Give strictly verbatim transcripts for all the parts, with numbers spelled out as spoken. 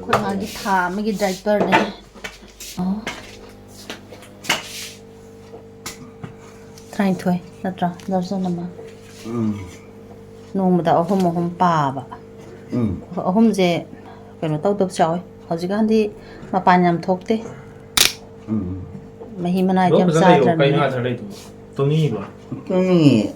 ꯑꯩꯈꯣꯏ ꯃꯥꯒꯤ ꯊꯥ ꯑꯃꯒꯤ ꯗꯥꯏꯄꯔꯅꯦ꯫ ꯑꯣ꯫ ꯇꯔꯥꯅꯤꯊꯣꯏ ꯅꯠꯇ꯭ꯔꯥ? ꯗꯔꯖꯟ ꯑꯃ꯫ ꯎꯝ꯫ ꯅꯣꯡꯃꯗ ꯑꯍꯨꯝ ꯑꯍꯨꯝ ꯄꯥꯕ꯫ ꯎꯝ꯫ ꯑꯍꯨꯝꯁꯦ ꯀꯩꯅꯣ ꯇꯧꯗꯕꯁꯨ ꯌꯥꯎꯋꯤ꯫ ꯍꯧꯖꯤꯛꯀꯥꯟꯗꯤ ꯃꯄꯥꯟ ꯌꯥꯝ ꯊꯣꯛꯇꯦ꯫ ꯎꯝ꯫ ꯃꯍꯤ ꯃꯅꯥꯏꯗꯤ ꯌꯥꯝ ꯐꯖꯅ ꯂꯩꯌꯣ꯫ ꯀꯩꯅꯣ ꯆꯥꯗ꯭ꯔꯕꯅꯤꯅ꯫ ꯉꯥ ꯊꯛ ꯂꯩꯗꯨꯕꯣ? ꯇꯨꯝꯅꯤꯡꯉꯤꯕꯣ? ꯇꯨꯝꯅꯤꯡꯉꯦ꯫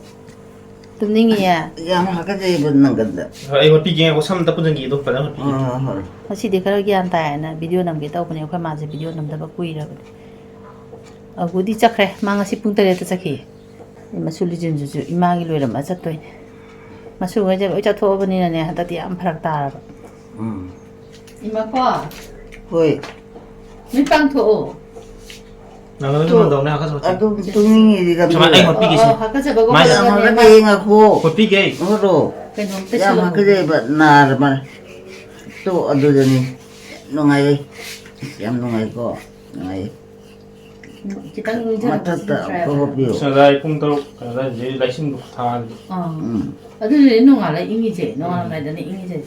ꯇꯨꯝꯅꯤꯡꯉꯤꯌꯦ? ꯌꯥꯝ ꯍꯥꯀꯠꯆꯩꯕ ꯅꯪꯒꯟꯗ꯫ ꯍꯣꯏ, ꯑꯩ ꯍꯣꯠꯄꯤꯒꯦ꯫ ꯉꯥꯏꯈꯣ, ꯁꯝ ꯑꯝꯇ ꯄꯨꯟꯁꯤꯟꯈꯤꯒꯦ, ꯑꯗꯨꯒ ꯐꯖꯅ ꯍꯣꯠꯄꯤꯒꯦ꯫ ꯍꯣꯏ, ꯍꯣꯏ, ꯍꯣꯏ꯫ ꯉꯁꯤꯗꯤ ꯈꯔ ꯒ꯭ꯌꯥꯟ ꯇꯥꯏꯌꯦꯅ ꯚꯤꯗꯤꯑꯣ ꯅꯝꯒꯦ ꯇꯧꯕꯅꯦ꯫ ꯑꯩꯈꯣꯏ ꯃꯥꯁꯦ ꯚꯤꯗꯤꯑꯣ ꯅꯝꯗꯕ ꯀꯨꯏꯔꯕꯅꯦ꯫ ꯑꯒꯨꯗꯤ ꯆꯠꯈ꯭ꯔꯦ꯫ ꯃꯥ ꯉꯁꯤ ꯄꯨꯡ ꯇꯔꯦꯠꯇ ꯆꯠꯈꯤ꯫ ꯃꯁꯨ ꯂꯤꯖꯤꯟꯗꯨꯁꯨ ꯏꯃꯥꯒꯤ ꯂꯣꯏꯔꯝꯃ ꯆꯠꯇꯣꯏꯅꯦ꯫ ꯃꯁꯨꯈꯩꯁꯦ ꯂꯣꯏ ꯆꯠꯊꯣꯛꯑꯕꯅꯤꯅꯅꯦ, ꯍꯟꯗꯛꯇꯤ ꯌꯥꯝ ꯐꯔꯛ ꯇꯥꯔꯕ꯫ ꯎꯝ꯫ ꯏꯃꯥꯀꯣ꯫ ꯍꯣꯏ꯫ ꯃꯤꯠ ꯄꯥꯡꯊꯣꯛꯑꯣ꯫ ꯅꯪ ꯑꯗꯨꯝ ꯇꯣ-, ꯉꯝꯗꯧꯅꯦ, ꯍꯥꯀꯠꯆꯕ꯫ ꯑꯗꯨꯝ ꯇꯨꯝꯅꯤꯡꯉꯤꯗꯤ ꯀꯝꯗꯧꯔꯦ? ꯁꯨꯃꯥꯏꯅ ꯑꯩ ꯍꯣꯠꯄꯤꯒꯦꯁꯦ꯫ ꯑꯣ, ꯑꯣ, ꯍꯥꯀꯠꯆꯕꯒ ꯃꯥꯏ ꯍꯣꯠꯂꯒꯅꯦ, ꯌꯥꯝ ꯃꯥ ꯍꯥꯀꯠꯆꯩꯌꯦ, ꯉꯥꯏꯈꯣ꯫ ꯍꯣꯠꯄꯤꯒꯦ꯫ ꯍꯣꯠꯂꯣ꯫ ꯀꯩꯅꯣꯝꯇ ꯌꯥꯝ ꯁꯤꯜꯂꯝꯃꯣ꯫ ꯍꯥꯀꯠꯆꯩꯕ, ꯅꯥꯔꯕ꯫ ꯇꯣ, ꯑꯗꯨꯗꯅꯤ꯫ ꯅꯨꯡꯉꯥꯏꯌꯦ꯫ ꯌꯥꯝ ꯅꯨꯡꯉꯥꯏꯀꯣ꯫ ꯅꯨꯡꯉꯥꯏꯌꯦ꯫ ꯈꯤꯇꯪ ꯏꯪꯊꯔꯛꯄꯁꯤꯅ ꯃꯊꯛꯇ ꯇ꯭ꯔꯥꯏ ꯑꯝꯇ ꯇꯧꯔꯣ꯫ ꯍꯣꯠꯄꯤꯌꯨ꯫ ꯑꯁ, ꯉꯁꯥꯏ ꯄꯨꯡ ꯇꯔꯨꯛ ꯑꯗꯨꯋꯥꯏꯗꯗꯤ ꯂꯥꯏꯁꯤꯡꯗꯣ ꯊꯥꯔꯗꯤ꯫ ꯑꯥ꯫ ꯎꯝ꯫ ꯑꯗꯨꯅꯅꯦ ꯅꯣꯡꯉꯥꯜꯂ ꯏꯪꯉꯤꯁꯦ, ꯅꯣꯡꯉꯥꯜꯂꯝꯗꯥꯏꯗꯅꯦ ꯏꯪꯉꯤꯁꯦ꯫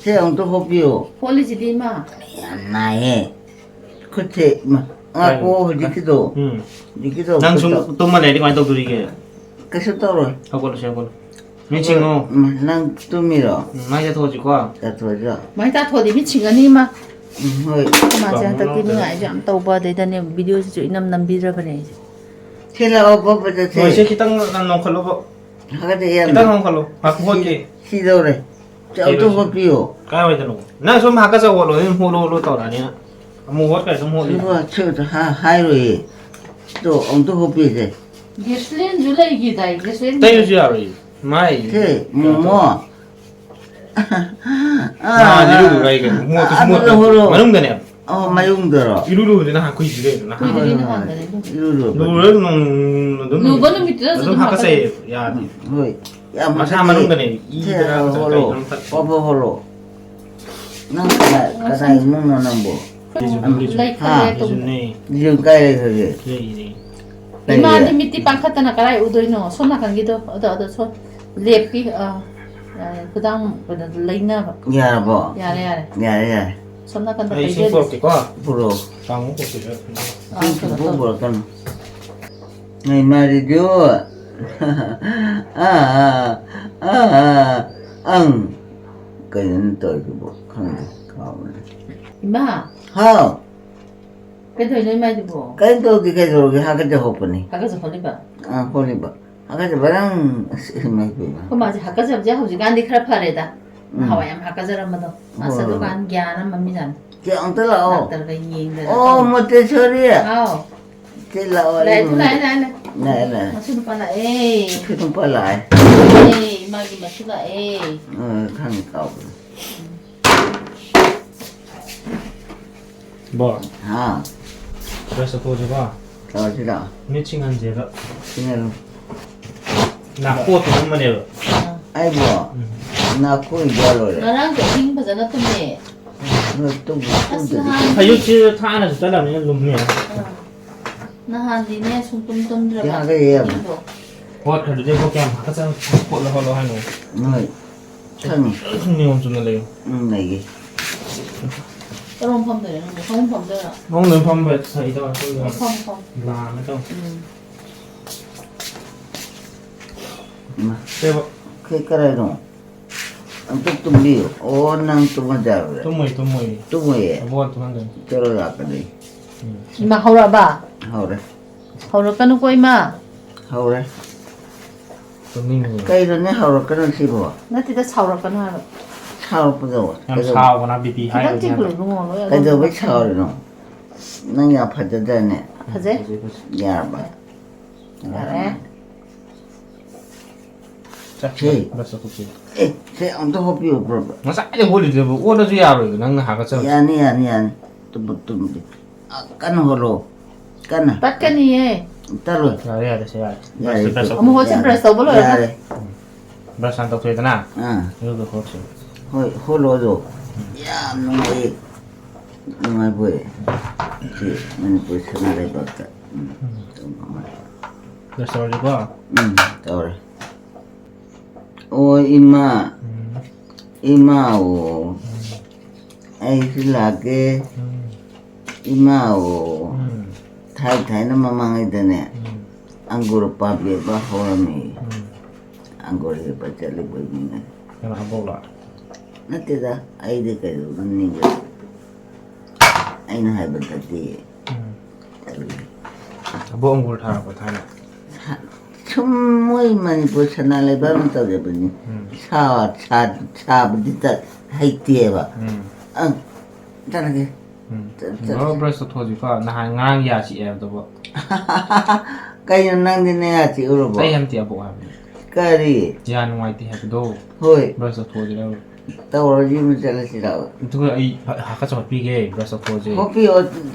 ꯁꯦ ꯑꯃꯨꯛꯇ ꯍꯣꯠꯄꯤꯌꯨ꯫ ꯍꯣꯠꯂꯤꯁꯤꯗꯤ ꯏꯃꯥ꯫ ꯌꯥꯝ ꯅꯥꯏꯌꯦ꯫ ꯈꯨꯠꯁꯦ, ꯏꯃꯥ, ꯉꯥꯏꯈꯣ, ꯀꯥꯏ? ꯍꯧꯖꯤꯛꯀꯤꯗꯣ꯫ ꯎꯝ꯫ ꯍꯧꯖꯤꯛꯀꯤꯗꯣ ꯅꯪ ꯁꯨꯝ ꯈꯨꯠꯇꯣ꯫ ꯇꯨꯝꯃ ꯂꯩꯔꯗꯤ ꯀꯃꯥꯏꯅ ꯇꯧꯗꯣꯔꯤꯒꯦ? ꯀꯩꯁꯨ ꯇꯧꯔꯣꯏ꯫ ꯍꯧꯒꯠꯂꯁꯦ, ꯍꯧꯒꯠꯂꯣ꯫ ꯃꯤꯠ ꯁꯤꯡꯉꯣ꯫ ꯎꯝ, ꯅꯪ ꯇꯨꯝꯃꯤꯔꯣ? ꯎꯝ, ꯃꯥꯏ ꯇꯥꯊꯣꯛꯑꯁꯤꯀꯣ꯫ ꯇꯥꯊꯣꯛꯑꯁꯤꯔꯣ? ꯃꯥꯏ ꯇꯥꯊꯣꯛꯑꯗꯤ ꯃꯤꯠ ꯁꯤꯡꯉꯅꯤ, ꯏꯃꯥ꯫ ꯎꯝ, ꯍꯣꯏ꯫ ꯑꯩꯈꯣꯏ ꯃꯥꯁꯦ ꯀꯥꯡ ꯍꯟꯗꯛꯇꯤ ꯃꯅꯨꯡꯗ꯫ ꯅꯨꯡꯉꯥꯏꯁꯦ ꯌꯥꯝ ꯇꯧꯕ, ꯑꯗꯩꯗꯅꯦ, ꯚꯤꯗꯤꯑꯣꯁꯤꯁꯨ ꯏꯅꯝ ꯅꯝꯕꯤꯗ꯭ꯔꯕꯅꯦ ꯑꯩꯁꯦ꯫ ꯁꯤ ꯂꯥꯛꯑꯣ, ꯄꯣꯠ ꯄꯣꯠ ꯆꯠꯁꯦ꯫ ꯃꯣꯏꯁꯦ ꯈꯤꯇꯪ ꯅꯣꯡꯈꯠꯂꯣꯕ꯫ ꯍꯥꯒꯠꯆꯩ ꯌꯥꯝꯅ꯫ ꯈꯤꯇꯪ ꯅꯣꯡꯈꯠꯂꯣ꯫ ꯉꯥꯏꯈꯣ, ꯁꯤ-, ꯍꯣꯠꯀꯦ꯫ ꯁꯤꯗꯧꯔꯦ꯫ ꯁꯤ ꯑꯝꯇ ꯀꯩꯅꯣꯁꯦ꯫ ꯍꯣꯠꯄꯤꯌꯣ꯫ ꯀꯥꯏꯋꯥꯏꯗꯅꯣ? ꯅꯪ ꯁꯨꯝ ꯍꯥꯀꯠꯆ ꯍꯣꯠꯂꯣ, ꯑꯗꯨꯝ ꯍꯣꯠꯂꯣ, ꯍꯣꯠꯂꯣ ꯇꯧꯔꯛꯑꯅꯤ ꯅꯪ꯫ ꯑꯃꯨꯛ ꯍꯣꯠꯈ꯭ꯔꯦ, ꯑꯗꯨꯝ ꯍꯣꯠꯂꯤ꯫ ꯁꯤꯕꯨ ꯁꯤꯕꯨꯗ ꯍꯥ-, ꯍꯥꯏꯔꯣꯏꯌꯦ꯫ ꯇꯣ, ꯑꯝꯇ ꯍꯣꯠꯄꯤꯁꯦ꯫ ꯒꯦꯁꯂꯤꯟꯁꯨ ꯂꯩꯈꯤꯗꯥꯏ? ꯒꯦꯁꯂꯤꯟ ꯇꯩꯔꯁꯨ ꯌꯥꯔꯣꯏꯌꯦ꯫ ꯃꯥꯏ ꯁꯦ, ꯀꯩꯅꯣ ꯃꯣꯃꯣ꯫ ꯇꯧ-, ꯑꯥ, ꯃꯥꯗꯤ ꯑꯥ, ꯏꯔꯨꯔꯨ ꯍꯥꯏ ꯀꯩꯅꯣ꯫ ꯃꯣꯠꯇꯨꯁꯨ ꯑꯗꯨ ꯃꯣꯠꯇꯦ꯫ ꯂꯧꯍꯧꯔꯣ꯫ ꯃꯅꯨꯡꯗꯅꯦ꯫ ꯑꯣ, ꯃꯌꯨꯡꯗꯔꯣ? ꯏꯔꯨ ꯂꯨꯕꯗꯤ ꯅꯍꯥꯟ ꯀꯨꯏꯗ꯭ꯔꯤ ꯀꯩꯅꯣ, ꯅꯍꯥꯟ꯫ ꯀꯨꯏꯗ꯭ꯔꯤ ꯍꯣꯏ, ꯍꯣꯏ, ꯅꯍꯥꯟꯗꯅꯦ꯫ ꯏꯔꯨ ꯂꯨꯕ꯫ ꯂꯨꯔ ꯅꯣꯡ ꯑꯗꯨꯝ ꯂꯨꯕ ꯅꯨꯃꯤꯠꯇꯨꯗꯁꯨ ꯑꯗꯨꯝ ꯑꯗꯨꯝ ꯍꯥꯀꯠꯆꯩꯌꯦ, ꯍꯥꯀꯠꯆꯩ꯫ ꯌꯥꯗꯦ꯫ ꯎꯝ, ꯍꯣꯏ꯫ ꯌꯥꯝ ꯃꯁꯥ ꯍꯥꯀꯠꯆꯩꯌꯦ꯫ ꯃꯅꯨꯡꯗꯅꯦ, ꯁꯦ, ꯏꯗꯔꯥ ꯍꯣꯠꯂꯣ꯫ ꯀꯩꯅꯣꯝ ꯇꯠ-, ꯍꯣꯠꯂꯣ, ꯍꯣꯠꯂꯣ꯫ ꯅꯪ ꯀꯅꯥ, ꯉꯁꯥꯏ ꯀꯅꯥ ꯏꯃꯨꯡꯅꯣ ꯅꯪꯕꯣ? ꯂꯩꯁꯨ ꯍꯥ? ꯂꯩ꯫ ꯂꯩꯁꯨ ꯅꯦ꯫ ꯌꯨꯝ ꯀꯥꯏ ꯂꯩꯈ꯭ꯔꯒꯦ? ꯂꯩꯔꯤ꯫ ꯏꯃꯥꯗꯤ ꯂꯩꯔꯦ꯫ ꯃꯤꯠꯇꯤ ꯄꯥꯡꯈꯠꯇꯅ ꯀꯗꯥꯏ ꯎꯗꯣꯏꯅꯣ? ꯁꯣꯝ ꯅꯥꯀꯟꯒꯤꯗꯣ, ꯑꯗꯣ, ꯑꯗꯣ ꯁꯣꯝ ꯂꯦꯞꯄꯤ, ꯑꯥ꯫ ꯈꯨꯗꯥꯡ ꯀꯩꯅꯣꯗꯣ ꯂꯩꯅꯕ꯫ ꯌꯥꯔꯕꯣ? ꯌꯥꯔꯦ, ꯌꯥꯔꯦ꯫ ꯌꯥꯔꯦ, ꯌꯥꯔꯦ꯫ ꯁꯣꯝ ꯅꯥꯀꯟꯗ ꯑꯩ ꯏꯁꯤꯡ ꯄꯩꯖꯔꯤꯁꯦ꯫ ꯄꯨꯔꯛꯀꯦꯀꯣ꯫ ꯄꯨꯔꯛꯑꯣ꯫ ꯆꯥꯃꯨꯛ ꯄꯨꯔꯛꯀꯦ꯫ ꯑꯥ, ꯏꯁꯤꯡ ꯀꯩꯅꯣ ꯈꯤꯇꯪ ꯇꯧ꯫ ꯄꯨꯔꯛꯀꯅꯨ꯫ ꯅꯣꯏ ꯃꯥꯔꯤꯗꯨ꯫ ꯑꯥ, ꯑꯥ, ꯑꯥ, ꯑꯪ꯫ ꯀꯩꯅꯣ ꯇꯧꯔꯤꯗꯨꯕꯣ? ꯈꯪꯗꯦ, ꯀꯥꯎꯔꯦ꯫ ꯏꯃꯥ, ꯍꯥꯎ꯫ ꯀꯩꯗꯧꯔꯤꯅꯣ ꯏꯃꯥꯏꯗꯨꯕꯣ? ꯀꯩꯝ ꯇꯧꯗꯦ, ꯀꯩꯗꯧꯔꯒꯦ? ꯍꯥꯀꯠꯆ ꯍꯧꯕꯅꯤ꯫ ꯍꯥꯀꯠꯆ ꯍꯣꯠꯂꯤꯕ? ꯑꯥ, ꯍꯣꯠꯂꯤꯕ꯫ ꯍꯥꯀꯠꯆꯕ ꯅꯪ, ꯑꯁ, ꯏꯃꯥꯏ ꯄꯦꯝꯃ꯫ ꯑꯩꯈꯣꯏ ꯃꯥꯁꯦ ꯍꯥꯀꯠꯆꯕꯁꯦ ꯍꯧꯖꯤꯛꯀꯥꯟꯗꯤ ꯈꯔ ꯐꯔꯦꯗ꯫ ꯎꯝ꯫ ꯅꯍꯥꯟꯋꯥꯏ ꯌꯥꯝ ꯍꯥꯀꯠꯆꯔꯝꯕꯗꯣ꯫ ꯑꯁ, ꯍꯣꯏ, ꯍꯣꯏ꯫ ꯑꯗꯨꯀꯥꯟ ꯒ꯭ꯌꯥꯟ ꯑꯃ ꯃꯤꯖꯥꯠꯅꯤ꯫ ꯆꯦ, ꯑꯝꯇ ꯂꯥꯛꯑꯣ꯫ ꯗꯥꯛꯇꯔꯒ ꯌꯦꯡꯗꯅ ꯑꯣ, ꯇꯧꯔꯤ꯫ ꯃꯣꯇꯦꯁꯣꯔꯤ꯫ ꯍꯥꯎ꯫ ꯆꯦ, ꯂꯥꯛꯑꯣ, ꯂꯥꯛꯑꯦ, ꯑꯩ ꯂꯥꯛꯑꯦ, ꯂꯥꯛꯑꯦ, ꯂꯥꯛꯑꯦ꯫ ꯂꯥꯛꯑꯦ, ꯂꯥꯛꯑꯦ꯫ ꯃꯁꯨ ꯅꯨꯄꯥ ꯂꯥꯛꯑꯦ꯫ ꯁꯤ ꯅꯨꯄꯥ ꯂꯥꯛꯑꯦ꯫ ꯑꯦ, ꯏꯃꯥꯒꯤ ꯃꯁꯨ ꯂꯥꯛꯑꯦ꯫ ꯑ, ꯈꯪꯉꯦ, ꯀꯥꯎꯕꯅꯦ꯫ ꯕꯣ, ꯍꯥ, ꯕ꯭ꯔꯁ ꯇꯧꯊꯣꯛꯑꯁꯤꯀꯣ꯫ ꯇꯧꯔꯁꯤ ꯂꯥꯛꯑꯣ꯫ ꯃꯤꯠ ꯁꯤꯡꯍꯟꯁꯦꯕ꯫ ꯁꯤꯡꯍꯜꯂꯨ꯫ ꯅꯥꯀꯣꯠꯇ ꯎꯝꯕꯅꯦꯕ꯫ ꯑꯩꯕꯣ, ꯎꯝ꯫ ꯅꯥꯀꯣꯏ ꯌꯥꯜꯂꯣꯏꯔꯦ꯫ ꯉꯔꯥꯡꯁꯨ ꯑꯍꯤꯡ ꯐꯖꯅ ꯇꯨꯝꯃꯦ꯫ ꯅꯣꯏ ꯇꯨꯝꯕꯨ ꯑꯁ, ꯇꯨꯝꯗ꯭ꯔꯗꯤ꯫ ꯅꯍꯥꯟ ꯐꯩꯖꯨꯞꯁꯤꯁꯨ ꯊꯥꯅꯁꯨ ꯆꯠꯂꯕꯅꯤꯅ ꯂꯨꯝꯃꯦ꯫ ꯑꯥ꯫ ꯅꯍꯥꯟꯗꯤꯅꯦ ꯁꯨꯡꯇꯨꯝ ꯇꯨꯝꯗ꯭ꯔꯕ꯫ ꯌꯥꯔꯦ, ꯌꯥꯔꯦ꯫ ꯑꯍꯤꯡꯗꯣ꯫ ꯍꯣꯠꯈ꯭ꯔꯗꯨꯗꯤ ꯀꯌꯥꯝ ꯍꯥꯀꯠꯆ ꯍꯣꯠꯂꯣ ꯍꯣꯠꯂꯣ ꯍꯥꯏꯅꯣ꯫ ꯅꯣꯏ ꯈꯪꯉꯤ꯫ ꯁꯨꯝ ꯅꯤꯌꯣꯝ ꯆꯨꯝꯅ ꯂꯩꯌꯨ꯫ ꯎꯝ, ꯂꯩꯒꯦ꯫ ꯀꯔꯣꯝ ꯐꯝꯗꯣꯏꯅꯣ ꯈꯪꯗꯦ꯫ ꯐꯃꯨꯡ ꯐꯝꯗꯣꯏꯔꯣ? ꯃꯑꯣꯡꯗ ꯑꯗꯨꯝ ꯐꯝꯕ ꯐꯩꯗ ꯁꯨꯝ ꯐꯝ, ꯐꯝ꯫ ꯂꯥꯝꯃꯦ ꯇꯧ꯫ ꯎꯝ꯫ ꯏꯃꯥ, ꯁꯦꯕ꯫ ꯀꯩ ꯀꯔꯥꯏꯅꯣ? ꯑꯝꯇ ꯇꯨꯝꯕꯤꯌꯨ꯫ ꯑꯣ, ꯅꯪ ꯇꯨꯝꯃꯖꯥꯔꯨꯔꯦ꯫ ꯇꯨꯝꯃꯣꯏ ꯇꯨꯝꯃꯣꯏ꯫ ꯇꯨꯝꯃꯣꯏꯌꯦ꯫ ꯑꯕꯣꯛ ꯇꯨꯝꯍꯟꯗꯣꯏꯅꯤ꯫ ꯆꯠꯂꯣ ꯂꯥꯛꯀꯅꯤ꯫ ꯏꯃꯥ ꯍꯧꯔꯛꯑꯕ? ꯍꯧꯔꯦ꯫ ꯍꯧꯔꯛꯀꯅꯨꯀꯣ ꯏꯃꯥ꯫ ꯍꯧꯔꯦ꯫ ꯇꯨꯝꯅꯤꯡꯉꯤ꯫ ꯀꯩꯅꯣꯅꯦ ꯍꯧꯔꯛꯀꯅꯨ ꯁꯤꯕꯣ? ꯅꯠꯇꯦꯗ, ꯁꯥꯎꯔꯛꯀꯅꯨ ꯍꯥꯏꯕ꯫ ꯌꯥꯝ ꯀꯩꯗꯧꯕ? ꯁꯥꯎꯕꯅ ꯕꯤ ꯄꯤ ꯍꯥꯏ ꯈꯤꯇꯪ ꯑꯣꯏꯅꯤ ꯆꯤꯡꯈꯠꯂꯨ ꯍꯥꯏꯕ꯫ ꯏꯕꯨꯡꯉꯣ, ꯂꯣꯏ ꯑꯗꯨꯝ ꯀꯩꯗꯧꯕꯩ ꯁꯥꯎꯔꯤꯅꯣ? ꯅꯪ ꯌꯥꯝ ꯐꯖꯗ꯭ꯔꯅꯦ? ꯐꯖꯩ꯫ ꯌꯥꯔꯕ? ꯌꯥꯔꯦ꯫ ꯆꯥꯛ ꯁꯤ꯫ ꯕ꯭ꯔꯁ ꯇꯧꯊꯣꯛꯁꯤ꯫ ꯑꯦ, ꯁꯤ ꯑꯝꯇ ꯍꯣꯠꯄꯤꯌꯨ, ꯄ꯭ꯔꯣ꯫ ꯉꯁꯥꯏꯗꯩ ꯍꯣꯠꯂꯤꯗꯨꯕꯨ ꯑꯣꯠꯂꯁꯨ ꯌꯥꯔꯣꯏꯗ ꯅꯪꯅ ꯍꯥꯒꯠꯆꯕꯁꯦ꯫ ꯌꯥꯅꯤ, ꯌꯥꯅꯤ, ꯌꯥꯅꯤ꯫ ꯇꯨꯝꯕ ꯇꯨꯝꯗꯦ꯫ ꯑ, ꯀꯟꯅ ꯍꯣꯠꯂꯣ꯫ ꯀꯟꯅ꯫ ꯇꯠꯀꯅꯤꯌꯦ꯫ ꯇꯠꯂꯣꯏ꯫ ꯌꯥꯔꯦ, ꯌꯥꯔꯦ, ꯁꯦ ꯌꯥꯔꯦ꯫ ꯌꯥꯔꯦ, ꯕ꯭ꯔꯁ ꯇꯨꯝ꯫ ꯑꯃꯨꯛ ꯍꯣꯠꯁꯤ, ꯌꯥꯔꯦ꯫ ꯕ꯭ꯔꯁ ꯇꯧꯕ ꯂꯣꯏꯔꯒ꯫ ꯌꯥꯔꯦ꯫ ꯕ꯭ꯔꯁ ꯍꯥꯟꯅ ꯇꯧꯊꯣꯛꯑꯦꯗꯅ꯫ ꯑꯥ꯫ ꯑꯗꯨꯒ ꯍꯣꯠꯁꯤ꯫ ꯍꯣꯏ, ꯍꯣꯠꯂꯣ ꯑꯗꯣ꯫ ꯌꯥꯝ ꯅꯨꯡꯉꯥꯏꯌꯦ꯫ ꯅꯨꯡꯉꯥꯏꯕꯣꯏ꯫ ꯁꯤ ꯃꯅꯤꯄꯨꯔ ꯁꯅꯥ ꯂꯩꯕꯥꯛꯇ꯫ ꯎꯝ꯫ ꯕ꯭ꯔꯁ ꯇꯧꯔꯁꯤꯀꯣ꯫ ꯎꯝ, ꯇꯧꯔꯦ꯫ ꯑꯣ ꯏꯃꯥ, ꯎꯝ, ꯏꯃꯥ ꯑꯣ, ꯎꯝ, ꯑꯩꯁꯨ ꯂꯥꯛꯀꯦ꯫ ꯎꯝ, ꯏꯃꯥ ꯑꯣ, ꯎꯝ, ꯊꯥꯏ ꯊꯥꯏꯅ ꯃꯃꯥꯡꯉꯩꯗꯅꯦ, ꯎꯝ, ꯑꯪꯒꯨꯔ ꯄꯥꯝꯕꯤ ꯑꯃ ꯍꯧꯔꯝꯃꯤ꯫ ꯎꯝ꯫ ꯑꯪꯒꯨꯔ ꯍꯦꯛꯄ ꯆꯠꯂꯨꯕꯩꯅꯤꯅꯦ꯫ ꯀꯅꯥ ꯍꯥꯕꯣꯛꯂꯣ? ꯅꯠꯇꯦꯗ, ꯑꯩꯗꯤ ꯀꯩꯗꯧꯗꯅꯤꯡꯉꯦ? ꯑꯩꯅ ꯍꯥꯏꯕꯗꯗꯤ ꯎꯝ꯫ ꯇꯜꯂꯤ꯫ ꯑꯕꯣꯛ ꯑꯪꯒꯨꯔ ꯊꯥꯔꯛꯄ ꯊꯥꯏꯅ꯫ ꯁ-, ꯁꯨꯝ ꯃꯣꯏ ꯃꯅꯤꯄꯨꯔ ꯁꯅꯥ ꯂꯩꯕꯥꯛ ꯑꯃ ꯇꯧꯖꯕꯅꯤ꯫ ꯎꯝ꯫ ꯁꯥ-, ꯁꯥ-, ꯁꯥꯕꯗꯤ ꯇ-, ꯍꯩꯇꯦꯕ꯫ ꯎꯝ꯫ ꯑꯪ, ꯆꯠꯂꯒꯦ꯫ ꯎꯝ꯫ ꯆꯠ-, ꯆꯠ-, ꯕ꯭ꯔꯣ, ꯆꯠ-, ꯕ꯭ꯔꯁ ꯇꯧꯊꯣꯛꯑꯁꯤꯀꯣ꯫ ꯅꯍꯥꯟ ꯉꯔꯥꯡ ꯌꯥ ꯆꯤꯛꯑꯦ ꯍꯥꯏꯕꯗꯨꯕꯨ꯫ ꯀꯩꯅꯣ ꯅꯪꯗꯤ ꯅꯌꯥ ꯆꯤꯛꯎꯔꯕꯣ? ꯑꯩ ꯍꯟꯇꯤ ꯑꯕꯣꯛ ꯍꯥꯏꯕꯅꯤ꯫ ꯀꯔꯤ? ꯌꯥ ꯅꯨꯡꯉꯥꯏꯇꯦ ꯍꯥꯏꯕꯗꯣ꯫ ꯍꯣꯏ꯫ ꯕ꯭ꯔꯁ ꯇꯧꯊꯣꯛꯑꯁꯤꯔꯕ? ꯇꯧꯔꯁꯤ, ꯑꯃ ꯆꯠꯂꯁꯤꯔꯕ? ꯑꯗꯨꯒ ꯑꯩ ꯍ-, ꯍꯥꯀꯠꯆ ꯍꯣꯠꯄꯤꯒꯦ, ꯕ꯭ꯔꯁ ꯇꯧꯊꯣꯛꯑꯁꯤ꯫ ꯍꯣꯠꯄꯤꯌꯣ꯫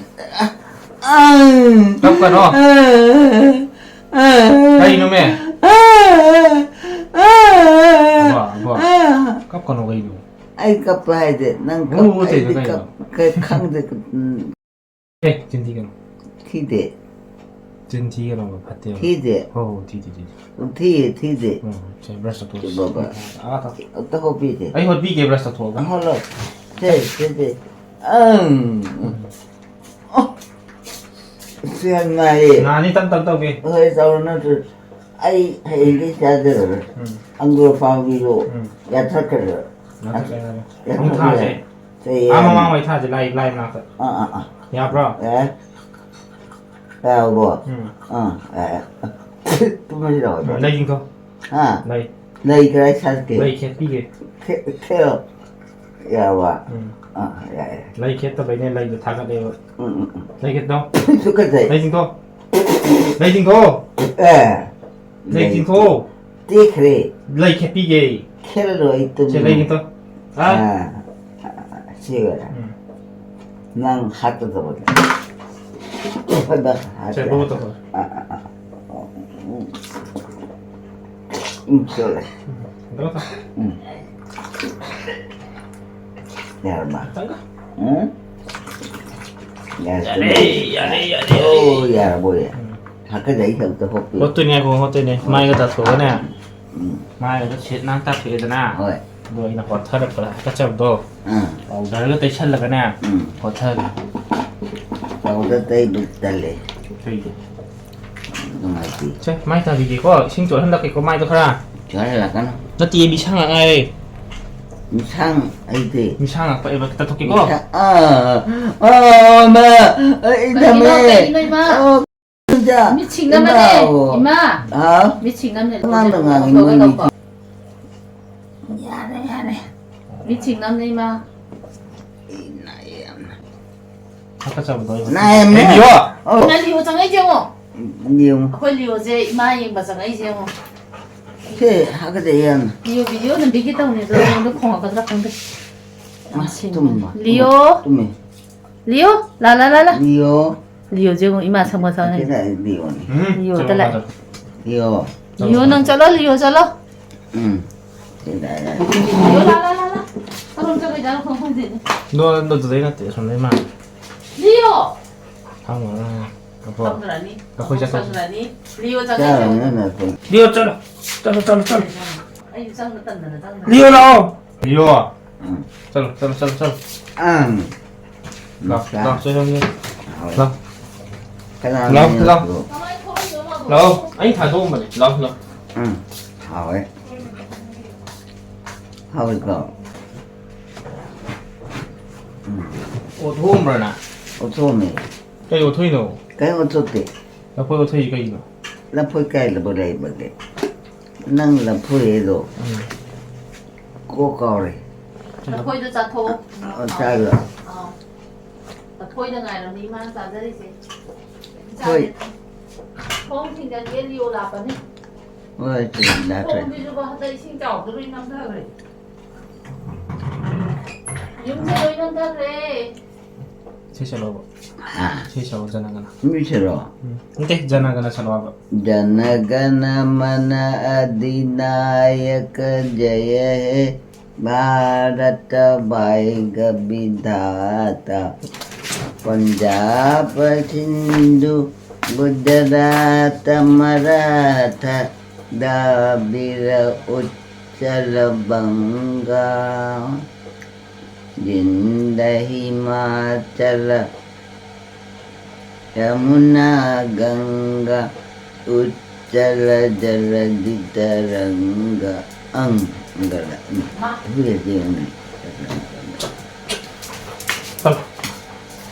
ꯑ, ꯑ, ꯀꯞꯀꯅꯣ꯫ ꯑ, ꯑ, ꯀꯩꯅꯣꯃꯦ? ꯑ, ꯑ, ꯑꯕꯣ, ꯑꯕꯣ꯫ ꯑ꯫ ꯀꯞꯀꯅꯣ ꯀꯩꯅꯣ? ꯑꯩ ꯀꯞꯄ ꯍꯥꯏꯗꯦ, ꯅꯪ ꯎ, ꯀꯞ-, ꯎ, ꯇꯩꯗꯣ ꯑꯩꯗꯤ ꯀꯩꯅꯣ? ꯀꯞ-, ꯀ-, ꯈꯪꯗꯦ, ꯎꯝ꯫ ꯑꯦ, ꯆꯤꯟ ꯊꯤꯒꯅꯨ꯫ ꯊꯤꯗꯦ꯫ ꯆꯤꯟ ꯊꯤꯒꯅꯣꯕ, ꯐꯠꯇꯦꯕ꯫ ꯊꯤꯗꯦ꯫ ꯍꯣ, ꯍꯣ, ꯊꯤꯗꯦ, ꯊꯤꯗꯦ꯫ ꯊꯤꯌꯦ, ꯊꯤꯗꯦ꯫ ꯎꯝ, ꯁꯦ, ꯕ꯭ꯔꯁ ꯇꯧꯊꯣꯛꯑꯣ꯫ ꯁꯤ ꯕꯕꯥ꯫ ꯑꯥ, ꯇꯧ-, ꯑꯝꯇ ꯍꯣꯠꯄꯤꯒꯦ꯫ ꯑꯩ ꯍꯣꯠꯄꯤꯒꯦ, ꯕ꯭ꯔꯁ ꯇꯧꯊꯣꯛꯑꯒ꯫ ꯍꯣꯠꯂꯣ꯫ ꯁꯦ, ꯁꯦ, ꯁꯦ꯫ ꯑꯪ꯫ ꯎꯝ꯫ ꯑꯣ꯫ ꯑꯁ, ꯌꯥꯝ ꯅꯥꯏꯌꯦ꯫ ꯅꯥꯅꯤ, ꯇꯞ ꯇꯞ ꯇꯧꯒꯦ꯫ ꯍꯣꯏ, ꯇꯧꯔꯣ, ꯅꯠꯇ꯭ꯔ-, ꯑꯩ ꯍꯌꯦꯡꯗꯩ ꯆꯥꯖꯔꯔꯣꯏ꯫ ꯎꯝ꯫ ꯑꯪꯒꯨꯔ ꯄꯥꯝꯕꯤꯗꯣ ꯎꯝ꯫ ꯌꯥꯟꯊꯠꯈ꯭ꯔꯦ꯫ ꯌꯥꯟꯊꯠꯈ꯭ꯔꯦ, ꯌꯥꯟꯊꯠꯈ꯭ꯔꯦ꯫ ꯌꯥꯟꯊꯠꯈ꯭ꯔꯦ꯫ ꯑꯃꯨꯛ ꯊꯥꯁꯦ꯫ ꯁꯦ, ꯑꯥ, ꯌꯥꯔꯦ꯫ ꯃꯃꯥꯡ ꯋꯥꯏ ꯊꯥꯁꯦ, ꯂꯥꯏ, ꯂꯥꯏ ꯃꯅꯥꯛꯇ꯫ ꯑꯥ, ꯑꯥ, ꯑꯥ꯫ ꯌꯥꯕ꯭ꯔꯣ? ꯌꯥꯔꯦ꯫ ꯌꯥꯔꯕꯣ? ꯎꯝ꯫ ꯑꯥ, ꯌꯥꯔꯦ꯫ ꯇꯨꯝꯃꯁꯤ ꯂꯥꯛꯑꯣ꯫ ꯎꯝ, ꯂꯩ ꯆꯤꯡꯊꯣꯛ꯫ ꯍꯥ? ꯂꯩ꯫ ꯂꯩ ꯀꯗꯥꯏ ꯁꯥꯠꯀꯦ? ꯂꯩ ꯈꯦꯠꯄꯤꯒꯦ꯫ ꯈꯦ-, ꯈꯦꯠꯂꯣ꯫ ꯌꯥꯔꯕ? ꯎꯝ꯫ ꯑꯥ, ꯌꯥꯔꯦ, ꯌꯥꯔꯦ꯫ ꯂꯩ ꯈꯦꯠꯇꯕꯩꯅꯦ, ꯂꯩꯗꯣ ꯊꯥꯒꯠꯂꯦꯕ꯫ ꯎꯝ, ꯎꯝ, ꯎꯝ꯫ ꯂꯩ ꯈꯦꯠꯇꯣ꯫ ꯇꯨꯀꯠꯆꯩ꯫ ꯂꯩ ꯆꯤꯡꯊꯣ꯫ ꯂꯩ ꯆꯤꯡꯊꯣ꯫ ꯑꯦ꯫ ꯂꯩ ꯂꯩ ꯆꯤꯡꯊꯣ꯫ ꯇꯦꯛꯈ꯭ꯔꯦ꯫ ꯂꯩ ꯈꯦꯠꯄꯤꯒꯦ꯫ ꯈꯦꯠꯂꯔꯣꯏ, ꯑꯩ ꯁꯦ, ꯇꯨꯝꯃꯤ꯫ ꯂꯩ ꯆꯤꯡꯊꯣ꯫ ꯑꯥ꯫ ꯑꯥ, ꯁꯤ ꯑꯣꯏꯔꯦ꯫ ꯎꯝ꯫ ꯅꯪ ꯍꯥꯠꯀꯗꯧꯕꯅꯦ꯫ ꯁꯦ, ꯍꯥꯠꯀꯦ꯫ ꯕꯣꯕꯣ ꯇꯧꯈ꯭ꯔꯣ꯫ ꯑꯥ, ꯑꯥ, ꯑꯥ꯫ ꯎꯝ꯫ ꯎꯝ, ꯆꯠꯂꯦ꯫ ꯎꯝ꯫ ꯎꯝ꯫ ꯌꯥꯔꯕ? ꯈꯤꯇꯪꯒ꯫ ꯎꯝ? ꯌꯥꯔꯦ, ꯌꯥꯔꯦ, ꯌꯥꯔꯦ, ꯌꯥꯔꯦ꯫ ꯑꯣ, ꯌꯥꯔꯕꯣ, ꯌꯥꯔꯦ꯫ ꯎꯝ꯫ ꯍꯥꯀꯠꯖꯩ, ꯑꯝꯇ ꯍꯣꯠꯄꯤꯌꯨ꯫ ꯍꯣꯠꯇꯣꯏꯅꯦ, ꯉꯥꯏꯈꯣ, ꯍꯣꯠꯇꯣꯏꯅꯦ꯫ ꯃꯥꯏꯒ ꯇꯥꯊꯣꯛꯑꯒꯅꯦ꯫ ꯎꯝ꯫ ꯃꯥꯏꯒꯗꯣ ꯁꯤꯠ ꯅꯥꯟ ꯇꯥꯊꯣꯛꯑꯦꯗꯅ꯫ ꯍꯣꯏ꯫ ꯑꯗꯣ ꯑꯩꯅ ꯍꯣꯠꯊꯔꯛꯄꯗ ꯍꯥꯀꯠꯆꯕꯗꯣ ꯎꯝ꯫ ꯄꯥꯎꯗꯔꯒ ꯇꯩꯁꯜꯂꯒꯅꯦ ꯎꯝ꯫ ꯍꯣꯠꯊꯒꯦ꯫ ꯄꯥꯎꯗꯔ ꯇꯩꯕ ꯇꯜꯂꯦ꯫ ꯀꯩꯒꯤ? ꯅꯨꯡꯉꯥꯏꯇꯦ꯫ ꯁꯦ, ꯃꯥꯏ ꯇꯥꯕꯤꯒꯦꯀꯣ꯫ ꯏꯁꯤꯡ ꯆꯣꯠꯍꯜꯂꯛꯀꯦꯀꯣ ꯃꯥꯏꯗꯣ ꯈꯔ꯫ ꯆꯣꯠꯍꯜꯂꯛꯀꯅꯨ꯫ ꯅꯠꯇꯦ, ꯃꯤꯁꯥꯡ ꯉꯥꯛ ꯉꯥꯏꯔꯦ꯫ ꯃꯤꯁꯥꯡ ꯑꯩꯗꯤ꯫ ꯃꯤꯁꯥꯡ ꯉꯥꯛ ꯄꯛꯑꯦꯕ, ꯈꯤꯇ ꯊꯣꯛꯀꯦꯀꯣ꯫ ꯃꯤꯁꯥꯡ, ꯑꯥ, ꯑꯥ, ꯑꯃ, ꯑꯩ ꯀꯩꯒꯤꯅꯣ, ꯊꯝꯃꯦ꯫ ꯀꯩꯒꯤꯅꯣ, ꯏꯃꯥ? ꯑꯥ, ꯏꯃꯥ꯫ ꯃꯤꯠ ꯁꯤꯡꯅꯕꯅꯦ, ꯏꯃꯥ꯫ ꯏꯃꯥ꯫ ꯍꯥꯎ꯫ ꯃꯤꯠ ꯁꯤꯡꯅꯕꯅꯦ꯫ ꯑꯉꯥꯡꯅ ꯉꯥꯡꯉꯤ ꯃꯣꯏ ꯃꯤꯠꯁꯦ꯫ ꯌꯥꯔꯦ, ꯌꯥꯔꯦ꯫ ꯃꯤꯠ ꯁꯤꯡꯅꯕꯅꯦ, ꯏꯃꯥ꯫ ꯑꯩ ꯅꯥꯏ ꯌꯥꯝꯅ꯫ ꯍꯥꯀꯠꯆꯕꯗꯣ ꯑꯩ ꯅꯥꯏ ꯌꯥꯝꯅ꯫ ꯂꯤꯌꯣ! ꯑꯧ꯫ ꯏꯃꯥ, ꯂꯤꯌꯣ ꯆꯪꯉꯛꯏꯁꯦ ꯌꯦꯡꯉꯣ꯫ ꯌꯦꯡꯉꯣ꯫ ꯑꯩꯈꯣꯏ ꯂꯤꯌꯣꯁꯦ ꯏꯃꯥ ꯌꯦꯡꯕ ꯆꯪꯉꯛꯏꯁꯦ ꯌꯦꯡꯉꯣ꯫ ꯁꯦ, ꯍꯥꯀꯠꯆꯩ ꯌꯥꯝꯅ꯫ ꯂꯤꯌꯣ ꯚꯤꯗꯤꯑꯣ ꯅꯝꯕꯤꯒꯦ ꯇꯧꯅꯦ, ꯑꯗꯣ ꯑꯩꯉꯣꯟꯗ ꯈꯣꯡꯉꯛꯀꯗ꯭ꯔꯥ ꯈꯪꯗꯦ꯫ ꯌꯥꯝ ꯃꯥ ꯁꯤꯡꯉꯦ꯫ ꯇꯨꯝꯕ꯫ ꯂꯤꯌꯣ! ꯇꯨꯝꯃꯦ꯫ ꯂꯤꯌꯣ! ꯂꯥ, ꯂꯥ, ꯂꯥ, ꯂꯥ꯫ ꯂꯤꯌꯣ! ꯂꯤꯌꯣꯁꯦ ꯌꯦꯡꯉꯣ, ꯏꯃꯥ ꯁꯪꯕ ꯁꯪꯉꯦ꯫ ꯀꯗꯥꯏ ꯂꯤꯌꯣꯅꯦ? ꯎꯝ, ꯂꯤꯌꯣꯗ ꯆꯠꯂꯣ, ꯂꯥꯛꯑꯦ꯫ ꯆꯠꯂꯣ꯫ ꯂꯤꯌꯣ꯫ ꯂꯤꯌꯣ, ꯅꯪ ꯆꯠꯂꯣ, ꯂꯤꯌꯣ, ꯆꯠꯂꯣ꯫ ꯎꯝ꯫ ꯁꯤꯗ ꯂꯤꯌꯣ, ꯂꯥ, ꯂꯥ, ꯂꯥ, ꯂꯥ꯫ ꯀꯔꯣꯝ ꯆꯠꯈ꯭ꯔꯤꯖꯥꯠꯅꯣ ꯈꯪ-, ꯈꯪꯗꯦꯅꯦ꯫ ꯅꯣ, ꯅꯣ, ꯑꯗꯨꯗꯩ ꯅꯠꯇꯦ, ꯑꯁꯣꯝꯗꯩ ꯃꯥꯜꯂꯦ꯫ ꯂꯤꯌꯣ! ꯐꯝꯃꯣ, ꯉꯥꯏꯈꯣ꯫ ꯐꯝꯈ꯭ꯔꯅꯤ꯫ ꯑꯩꯈꯣꯏ ꯆꯠꯈ꯭ꯔꯁꯤ꯫ ꯆꯪꯈ꯭ꯔꯅꯤ꯫ ꯂꯤꯌꯣ ꯆꯪꯉꯛꯏꯁꯦ ꯌꯦꯡꯉꯣ꯫ ꯆꯥꯔꯨꯔꯅꯨ, ꯅꯈꯣꯏ꯫ ꯂꯤꯌꯣ, ꯆꯠꯂꯣ꯫ ꯆꯠꯂꯣ, ꯆꯠꯂꯣ, ꯆꯠꯂꯣ, ꯆꯠꯂꯣ꯫ ꯑꯩꯁꯨ ꯆꯪꯕ ꯇꯟꯗꯅ ꯆꯪꯗ꯭ꯔꯦ꯫ ꯂꯤꯌꯣ, ꯂꯥꯛꯑꯣ꯫ ꯂꯤꯌꯣ꯫ ꯎꯝ꯫ ꯆꯠꯂꯣ, ꯆꯠꯂꯣ, ꯆꯠꯂꯣ, ꯆꯠꯂꯣ꯫ ꯑꯪ꯫ ꯂꯥꯎ, ꯃꯁꯥ꯫ ꯂꯥꯎ, ꯆꯠꯂꯣ, ꯆꯠꯂꯣ꯫ ꯍꯥꯎꯋꯦ꯫ ꯂꯥꯎ꯫ ꯀꯅꯥꯅꯣ ꯂꯥꯎ, ꯂꯥꯎ꯫ ꯃꯦꯠꯄꯗꯣ? ꯂꯥꯎ꯫ ꯑꯩ ꯊꯥꯗꯣꯛꯑꯝꯕꯅꯦ꯫ ꯂꯥꯎ, ꯂꯥꯎ꯫ ꯎꯝ꯫ ꯍꯥꯎꯋꯦ꯫ ꯍꯥꯎꯋꯤꯀꯣ? ꯎꯝ꯫ ꯑꯣꯊꯣꯛꯑꯝꯕ꯭ꯔꯥ ꯅꯪ? ꯑꯣꯊꯣꯛꯑꯝꯃꯦ꯫ ꯀꯩ ꯑꯣꯊꯣꯛꯏꯅꯣ? ꯀꯩꯝ ꯑꯣꯊꯣꯛꯇꯦ꯫ ꯂꯐꯣꯏ ꯑꯣꯊꯣꯛꯏꯁꯦ ꯀꯩꯒꯤꯅꯣ? ꯂꯐꯣꯏ ꯀꯥꯏꯗꯕꯨ ꯂꯩꯕꯒꯦ? ꯅꯪ ꯂꯐꯣꯏ ꯍꯥꯏꯗꯣ ꯎꯝ꯫ ꯀꯣꯛ ꯀꯥꯎꯔꯦ꯫ ꯂꯐꯣꯏꯗꯣ ꯆꯥꯊꯣꯛꯑꯣ꯫ ꯑꯣ, ꯆꯥꯔꯣ꯫ ꯑꯥ꯫ ꯂꯐꯣꯏꯗ ꯉꯥꯏꯔꯝꯅꯤ ꯏꯃꯥꯅ ꯆꯥꯖꯔꯤꯁꯦ꯫ ꯍꯣꯏ꯫ ꯊꯣꯡ ꯊꯤꯡꯖꯤꯟꯒꯦ, ꯂꯤꯑꯣ ꯂꯥꯛꯀꯅꯤ꯫ ꯍꯣꯏ, ꯆꯦ, ꯂꯥꯛꯈ꯭ꯔꯦ꯫ ꯊꯣꯡꯗꯨꯁꯨ ꯍꯟꯗꯛ ꯏꯁꯤꯡ ꯆꯥꯎꯕꯗ ꯂꯣꯏ ꯅꯝꯊꯈ꯭ꯔꯦ꯫ ꯌꯨꯝꯁꯦ ꯂꯣꯏ ꯅꯝꯊꯈ꯭ꯔꯦ꯫ ꯏꯁꯩ ꯁꯛꯂꯛꯑꯣꯕ꯫ ꯍꯥ? ꯏꯁꯩ ꯁꯛꯂꯛꯑꯣ, ꯖꯅꯒꯅ꯫ ꯃꯤꯁꯤꯔꯣ? ꯎꯝ꯫ ꯅꯠꯇꯦ, ꯖꯅꯒꯅ ꯁꯛꯂꯛꯑꯣꯕ꯫ ꯖꯅꯒꯅ ꯃꯅ ꯑꯙꯤꯅꯥꯌꯀ ꯖꯌ ꯍꯦ ꯚꯥꯔꯇ ꯚꯥꯒ꯭ꯌ ꯕꯤꯙꯥꯇꯥ ꯄꯟꯖꯥꯕ ꯁꯤꯟꯙꯨ ꯒꯨꯖꯔꯥꯇ ꯃꯔꯥꯊ ꯗ꯭ꯔꯥꯕꯤꯔ ꯎꯠꯀꯂ ꯕꯪꯒ ꯖꯤꯟꯗ ꯍꯤꯃꯥꯆꯂ ꯌꯃꯨꯅꯥ ꯒꯪꯒꯥ ꯎꯠꯀꯂ ꯖꯂꯙꯤ ꯇꯔꯪꯒ ꯑꯪ꯫ ꯒꯂ꯫ ꯎꯝ꯫ ꯍꯨꯏ ꯑꯁꯤ ꯑꯪ꯫ ꯆꯠꯂꯣ꯫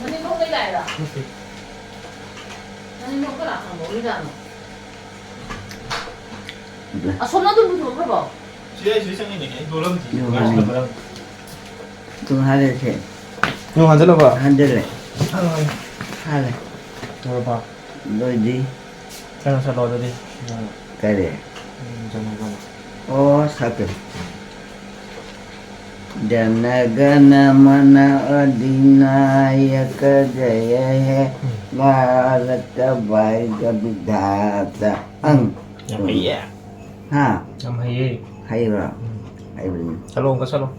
ꯃꯅꯤꯡꯂꯣꯝꯗꯩ ꯂꯥꯛꯏꯔꯣ? ꯅꯠꯇꯦ꯫ ꯃꯅꯤꯡꯂꯣꯝ ꯀꯅꯥ ꯈꯪꯕ ꯑꯣꯏꯖꯥꯠꯅꯣ? ꯑꯁꯣꯝꯅ ꯑꯗꯨꯝ ꯄꯨꯊꯣꯛꯈ꯭ꯔꯕꯣ? ꯁꯤꯗ, ꯁꯤꯗ ꯆꯪꯉꯤꯅꯦ꯫ ꯑꯩ ꯂꯣꯜꯂꯝꯗꯦ꯫ ꯌꯣꯜꯂꯝꯃꯦ꯫ ꯃꯔꯝ꯫ ꯑꯗꯨꯝ ꯍꯥꯏꯔꯁꯦ꯫ ꯌꯣꯡ ꯍꯥꯟꯖꯜꯂꯕ? ꯍꯥꯟꯖꯜꯂꯦ꯫ ꯍꯥꯜꯂꯣ꯫ ꯍꯥꯜꯂꯦ꯫ ꯂꯣꯏꯔꯕꯣ? ꯂꯣꯏꯗ꯭ꯔꯤ꯫ ꯀꯩꯅꯣ ꯁꯛꯂꯛꯑꯣ ꯑꯗꯨꯗꯤ꯫ ꯀꯔꯤ? ꯎꯝ, ꯖꯅꯒꯅ꯫ ꯑꯣ, ꯁꯛꯀꯦ꯫ ꯖꯅꯒꯅ ꯃꯅ ꯑꯙꯤꯅꯥꯌꯀ ꯖꯌ ꯍꯦ ꯎꯝ꯫ ꯚꯥꯔꯇ ꯚꯥꯒ꯭ꯌ ꯕꯤꯙꯥꯇ꯫ ꯑꯪ꯫ ꯌꯥꯝ ꯍꯩꯌꯦ꯫ ꯍꯥ? ꯌꯥꯝ ꯍꯩꯌꯦ꯫ ꯍꯩꯕ꯭ꯔꯣ? ꯎꯝ꯫ ꯍꯩꯕꯅꯤ꯫ ꯁꯛꯂꯛꯑꯣ, ꯑꯃꯨꯛꯀ ꯁꯛꯂꯛꯑꯣ꯫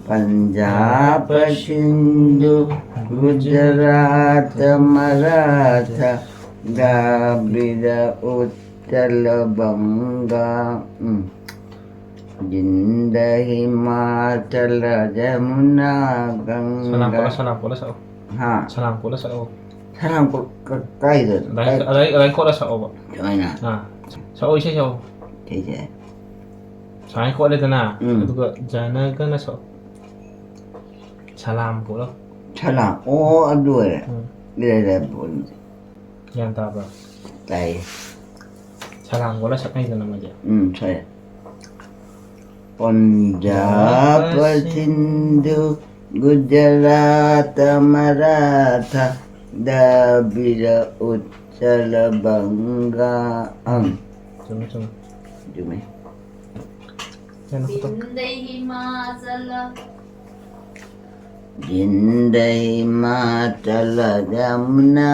ꯄꯟꯖꯥꯕ, ꯁꯤꯟꯙꯨ, ꯒꯨꯖꯔꯥꯇ, ꯃꯔꯥꯊ, ꯗ꯭ꯔꯥꯕꯤꯗ, ꯎꯠꯀꯂ, ꯕꯪꯒꯥ, ꯎꯝ꯫ ꯖꯤꯟꯗ, ꯍꯤꯃꯥꯆꯂ, ꯖꯃꯨꯅꯥ, ꯁꯂꯥꯝ ꯒꯪꯒꯥ꯫ ꯀꯣꯠꯂ, ꯁꯂꯥꯝ ꯀꯣꯠꯂ ꯁꯛꯑꯣ꯫ ꯍꯥ? ꯁꯂꯥꯝ ꯀꯣꯠꯂ ꯁꯛꯑꯣ꯫ ꯁꯂꯥꯝ ꯀꯣꯠ-, ꯀ-, ꯀꯥꯏꯗ? ꯑꯗꯥꯏ, ꯀꯥꯏ-, ꯑꯗꯥꯏ, ꯑꯗꯥꯏ ꯀꯣꯠꯂ ꯁꯛꯑꯣꯕ꯫ ꯁꯨꯃꯥꯏꯅ? ꯑꯥ꯫ ꯁꯛꯑꯣ, ꯏꯁꯩ ꯁꯛꯑꯣ꯫ ꯏꯁꯩꯁꯦ? ꯁꯨꯃꯥꯏꯅ ꯀꯣꯠꯂꯦꯗꯅ, ꯎꯝ꯫ ꯑꯗꯨꯒ ꯖꯅꯒꯅ ꯁꯛꯑꯣ꯫ ꯁꯂꯥꯝ ꯀꯣꯠꯂꯣ꯫ ꯁꯂꯥꯝ꯫ ꯑꯣ, ꯑꯗꯨ ꯑꯣꯏꯔꯦ꯫ ꯎꯝ꯫ ꯂꯩꯔꯦ, ꯄꯣꯠꯁꯦ꯫ ꯒ꯭ꯌꯥꯟ ꯇꯥꯕ꯭ꯔꯥ? ꯇꯥꯏꯌꯦ꯫ ꯁꯂꯥꯝ ꯀꯣꯠꯂ ꯁꯛꯅꯩꯗꯅ ꯃꯣꯏꯁꯦ꯫ ꯎꯝ, ꯁꯛꯑꯦ꯫ ꯄꯟꯖꯥꯕ, ꯁꯤꯟꯙꯨ, ꯒꯨꯖꯔꯥꯇ, ꯃꯔꯥꯊ, ꯗ꯭ꯔꯥꯕꯤꯔ, ꯎꯠꯀꯂ, ꯕꯪꯒꯥ꯫ ꯑꯪ꯫ ꯆꯨꯝꯃꯦ, ꯆꯨꯝꯃꯦ꯫ ꯆꯨꯝꯃꯦ꯫ ꯀꯩꯅꯣ ꯈꯛꯇ꯫ ꯖꯤꯟꯗ ꯍꯤꯃꯥꯆꯂ꯫ ꯖꯤꯟꯗ ꯍꯤꯃꯥꯆꯂ ꯖꯃꯨꯅꯥ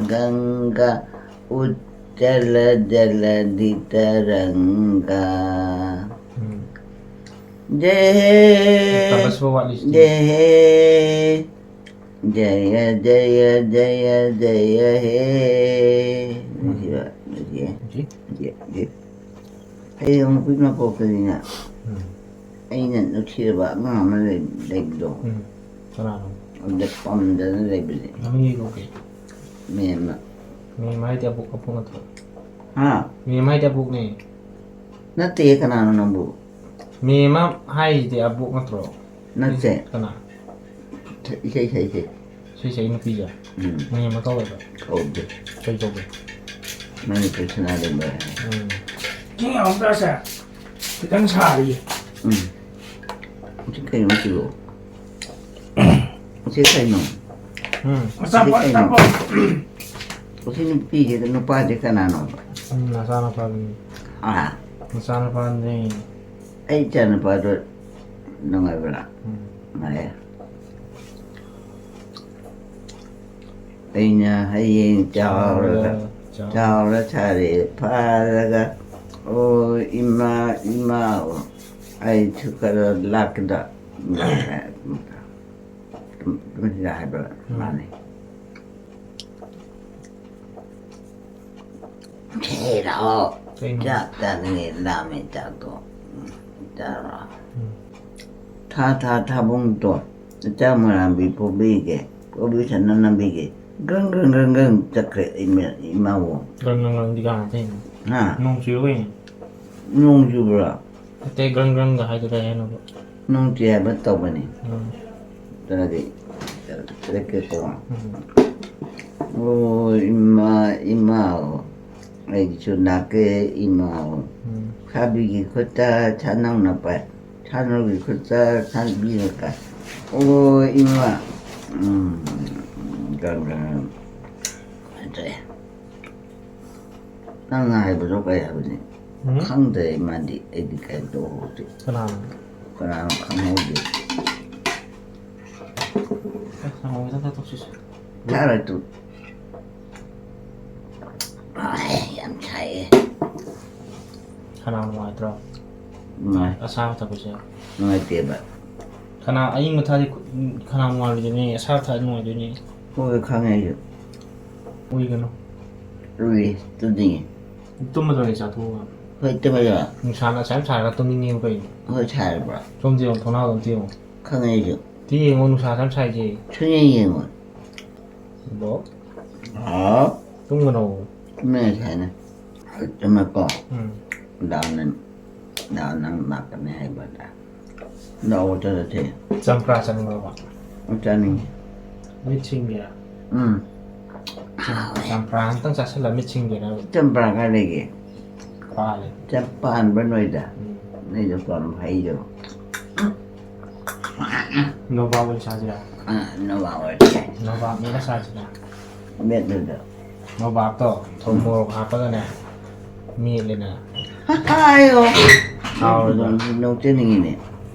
ꯒꯪꯒꯥ ꯎꯠꯀꯂ ꯖꯂꯙꯤ ꯇꯔꯪꯒꯥ꯫ ꯎꯝ꯫ ꯖꯌ ꯍꯦ, ꯇꯞꯄꯁꯨ ꯋꯥꯠꯂꯤ ꯁꯤꯗꯤ꯫ ꯖꯌ ꯍꯦ, ꯖꯌ ꯖꯌ ꯖꯌ ꯖꯌ ꯍꯦ꯫ ꯎꯝ꯫ ꯅꯨꯡꯁꯤꯕ, ꯅꯨꯡꯁꯤꯌꯦ꯫ ꯅꯨꯡꯁꯤ꯫ G, G. ꯍꯌꯦꯡ ꯅꯨꯄꯤ ꯃꯄꯣꯛꯇꯗꯤꯅꯦ, ꯎꯝ꯫ ꯑꯩꯅ ꯅꯨꯡꯁꯤꯔꯕ ꯑꯉꯥꯡ ꯑꯃ ꯂꯩ-, ꯂꯩꯕꯗꯣ, ꯎꯝ꯫ ꯀꯅꯥꯅꯣ? ꯑꯗꯨꯗ ꯄꯝꯗꯅ ꯂꯩꯕꯁꯦ꯫ ꯃꯃꯤꯡ ꯀꯩ ꯀꯧꯒꯦ? ꯃꯦꯝꯃ꯫ ꯃꯦꯝꯃ ꯍꯥꯏꯗꯤ ꯑꯕꯣꯛ, ꯑꯕꯣꯛ ꯅꯠꯇ꯭ꯔꯣ? ꯍꯥ? ꯃꯦꯝꯃ ꯍꯥꯏꯗꯤ ꯑꯕꯣꯛꯅꯦ꯫ ꯅꯠꯇꯦ, ꯀꯅꯥꯅꯣ ꯅꯪꯕꯨ? ꯃꯦꯝꯃ ꯍꯥꯏꯁꯤꯗꯤ ꯑꯕꯣꯛ ꯅꯠꯇ꯭ꯔꯣ? ꯅꯠꯇꯦ꯫ ꯀꯅꯥ? ꯏꯁꯩ ꯁꯛꯏꯁꯦ꯫ ꯏꯁꯩ ꯁꯛꯏ ꯅꯨꯄꯤꯁꯦ? ꯎꯝ꯫ ꯃꯦꯝꯃ ꯀꯧꯋꯦꯕ? ꯀꯧꯗꯦ꯫ ꯀꯩ ꯀꯧꯒꯦ? ꯃꯅꯤꯄꯨꯔ ꯁꯅꯥꯔꯩꯕ꯫ ꯎꯝ꯫ ꯏꯁꯤꯡ ꯑꯃꯨꯛꯇꯁꯦ ꯈꯤꯇꯪ ꯁꯥꯔꯤꯌꯦ꯫ ꯎꯝ꯫ ꯁꯤ ꯀꯩꯅꯣ ꯁꯤꯕꯣ? ꯁꯤ ꯀꯩꯅꯣ? ꯎꯝ꯫ ꯑꯆꯥꯄꯣꯠ, ꯁꯤ ꯀꯩꯅꯣ? ꯑꯆꯥꯄꯣꯠ꯫ ꯁꯤ ꯅꯨꯄꯤꯁꯤꯒ ꯅꯨꯄꯥꯁꯤ ꯀꯅꯥꯅꯣꯕ? ꯎꯝ, ꯅꯆꯥꯅꯨꯄꯥꯗꯨꯅꯤ꯫ ꯑꯥ꯫ ꯅꯆꯥꯅꯨꯄꯥꯗꯨꯅꯤ꯫ ꯑꯩ ꯏꯆꯥꯅꯨꯄꯥꯗꯣ ꯅꯨꯡꯉꯥꯏꯕ꯭ꯔꯥ? ꯎꯝ꯫ ꯅꯨꯡꯉꯥꯏꯌꯦ꯫ ꯑꯩꯅ ꯍꯌꯦꯡ ꯆꯥꯎꯔꯒ, ꯆꯥꯎꯔꯒ, ꯆꯥꯎꯔ ꯁꯥꯔꯦ ꯐꯥꯔꯒ, "ꯑꯣ ꯏꯃꯥ, ꯏꯃꯥ, ꯑꯩꯁꯨ ꯈꯔ ꯂꯥꯛꯀꯗ?" ꯇꯨꯃꯤꯟꯅ ꯍꯥꯏꯕ ꯎꯝ꯫ ꯃꯥꯅꯤ꯫ ꯍꯦ ꯂꯥꯛꯑꯣ꯫ ꯀꯩꯅꯣ? ꯆꯥꯛ ꯆꯥꯅꯤꯡꯉꯦ, ꯂꯥꯝꯃꯦ ꯆꯥꯛꯇꯣ꯫ ꯎꯝ, ꯆꯥꯔꯣ꯫ ꯎꯝ꯫ ꯊꯥ ꯊꯥ ꯊꯥꯕꯨꯡꯗꯣ ꯏꯆꯥ ꯃꯣꯏꯔꯥꯡꯕꯤ ꯄꯣꯕꯤꯒꯦ, ꯄꯣꯕꯤ ꯁꯅꯥ ꯅꯝꯕꯤꯒꯦ꯫ ꯒ꯭ꯔꯪ ꯒ꯭ꯔꯪ ꯒ꯭ꯔꯪ ꯒ꯭ꯔꯪ ꯆꯠꯈ꯭ꯔꯦ ꯏꯃꯥ-, ꯏꯃꯥꯕꯨ꯫ ꯒ꯭ꯔꯪ ꯒ꯭ꯔꯪ ꯒ꯭ꯔꯪꯗꯤ ꯀꯅꯥ ꯀꯩꯅꯣ? ꯍꯥ? ꯅꯣꯡ ꯆꯨꯔꯣ ꯀꯩꯅꯣ? ꯅꯣꯡ ꯆꯨꯕ꯭ꯔꯥ? ꯅꯠꯇꯦ, ꯒ꯭ꯔꯪ ꯒ꯭ꯔꯪꯒ ꯍꯥꯏꯗꯣ ꯀꯩ ꯍꯥꯏꯅꯣꯕ? ꯅꯣꯡ ꯆꯨꯏ ꯍꯥꯏꯕ ꯇꯧꯕꯅꯤ꯫ ꯎꯝ꯫ ꯑꯗꯨꯗꯤ ꯆꯠꯂꯛꯀꯦꯀꯣ꯫ ꯎꯝ꯫ ꯑꯣ ꯏꯃꯥ, ꯏꯃꯥ, ꯑꯩꯒꯤꯁꯨ ꯅꯥꯀꯦ ꯏꯃꯥ꯫ ꯎꯝ꯫ ꯁꯥꯕꯤꯒꯤ ꯈꯨꯠꯇ ꯁꯥꯅꯧꯅ ꯄꯥꯏ꯫ ꯁꯥꯅꯧꯒꯤ ꯈꯨꯠꯇ ꯁꯥꯕꯤꯔꯒ꯫ ꯑꯣ ꯏꯃꯥ꯫ ꯎꯝ꯫ ꯒ꯭ꯔꯪ ꯒ꯭ꯔꯪ꯫ ꯐꯖꯩ꯫ ꯅꯪꯅ ꯍꯥꯏꯕꯗꯣ ꯀꯩ ꯍꯥꯏꯕꯅꯤ? ꯎꯝ? ꯈꯪꯗ꯭ꯔꯦ ꯃꯥꯗꯤ꯫ ꯑꯩꯗꯤ ꯀꯩꯝꯇ ꯎꯍꯧꯗꯦ꯫ ꯀꯅꯥꯅꯣ? ꯀꯅꯥꯅꯣ ꯈꯪꯍꯧꯗꯦ꯫ ꯑꯦ, ꯅꯪ ꯑꯃꯨꯛꯇꯪ ꯆꯠꯊꯣꯛꯁꯤꯁꯦ꯫ ꯌꯥꯔꯣꯏ ꯇꯨ꯫ ꯑꯥꯏ, ꯌꯥꯝ ꯁꯥꯏꯌꯦ꯫ ꯈꯅꯥꯎ ꯅꯨꯡꯉꯥꯏꯇ꯭ꯔꯣ? ꯅꯨꯡꯉꯥꯏ꯫ ꯑꯁꯥꯕ ꯊꯛꯄꯁꯦ? ꯅꯨꯡꯉꯥꯏꯇꯦꯕ꯫ ꯈꯅꯥꯎ ꯑꯏꯪꯕ ꯊꯛꯑꯗꯤ ꯈꯨ-, ꯈꯅꯥꯎ ꯅꯨꯡꯉꯥꯏꯔꯣꯏꯗꯣꯏꯅꯦ, ꯑꯁꯥꯕ ꯊꯛꯑꯗꯤ ꯅꯨꯡꯉꯥꯏꯗꯣꯏꯅꯦ꯫ ꯍꯣꯏ, ꯈꯪꯉꯦ ꯑꯩꯁꯨ꯫ ꯎꯏꯒꯅꯨ꯫ ꯎꯏ, ꯇꯨꯝꯅꯤꯡꯉꯦ꯫ ꯇꯨꯝꯃꯗꯧꯅꯦ ꯆꯥꯊꯣꯛꯑꯒ꯫ ꯍꯣꯏ, ꯇꯨꯝꯃꯤꯔꯣ? ꯅꯨꯡꯁꯥꯅ ꯑꯁꯨꯛ ꯌꯥꯝ ꯁꯥꯔꯒ ꯇꯨꯝꯅꯤꯡꯉꯦꯕ ꯀꯩꯅꯣ? ꯍꯣꯏ, ꯁꯥꯔꯕ꯭ꯔꯣ? ꯁꯣꯝꯗ ꯌꯦꯡꯉꯣ, ꯊꯣꯡꯅꯥꯎꯗ ꯑꯝꯇ ꯌꯦꯡꯉꯣ꯫ ꯈꯪꯉꯦ ꯑꯩꯁꯨ꯫ ꯇꯤ ꯌꯦꯡꯉꯣ, ꯅꯨꯡꯁꯥ ꯑꯁꯨꯛ ꯌꯥꯝ ꯁꯥꯏꯁꯦ꯫ ꯁꯨꯡꯌꯦꯡ ꯌꯦꯡꯉꯣꯏ꯫ ꯏꯕꯣ꯫ ꯍꯥꯎ꯫ ꯇꯨꯝꯒꯅꯣ꯫ ꯇꯨꯝꯃꯦ ꯉꯁꯥꯏꯅ꯫ ꯇꯨꯝꯃꯦꯀꯣ꯫ ꯎꯝ꯫ ꯗꯥꯎꯅ, ꯗꯥꯎ ꯅꯪ ꯂꯥꯛꯀꯅꯤ ꯍꯥꯏꯕꯗ꯫ ꯂꯥꯛꯑꯣ ꯆꯠꯂꯁꯦ꯫ ꯆꯝꯄ꯭ꯔꯥ ꯆꯥꯅꯤꯡꯕ꯭ꯔꯣ? ꯆꯥꯅꯤꯡꯉꯤ꯫ ꯃꯤꯠ ꯁꯤꯡꯒꯦꯔꯥ? ꯎꯝ꯫ ꯆꯝꯄ꯭ꯔꯥ ꯑꯝꯇꯪ ꯆꯥꯁꯤꯜꯂ ꯃꯤꯠ ꯁꯤꯡꯒꯦꯔꯕ? ꯆꯝꯄ꯭ꯔꯥ ꯀꯥꯏ ꯂꯩꯒꯦ? ꯄꯥꯜꯂꯦ꯫ ꯆꯞ ꯄꯥꯟꯕ꯭ꯔꯥ ꯅꯣꯏꯗ? ꯎꯝ꯫ ꯅꯣꯏꯗ ꯄꯥꯟꯕ ꯍꯩꯗꯣ꯫ ꯅꯣꯕꯥꯞ ꯑꯣꯏꯅ ꯆꯥꯁꯤꯔꯥ? ꯑꯥ, ꯅꯣꯕꯥꯞ ꯑꯣꯏꯔꯁꯦ꯫ ꯅꯣꯕꯥꯞ ꯃꯦꯠꯂ ꯆꯥꯁꯤꯔꯥ? ꯃꯦꯠꯂꯨꯗ꯫ ꯅꯣꯕꯥꯞꯇꯣ ꯊꯨꯝ ꯃꯣꯔꯣꯛ ꯍꯥꯞꯄꯒꯅꯦ, ꯃꯦꯠꯂꯦꯅ꯫ ꯍꯥꯏꯌꯣ꯫ ꯍꯥꯎꯔꯣꯏꯗ꯭ꯔꯣ? ꯅꯣꯛꯆꯅꯤꯡꯉꯤꯅꯦ꯫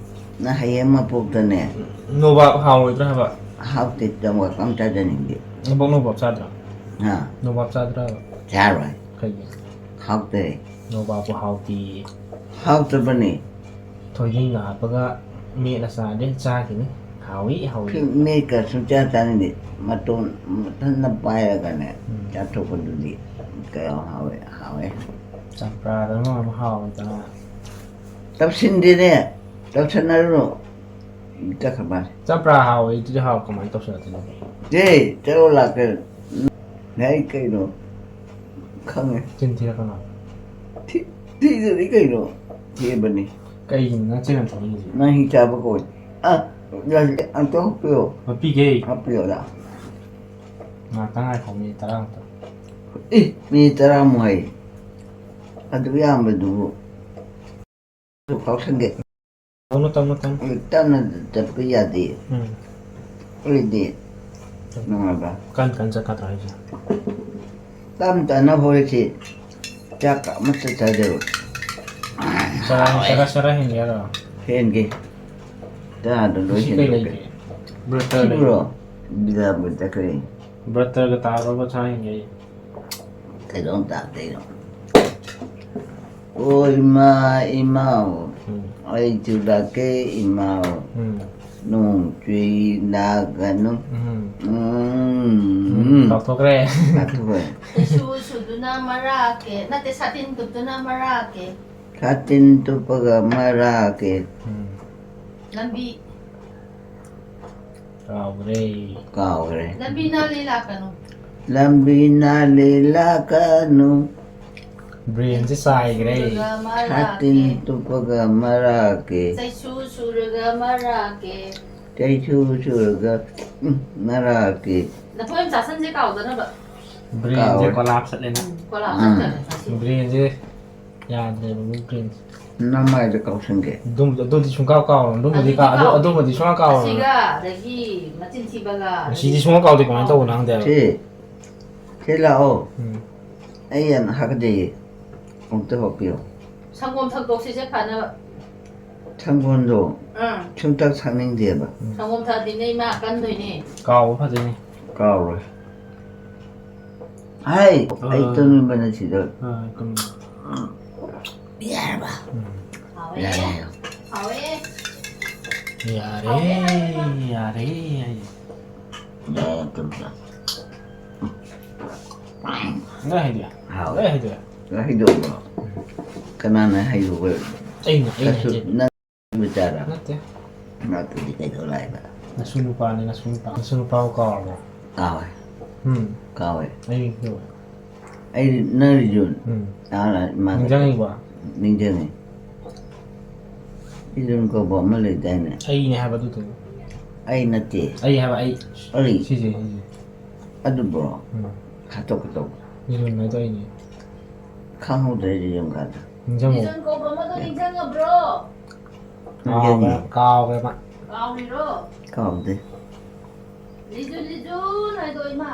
ꯅꯪ ꯍꯌꯦꯡ ꯃꯄꯣꯛꯇꯅꯦ꯫ ꯅꯣꯕꯥꯞ ꯍꯥꯎꯔꯣꯏꯗ꯭ꯔꯥ ꯍꯥꯏꯕ? ꯍꯥꯎꯇꯦ, ꯆꯝꯄ꯭ꯔꯥ ꯑꯝ ꯆꯥꯖꯅꯤꯡꯗꯦ꯫ ꯅꯕꯣꯛ ꯅꯣꯕꯥꯞ ꯆꯥꯗ꯭ꯔꯣ? ꯍꯥ? ꯅꯣꯕꯥꯞ ꯆꯥꯗ꯭ꯔꯥ ꯍꯥꯏꯕ? ꯆꯥꯔꯣꯏ꯫ ꯀꯩꯒꯤ? ꯍꯥꯎꯇꯦ꯫ ꯅꯣꯕꯥꯞꯄꯨ ꯍꯥꯎꯇꯦꯌꯦ꯫ ꯍꯥꯎꯇꯕꯅꯦ꯫ ꯊꯣꯏꯗꯤꯡꯒ ꯍꯥꯞꯄꯒ ꯃꯦꯠꯂ ꯆꯥꯔꯗꯤ ꯆꯥꯈꯤꯅꯤ꯫ ꯍꯥꯎꯏ, ꯍꯥꯎꯏ꯫ ꯃꯦꯠꯀ ꯁꯨꯡꯆꯥ ꯆꯥꯅꯤꯡꯗꯦ꯫ ꯃꯇꯣꯟ ꯃꯊꯟꯇ ꯄꯥꯏꯔꯒꯅꯦ, ꯎꯝ꯫ ꯆꯥꯊꯣꯛꯄꯗꯨꯗꯤ ꯀꯌꯥꯝ ꯍꯥꯎꯋꯦ, ꯍꯥꯎꯋꯦ꯫ ꯆꯝꯄ꯭ꯔꯥꯗ ꯃꯔꯣꯟ ꯑꯃ ꯍꯥꯎꯋꯤꯗꯅ꯫ ꯇꯧꯁꯤꯟꯗꯦꯅꯦ, ꯇꯧꯁꯟꯅꯔꯨꯅꯨ꯫ ꯆꯠꯈ꯭ꯔ ꯃꯥꯜꯂꯦ꯫ ꯆꯝꯄ꯭ꯔꯥ ꯍꯥꯎꯋꯦ, ꯑꯗꯨꯗꯤ ꯍꯥꯎ ꯀꯃꯥꯏꯅ ꯇꯧꯁꯜꯂꯛꯇꯣꯏꯅꯣ? ꯑꯦ, ꯆꯠꯂꯣ ꯂꯥꯛꯀꯦ꯫ ꯌꯥꯏ ꯀꯩꯅꯣ? ꯈꯪꯉꯦ꯫ ꯆꯤꯟ ꯊꯤꯔꯛꯀꯅꯣ꯫ ꯊꯤ-, ꯊꯤꯗꯗꯤ ꯀꯩꯅꯣ? ꯊꯤꯕꯅꯤ꯫ ꯀꯩꯒꯤꯅꯣ ꯅꯪ ꯆꯤꯟ ꯌꯥꯝ ꯊꯤꯔꯤꯁꯦ? ꯅꯪ ꯍꯤꯡ ꯆꯥꯕ ꯀꯧꯏ꯫ ꯑ, ꯑꯝꯇ ꯍꯥꯞꯄꯤꯌꯣ꯫ ꯍꯥꯞꯄꯤꯒꯦ꯫ ꯍꯥꯞꯄꯤꯌꯣ, ꯂꯥ꯫ ꯉꯥꯛꯇꯪ ꯉꯥꯏꯈꯣ, ꯃꯤꯅꯤꯠ ꯇꯔꯥꯃꯨꯛꯇ꯫ ꯑꯦ, ꯃꯤꯅꯤꯠ ꯇꯔꯥꯃꯨꯛ ꯍꯥꯏ꯫ ꯑꯗꯨ ꯌꯥꯝꯕꯗꯨꯕꯨ꯫ ꯑꯗꯨ ꯀꯥꯎꯁꯟꯒꯦ꯫ ꯇꯞꯅ, ꯇꯞꯅ, ꯇꯞꯅ꯫ ꯇꯞꯅ ꯆꯠꯄ ꯌꯥꯗꯦ꯫ ꯎꯝ꯫ ꯑꯩꯗꯤ ꯅꯨꯡꯉꯥꯏꯕ꯫ ꯀꯟ ꯀꯟ ꯆꯠꯀꯗ꯭ꯔꯥ ꯍꯥꯏꯁꯦ? ꯇꯞ ꯇꯞꯅ ꯍꯣꯏꯁꯤ꯫ ꯆꯥꯛ ꯑꯃꯠꯇ ꯆꯥꯖꯔꯣꯏ꯫ ꯆꯔꯥ, ꯆꯔꯥ, ꯆꯔꯥ ꯍꯦꯟꯒꯦ ꯍꯥꯏꯔꯣ? ꯍꯦꯟꯒꯦ꯫ ꯆꯔꯥꯗꯣ ꯂꯣꯏ ꯉꯁꯤ ꯀꯩ ꯍꯦꯟꯗꯣꯛꯀꯦ꯫ ꯂꯩꯒꯦ? ꯕ꯭ꯔꯠꯇ ꯂꯩ꯫ ꯁꯤꯕꯨꯔꯣ? ꯕꯤꯗꯥꯕꯨ ꯆꯠꯈ꯭ꯔꯦ꯫ ꯕ꯭ꯔꯠꯇꯒ ꯇꯥꯔꯕ ꯆꯔꯥ ꯍꯦꯟꯒꯦ ꯍꯥꯏꯌꯦ꯫ ꯀꯩꯗꯧ ꯇꯥꯗꯣꯏꯅꯣ? ꯑꯣ ꯏꯃꯥ, ꯏꯃꯥꯎ, ꯎꯝ꯫ ꯑꯩꯁꯨ ꯂꯥꯛꯀꯦ ꯏꯃꯥꯎ꯫ ꯎꯝ꯫ ꯅꯣꯡ ꯆꯨꯏ ꯂꯥꯛꯀꯅꯨ꯫ ꯎꯝ꯫ ꯎꯝ꯫ ꯎꯝ, ꯀꯥꯎꯊꯣꯛꯈ꯭ꯔꯦ꯫ ꯀꯥꯎꯊꯣꯛꯈ꯭ꯔꯦ꯫ ꯆꯩꯁꯨ ꯁꯨꯗꯨꯅ ꯃꯔꯥꯛꯀꯦ, ꯅꯠꯇꯦ, ꯁꯥꯇꯤꯟ ꯇꯨꯞꯇꯨꯅ ꯃꯔꯥꯛꯀꯦ꯫ ꯁꯥꯇꯤꯟ ꯇꯨꯞꯄꯒ ꯃꯔꯥꯛꯀꯦ꯫ ꯎꯝ꯫ ꯂꯝꯕꯤ꯫ ꯀꯥꯎꯈ꯭ꯔꯦ꯫ ꯀꯥꯎꯈ꯭ꯔꯦ꯫ ꯂꯝꯕꯤ ꯅꯥꯜꯂꯦ ꯂꯥꯛꯀꯅꯨ꯫ ꯂꯝꯕꯤ ꯅꯥꯜꯂꯦ ꯂꯥꯛꯀꯅꯨ꯫ ꯕ꯭ꯔꯦꯟꯁꯦ ꯆꯥꯏꯈ꯭ꯔꯦ꯫ ꯁꯨꯔꯒ ꯃꯔꯥꯛꯀꯦ꯫ ꯁꯥꯇꯤꯟ ꯇꯨꯞꯄꯒ ꯃꯔꯥꯛꯀꯦ꯫ ꯆꯩꯁꯨ ꯁꯨꯔꯒ ꯃꯔꯥꯛꯀꯦ꯫ ꯆꯩꯁꯨ ꯁꯨꯔꯒ, ꯎꯝ, ꯃꯔꯥꯛꯀꯦ꯫ ꯂꯐꯣꯏ ꯑꯃ ꯆꯥꯁꯟꯁꯦ ꯀꯥꯎꯗꯅꯕ꯫ ꯕ꯭ꯔꯦꯟꯁꯦ ꯀꯥꯎꯔꯦ꯫ ꯀꯣꯂꯥꯞꯁ ꯆꯠꯂꯦꯅ꯫ ꯎꯝ, ꯀꯣꯂꯥꯞꯁ ꯎꯝ꯫ ꯆꯠꯈ꯭ꯔꯦ ꯉꯁꯤ꯫ ꯕ꯭ꯔꯦꯟꯁꯦ ꯌꯥꯗ꯭ꯔꯦꯕ, ꯃꯤ ꯕ꯭ꯔꯦꯟꯁꯦ꯫ ꯅꯃꯥꯏꯗ ꯀꯥꯎꯁꯟꯒꯦ꯫ ꯑꯗꯨꯝ-, ꯑꯗꯨꯗꯤ ꯁꯨꯡꯀꯥꯎ ꯀꯥꯎꯔꯣꯏ꯫ ꯑꯗꯨꯝꯕꯗꯤ ꯑꯗꯨꯗꯤ ꯀꯥ-, ꯑꯗꯨ-, ꯀꯥꯎ-, ꯑꯗꯨꯝꯕꯗꯤ ꯁꯨꯡꯀꯥꯎ ꯀꯥꯎꯔꯣꯏ꯫ ꯑꯁꯤꯒ ꯑꯗꯒꯤ ꯃꯆꯤꯟ ꯊꯤꯕꯒ ꯉꯁꯤꯗꯤ ꯁꯨꯡꯀꯥꯎ ꯀꯥꯎꯗꯦ꯫ ꯀꯃꯥꯏꯅ ꯇꯧꯕꯅꯣ ꯈꯪꯗꯦ ꯍꯥꯏꯕ꯫ ꯁꯤ, ꯁꯤ ꯂꯥꯛꯑꯣ꯫ ꯎꯝ꯫ ꯑꯩ ꯌꯥꯝ ꯍꯥꯀꯠꯆꯩꯌꯦ꯫ ꯑꯃꯨꯛꯇ ꯍꯣꯞꯄꯤꯌꯣ꯫ ꯁꯪꯒꯣꯝ ꯊꯛꯇꯣꯛꯁꯤꯁꯦ ꯐꯅꯕ꯫ ꯁꯪꯒꯣꯝꯗꯣ ꯑꯥ꯫ ꯁꯨꯡꯊꯛ ꯊꯛꯅꯤꯡꯗꯦꯕ꯫ ꯎꯝ꯫ ꯁꯪꯒꯣꯝ ꯊꯛꯑꯗꯤꯅꯦ ꯏꯃꯥ ꯀꯟꯗꯣꯏꯅꯦ꯫ ꯀꯥꯎꯕ ꯐꯗꯣꯏꯅꯦ꯫ ꯀꯥꯎꯔꯣꯏ꯫ ꯍꯥꯏ, ꯑꯩ ꯑꯥ꯫ ꯇꯨꯝꯅꯤꯡꯕꯅ ꯁꯤꯗꯧꯔꯦ꯫ ꯑꯥ, ꯇꯨꯝꯅꯤꯡꯕ꯫ ꯌꯥꯔꯕ? ꯎꯝ꯫ ꯍꯥꯎꯋꯦ꯫ ꯌꯥꯔꯦ, ꯌꯥꯔꯦ꯫ ꯍꯥꯎꯋꯦ꯫ ꯌꯥꯔꯦ, ꯍꯥꯎꯋꯦ, ꯍꯥꯎꯋꯦ, ꯍꯥꯎꯋꯦ꯫ ꯌꯥꯔꯦ, ꯌꯥꯔꯦ꯫ ꯌꯥꯔꯦ, ꯇꯨꯝꯕ꯫ ꯅꯪ ꯍꯩꯗꯣꯏꯔꯥ? ꯍꯥꯎꯋꯦ꯫ ꯅꯪ ꯍꯩꯗꯣꯏꯔꯥ? ꯅꯪ ꯍꯩꯗꯣꯛꯑꯣ꯫ ꯀꯅꯥꯅ ꯍꯩꯗꯣꯛꯑꯣ? ꯑꯩꯅ, ꯑꯩꯅ ꯀꯩꯁꯨ ꯍꯩꯗꯣꯏꯅꯦ꯫ ꯅꯪ ꯃꯆꯥꯔꯥ? ꯅꯠꯇꯦ꯫ ꯅꯠꯇ꯭ꯔꯗꯤ ꯀꯩꯗꯧ ꯂꯥꯛꯏꯕ? ꯅꯁꯨ ꯅꯨꯄꯥꯅꯤ, ꯅꯁꯨ ꯅꯨꯄꯥ꯫ ꯅꯁꯨ ꯅꯨꯄꯥꯕꯨ ꯀꯥꯎꯔꯕꯣ? ꯀꯥꯎꯋꯦ꯫ ꯎꯝ꯫ ꯀꯥꯎꯋꯦ꯫ ꯑꯩ ꯀꯥꯎꯋꯦ꯫ ꯑꯩ ꯅꯪ ꯔꯤꯖꯨꯟ꯫ ꯎꯝ꯫ ꯑꯥ, ꯏꯃꯥ ꯅꯤꯡꯖꯪꯉꯤꯕꯣ? ꯅꯤꯡꯖꯪꯉꯤ꯫ ꯔꯤꯖꯨꯟ ꯀꯧꯕ ꯑꯃ ꯂꯩꯗꯥꯏꯅꯦ? ꯑꯩꯅꯦ ꯍꯥꯏꯕ ꯑꯗꯨꯗꯣ꯫ ꯑꯩ ꯅꯠꯇꯦ꯫ ꯑꯩ ꯍꯥꯏꯕ, ꯑꯩ꯫ ꯑꯩ꯫ ꯁꯤꯁꯦ, ꯁꯤꯁꯦ꯫ ꯑꯗꯨꯕꯨ ꯎꯝ꯫ ꯍꯥꯠꯇꯣꯛꯀꯦ ꯇꯧꯕ꯫ ꯔꯤꯖꯨꯟ ꯍꯥꯏꯗꯣ ꯑꯩꯅꯦ꯫ ꯈꯪꯍꯧꯗ꯭ꯔꯦ ꯔꯤꯖꯨꯟ ꯀꯥꯗ꯫ ꯅꯤꯡꯖꯪꯉꯣ꯫ ꯔꯤꯖꯨꯟ ꯀꯧꯕ ꯑꯃꯗꯣ ꯅꯤꯡꯖꯪꯉꯕ꯭ꯔꯣ? ꯅꯤꯡꯖꯪꯉꯤ꯫ ꯀꯥꯎꯒ꯭ꯔꯦ, ꯀꯥꯎꯒ꯭ꯔꯦ ꯃꯥ꯫ ꯀꯥꯎꯔꯤꯔꯣ? ꯀꯥꯎꯗꯦ꯫ ꯂꯤꯖꯨꯟ, ꯂꯤꯖꯨꯟ ꯍꯥꯏꯗꯣ ꯏꯃꯥ꯫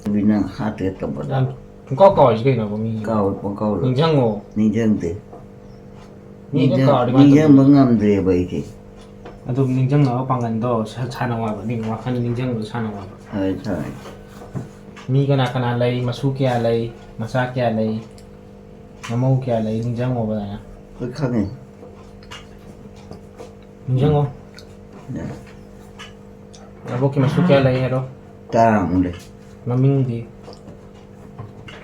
ꯑꯗꯨꯗꯤ ꯅꯪ ꯍꯥꯠꯇꯦ ꯇꯧꯕꯗ꯫ ꯅꯪ ꯄꯨꯡꯀꯥꯎ ꯀꯥꯎꯔꯤꯁꯤ ꯀꯩꯅꯣꯕ ꯃꯤ? ꯀꯥꯎꯔꯣꯏ, ꯄꯨꯡꯀꯥꯎꯔꯣꯏ꯫ ꯅꯤꯡꯖꯪꯉꯣ꯫ ꯅꯤꯡꯖꯪꯗꯦ꯫ ꯃꯤ ꯑꯗꯨꯝ ꯅꯤꯡꯖꯪ-, ꯀꯥꯎꯔꯗꯤ ꯀꯃꯥꯏꯅ ꯅꯤꯡꯖꯪꯕ ꯇꯧꯗꯣꯏꯅꯣ? ꯉꯝꯗ꯭ꯔꯦꯕ ꯑꯩꯁꯦ꯫ ꯑꯗꯨꯝ ꯅꯤꯡꯖꯪꯅꯕ ꯄꯥꯡꯒꯟꯗꯣ ꯁꯥ-, ꯁꯥꯟꯅꯧ ꯍꯥꯏꯕ꯫ ꯅꯤꯡ-, ꯋꯥꯈꯜ ꯅꯤꯡꯖꯪꯕꯗꯣ ꯁꯥꯟꯅꯧ ꯍꯥꯏꯕ꯫ ꯍꯣꯏ, ꯍꯣꯏ꯫ ꯃꯤ ꯀꯅꯥ ꯀꯅꯥ ꯂꯩ, ꯃꯁꯨ ꯀꯌꯥ ꯂꯩ, ꯃꯆꯥ ꯀꯌꯥ ꯂꯩ, ꯃꯃꯧ ꯀꯌꯥ ꯂꯩ, ꯅꯤꯡꯖꯪꯉꯣꯕ ꯑꯗꯨꯃꯥꯏꯅ꯫ ꯍꯣꯏ, ꯈꯪꯉꯦ꯫ ꯅꯤꯡꯖꯪꯉꯣ꯫ ꯑꯕꯣꯛꯀꯤ ꯃꯁꯨ ꯀꯌꯥ ꯂꯩ ꯍꯥꯏꯔꯣ? ꯇꯔꯥꯃꯨꯛ ꯂꯩ꯫ ꯃꯃꯤꯡꯗꯤ?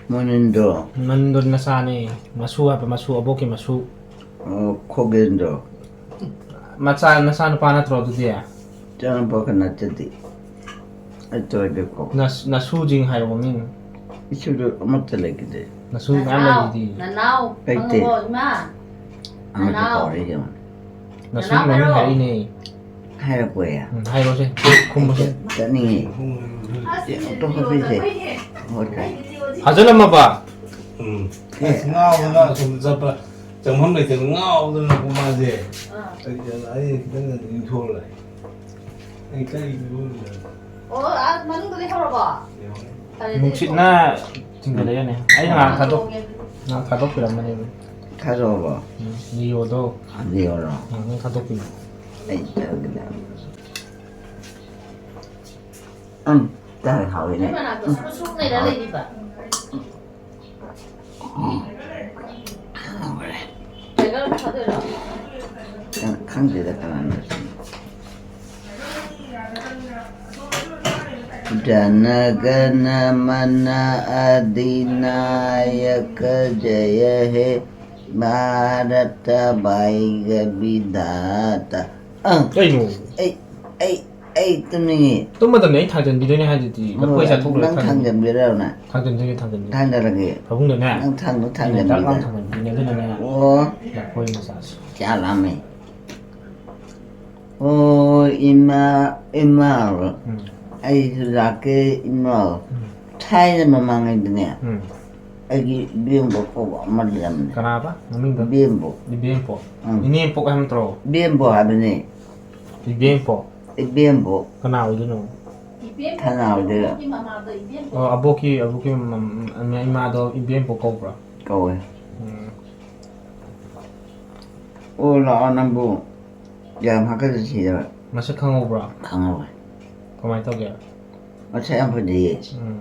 ꯃꯅꯤꯟꯗꯣ꯫ ꯃꯅꯤꯟꯗꯣ ꯅꯆꯥꯅꯦ꯫ ꯃꯁꯨ ꯍꯥꯏꯕ ꯃꯁꯨ, ꯑꯕꯣꯛꯀꯤ ꯃꯁꯨ꯫ ꯑꯣ, ꯈꯣꯒꯦꯟꯗꯣ꯫ ꯃꯆꯥ, ꯅꯆꯥꯅꯨꯄꯥ ꯅꯠꯇ꯭ꯔꯣ ꯑꯗꯨꯗꯤ? ꯏꯆꯥꯅꯨꯄꯥꯒ ꯅꯠꯇꯗꯤ꯫ ꯑꯩ ꯇꯧꯔꯒꯦꯀꯣ꯫ ꯅꯁ-, ꯅꯁꯨꯁꯤꯡ ꯍꯥꯏꯌꯣ ꯃꯃꯤꯡ꯫ ꯏꯁꯨꯗꯣ ꯑꯃꯠꯇ ꯂꯩꯈꯤꯗꯦ꯫ ꯅꯁꯨ ꯃꯌꯥꯝ ꯅꯅꯥꯎ, ꯂꯩꯗꯨꯗꯤ꯫ ꯅꯅꯥꯎ, ꯂꯩꯇꯦ꯫ ꯈꯪꯉꯕꯣ, ꯏꯃꯥ? ꯑꯃꯠꯇ ꯅꯅꯥꯎ꯫ ꯀꯧꯔꯛꯏꯁꯦ ꯌꯦꯡꯉꯣ꯫ ꯅꯁꯨ ꯅꯅꯥꯎ ꯃꯃꯤꯡ ꯍꯥꯏꯔꯣ꯫ ꯍꯥꯏꯔꯛꯏꯅꯦ꯫ ꯍꯥꯏꯔꯛꯄ ꯌꯥ꯫ ꯎꯝ, ꯍꯥꯏꯔꯣꯁꯦ꯫ ꯈꯨꯝꯃꯣꯁꯦ꯫ ꯆꯠꯅꯤꯡꯉꯦ꯫ ꯑꯁ, ꯑꯝꯇ ꯍꯣꯠꯄꯤꯁꯦ꯫ ꯍꯣꯠꯈ꯭ꯔꯦ꯫ ꯐꯥꯖꯤꯜꯂꯝꯃꯕ? ꯎꯝ꯫ ꯑꯁ, ꯉꯥꯎꯗꯅ ꯑꯁꯣꯝꯗ ꯆꯠꯄ ꯆꯪꯐꯝ ꯂꯩꯇꯗꯅ ꯉꯥꯎꯗꯅ ꯃꯥꯁꯦ꯫ ꯑꯥ꯫ ꯑꯩ, ꯑꯩ ꯈꯤꯇꯪ ꯏꯟꯊꯣꯛꯑ ꯂꯥꯛꯑꯦ꯫ ꯑꯩ ꯀꯔꯤ ꯐꯤꯕꯝꯗ ꯑꯣ, ꯑꯥ, ꯃꯅꯨꯡꯗ ꯂꯩꯍꯧꯔꯕꯣ? ꯂꯩꯍꯧꯔꯦ꯫ ꯐꯔꯦ, ꯑꯗꯨꯗꯤ ꯅꯨꯡꯁꯤꯠꯅ ꯊꯣꯡ-, ꯆꯤꯡꯈꯠꯂꯛꯑꯦꯅꯦ꯫ ꯑꯩꯅ ꯉꯥꯏꯍꯥꯛ ꯊꯥꯗꯣꯛ-, ꯊꯣꯡꯉꯦ ꯑꯗꯨꯗꯤ꯫ ꯉꯥꯏꯍꯥꯛ ꯊꯥꯗꯣꯛꯄꯤꯔꯝꯕꯅꯦꯕ꯫ ꯊꯥꯗꯣꯛꯑꯕꯣ? ꯎꯝ, ꯂꯤꯑꯣꯗꯣ꯫ ꯂꯤꯑꯣꯔꯣ? ꯎꯝ, ꯅꯪ ꯊꯥꯗꯣꯛꯄꯤꯔꯣ꯫ ꯑꯩ ꯇꯧꯔꯒꯦ꯫ ꯎꯝ, ꯆꯥꯛ ꯍꯥꯎꯋꯤꯅꯦ꯫ ꯅꯣꯏ ꯃꯅꯥꯛꯇ ꯁꯨꯔꯨ ꯁꯨꯔꯨ ꯅꯩꯔ ꯍꯥꯎꯋꯦ꯫ ꯂꯩꯔꯤꯕ? ꯈꯪꯗꯦꯗ ꯀꯅꯥꯅꯣ꯫ ꯖꯅ ꯒꯅ ꯃꯅ ꯑꯙꯤꯅꯥꯌꯀ ꯖꯌ ꯍꯦ ꯚꯥꯔꯇ ꯚꯥꯏꯒ ꯚꯤꯙꯥꯇ꯫ ꯑꯪ꯫ ꯀꯩꯅꯣ? ꯑꯩ, ꯑꯩ, ꯑꯩ ꯇꯨꯝꯅꯤꯡꯉꯤ꯫ ꯇꯨꯝꯃꯗꯕꯅꯦ, ꯑꯩ ꯊꯥꯡꯖꯟꯕꯤꯗꯣꯏꯅꯦ ꯍꯥꯏꯗꯨꯗꯤ꯫ ꯍꯣꯏ, ꯂꯐꯣꯏ ꯆꯥꯊꯣꯛ ꯂꯣꯏꯔ ꯅꯪ ꯊꯥꯡꯖꯟ-, ꯊꯥꯡꯖꯟꯕꯤꯔꯣ ꯅꯪ? ꯊꯥꯡꯖꯟꯗꯣꯏꯅꯦ, ꯊꯥꯡꯖꯟꯗꯣꯏꯅꯦ꯫ ꯊꯥꯡꯖꯜꯂꯒꯦ꯫ ꯐꯃꯨꯡꯗꯅꯦ꯫ ꯅꯪ ꯊꯥꯡꯗꯣ ꯑꯩꯅ ꯗꯛ ꯂꯥꯎꯅ ꯊꯥꯡꯖꯟꯕꯤꯗ꯫ ꯊꯥꯡꯖꯟꯕꯤꯅꯦ, ꯑꯗꯨꯅꯅꯦ꯫ ꯑꯣ꯫ ꯂꯐꯣꯏ ꯃꯆꯥꯁꯦ꯫ ꯆꯥ ꯂꯥꯝꯃꯦ꯫ ꯑꯣ, ꯏꯃꯥ, ꯏꯃꯥ꯫ ꯎꯝ꯫ ꯑꯩꯁꯨ ꯂꯥꯛꯀꯦ, ꯏꯃꯥ꯫ ꯎꯝ꯫ ꯊꯥꯏꯅ ꯃꯃꯥꯡꯉꯩꯗꯅꯦ, ꯎꯝ꯫ ꯑꯩꯒꯤ ꯏꯕꯦꯝꯕ ꯀꯧꯕ ꯑꯃ ꯂꯩꯔꯝꯕꯅꯦ꯫ ꯀꯅꯥꯕ? ꯃꯃꯤꯡꯗꯣ? ꯏꯕꯦꯝꯕꯣ꯫ ꯏꯕꯦꯝꯄꯣꯛ꯫ ꯎꯝ꯫ ꯏꯅꯦꯝꯄꯣꯛ ꯍꯥꯏꯕ ꯅꯠꯇ꯭ꯔꯣ? ꯏꯕꯦꯝꯕꯣ ꯍꯥꯏꯕꯅꯦ꯫ ꯏꯕꯦꯝꯄꯣꯛ? ꯏꯕꯦꯝꯕꯣꯛ꯫ ꯀꯅꯥ ꯑꯣꯏꯗꯣꯏꯅꯣ? ꯏꯕꯦꯝꯄꯣꯛ ꯊꯅꯥ ꯑꯣꯏꯗꯣꯏꯔꯣ? ꯍꯥꯏꯕꯒꯤ ꯃꯃꯥꯗꯣ ꯏꯕꯦꯝꯄꯣꯛ꯫ ꯑꯣ, ꯑꯕꯣꯛꯀꯤ, ꯑꯕꯣꯛꯀꯤ ꯃꯝ-, ꯏꯃꯥꯗꯣ ꯏꯕꯦꯝꯄꯣꯛ ꯀꯧꯕ꯭ꯔꯥ? ꯀꯧꯋꯦ꯫ ꯎꯝ꯫ ꯑꯣ, ꯂꯥꯛꯑꯣ ꯅꯪꯕꯨ꯫ ꯌꯥꯝ ꯍꯥꯀꯠꯆ ꯊꯤꯗꯕ꯫ ꯃꯁꯛ ꯈꯪꯍꯧꯕ꯭ꯔꯣ? ꯈꯪꯍꯧꯋꯦ꯫ ꯀꯃꯥꯏꯅ ꯇꯧꯒꯦ? ꯃꯁꯛ ꯌꯥꯝ ꯐꯖꯩꯌꯦ꯫ ꯎꯝ꯫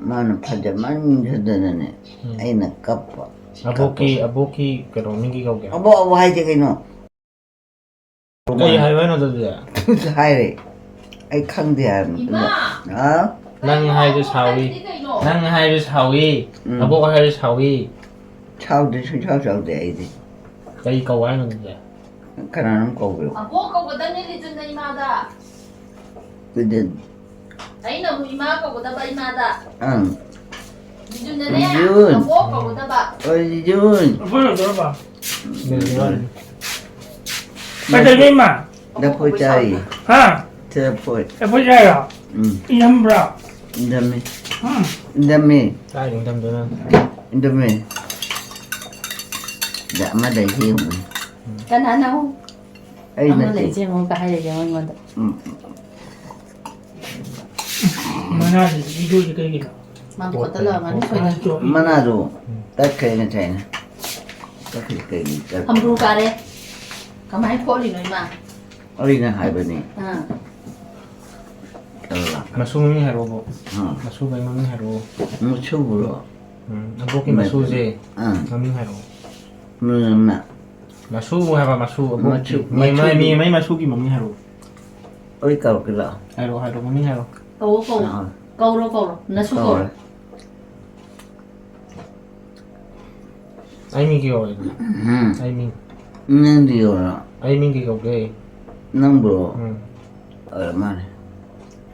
ꯃꯥꯅ ꯐꯖꯃꯟꯈꯤꯗꯅꯅꯦ, ꯎꯝ꯫ ꯑꯩꯅ ꯀꯞꯄ꯫ ꯑꯕꯣꯛꯀꯤ, ꯀꯞꯄ꯫ ꯑꯕꯣꯛꯀꯤ ꯀꯩꯅꯣ ꯃꯤꯡ ꯀꯩ ꯀꯧꯒꯦ? ꯑꯕꯣꯛ, ꯑꯕꯣꯛ ꯍꯥꯏꯁꯦ ꯀꯩꯅꯣ? ꯀꯩ ꯍꯥꯏꯌꯨ ꯍꯥꯏꯅꯣ ꯑꯗꯨꯗꯤ? ꯍꯥꯏꯔꯦ꯫ ꯑꯩ ꯈꯪꯗꯦ ꯍꯥꯏꯕꯅꯤ꯫ ꯏꯃꯥ! ꯍꯥ? ꯅꯪ ꯍꯥꯏꯔꯁꯨ ꯁꯥꯎꯏ꯫ ꯀꯩꯅꯣ? ꯅꯪ ꯍꯥꯏꯔꯁꯨ ꯁꯥꯎꯏ꯫ ꯎꯝ꯫ ꯑꯕꯣꯛ ꯍꯥꯏꯔꯁꯨ ꯁꯥꯎꯏ꯫ ꯁꯥꯎꯗꯦ, ꯁꯨꯡꯁꯥꯎ ꯁꯥꯎꯗꯦ ꯑꯩꯗꯤ꯫ ꯀꯩ ꯀꯧ ꯍꯥꯏꯅꯣ ꯑꯗꯨꯗꯤ? ꯀꯅꯥꯅꯣꯝ ꯀꯧꯕꯤꯌꯨ꯫ ꯑꯕꯣꯛ ꯀꯧꯒꯗꯕꯅꯤ ꯂꯤꯖꯨꯟꯅ ꯏꯃꯥꯗ꯫ ꯑꯗꯨꯗꯤ ꯑꯩꯅ ꯑꯃꯨꯛ ꯏꯃꯥ ꯀꯧꯒꯗꯕ ꯏꯃꯥꯗ꯫ ꯑꯪ꯫ ꯂꯤꯖꯨꯟꯅꯅꯦ ꯂꯤꯖꯨꯟ꯫ ꯑꯕꯣꯛ ꯀꯧꯒꯗꯕ꯫ ꯑꯣꯏ ꯂꯤꯖꯨꯟ꯫ ꯑꯩꯈꯣꯏ ꯂꯣꯏꯗꯣꯔꯕ? ꯂꯩꯔꯦ꯫ ꯀꯩꯗꯧꯅꯤ ꯏꯃꯥ? ꯂꯐꯣꯏ ꯆꯥꯔꯤ꯫ ꯍꯥ? ꯂꯐꯣꯏ꯫ ꯂꯐꯣꯏ ꯆꯥꯏꯔꯣ? ꯎꯝ꯫ ꯏꯟꯊꯝꯕ꯭ꯔꯣ? ꯏꯟꯊꯝꯃꯤ꯫ ꯎꯝ꯫ ꯏꯟꯊꯝꯃꯤ꯫ ꯀꯥꯏꯗ ꯏꯪꯊꯝꯗꯣꯏꯅꯣ? ꯏꯟꯊꯝꯃꯤ꯫ ꯗ ꯑꯃ ꯂꯩ ꯌꯦꯡꯉꯨ꯫ ꯀꯅꯥꯅꯣ? ꯑꯩ ꯑꯃ ꯅꯠꯇꯦ꯫ ꯂꯩꯁꯦ ꯑꯃꯨꯛꯀ ꯍꯥꯏꯔꯒꯦ ꯑꯩꯉꯣꯟꯗ꯫ ꯎꯝ꯫ ꯃꯅꯥꯁꯤꯗꯤ ꯏꯗꯣꯏꯁꯤ ꯀꯩꯒꯤꯅꯣ? ꯃꯥ ꯈꯣꯠꯇꯠꯂꯛꯑꯃꯅꯤ ꯁꯣꯏꯗꯅ꯫ ꯃꯅꯥꯗꯣ ꯇꯠꯈ꯭ꯔꯦ ꯉꯁꯥꯏꯅ꯫ ꯇꯠꯈ꯭ꯔꯦ ꯀꯩꯒꯤ ꯇꯠꯈ꯭ꯔꯦ? ꯍꯝꯕ꯭ꯔꯨ ꯀꯥꯔꯦ꯫ ꯀꯃꯥꯏꯅ ꯈꯣꯠꯂꯤꯅꯣ ꯏꯃꯥ? ꯑꯩꯅ ꯍꯥꯏꯕꯅꯤ꯫ ꯑꯥ꯫ ꯀꯜꯂ꯫ ꯃꯁꯨ ꯃꯃꯤꯡ ꯍꯥꯏꯔꯛꯑꯣꯕꯣ꯫ ꯑꯥ꯫ ꯃꯁꯨ ꯀꯩ ꯃꯃꯤꯡ ꯍꯥꯏꯔꯛꯑꯣ꯫ ꯃꯁꯨꯕꯨꯔꯣ? ꯎꯝ, ꯑꯕꯣꯛꯀꯤ ꯃꯁꯨꯁꯦ ꯑꯥ꯫ ꯃꯃꯤꯡ ꯍꯥꯏꯔꯛꯑꯣ꯫ ꯃꯅ꯫ ꯃꯁꯨ ꯍꯥꯏꯕ ꯃꯁꯨ ꯑꯕꯣꯛꯀꯤ꯫ ꯃꯁꯨ, ꯃꯤ ꯑꯃ, ꯃꯁꯨ꯫ ꯃꯤ ꯑꯃꯒꯤ ꯃꯁꯨꯒꯤ ꯃꯃꯤꯡ ꯍꯥꯏꯔꯛꯑꯣ꯫ ꯑꯩ ꯀꯧꯔꯛꯀꯦꯔꯣ? ꯍꯥꯏꯔꯛꯑꯣ, ꯍꯥꯏꯔꯛꯑꯣ, ꯃꯃꯤꯡ ꯍꯥꯏꯔꯛꯑꯣ꯫ ꯀꯧꯋꯣ ꯀꯧꯋꯣ꯫ ꯑꯥ꯫ ꯀꯧꯔꯣ ꯀꯧꯔꯣ꯫ ꯅꯁꯨ ꯀꯧꯔꯣ꯫ ꯀꯧꯔꯦ꯫ ꯑꯩ ꯃꯤꯡ ꯀꯩ ꯀꯧꯒꯦ? ꯎꯝ꯫ ꯑꯩ ꯃꯤꯡ꯫ ꯅꯪꯗꯤ ꯀꯧꯔꯣ? ꯑꯩ ꯃꯤꯡ ꯀꯩ ꯀꯧꯒꯦ? ꯅꯪꯕꯨꯔꯣ? ꯎꯝ꯫ ꯑꯣꯏꯔ ꯃꯥꯜꯂꯦ꯫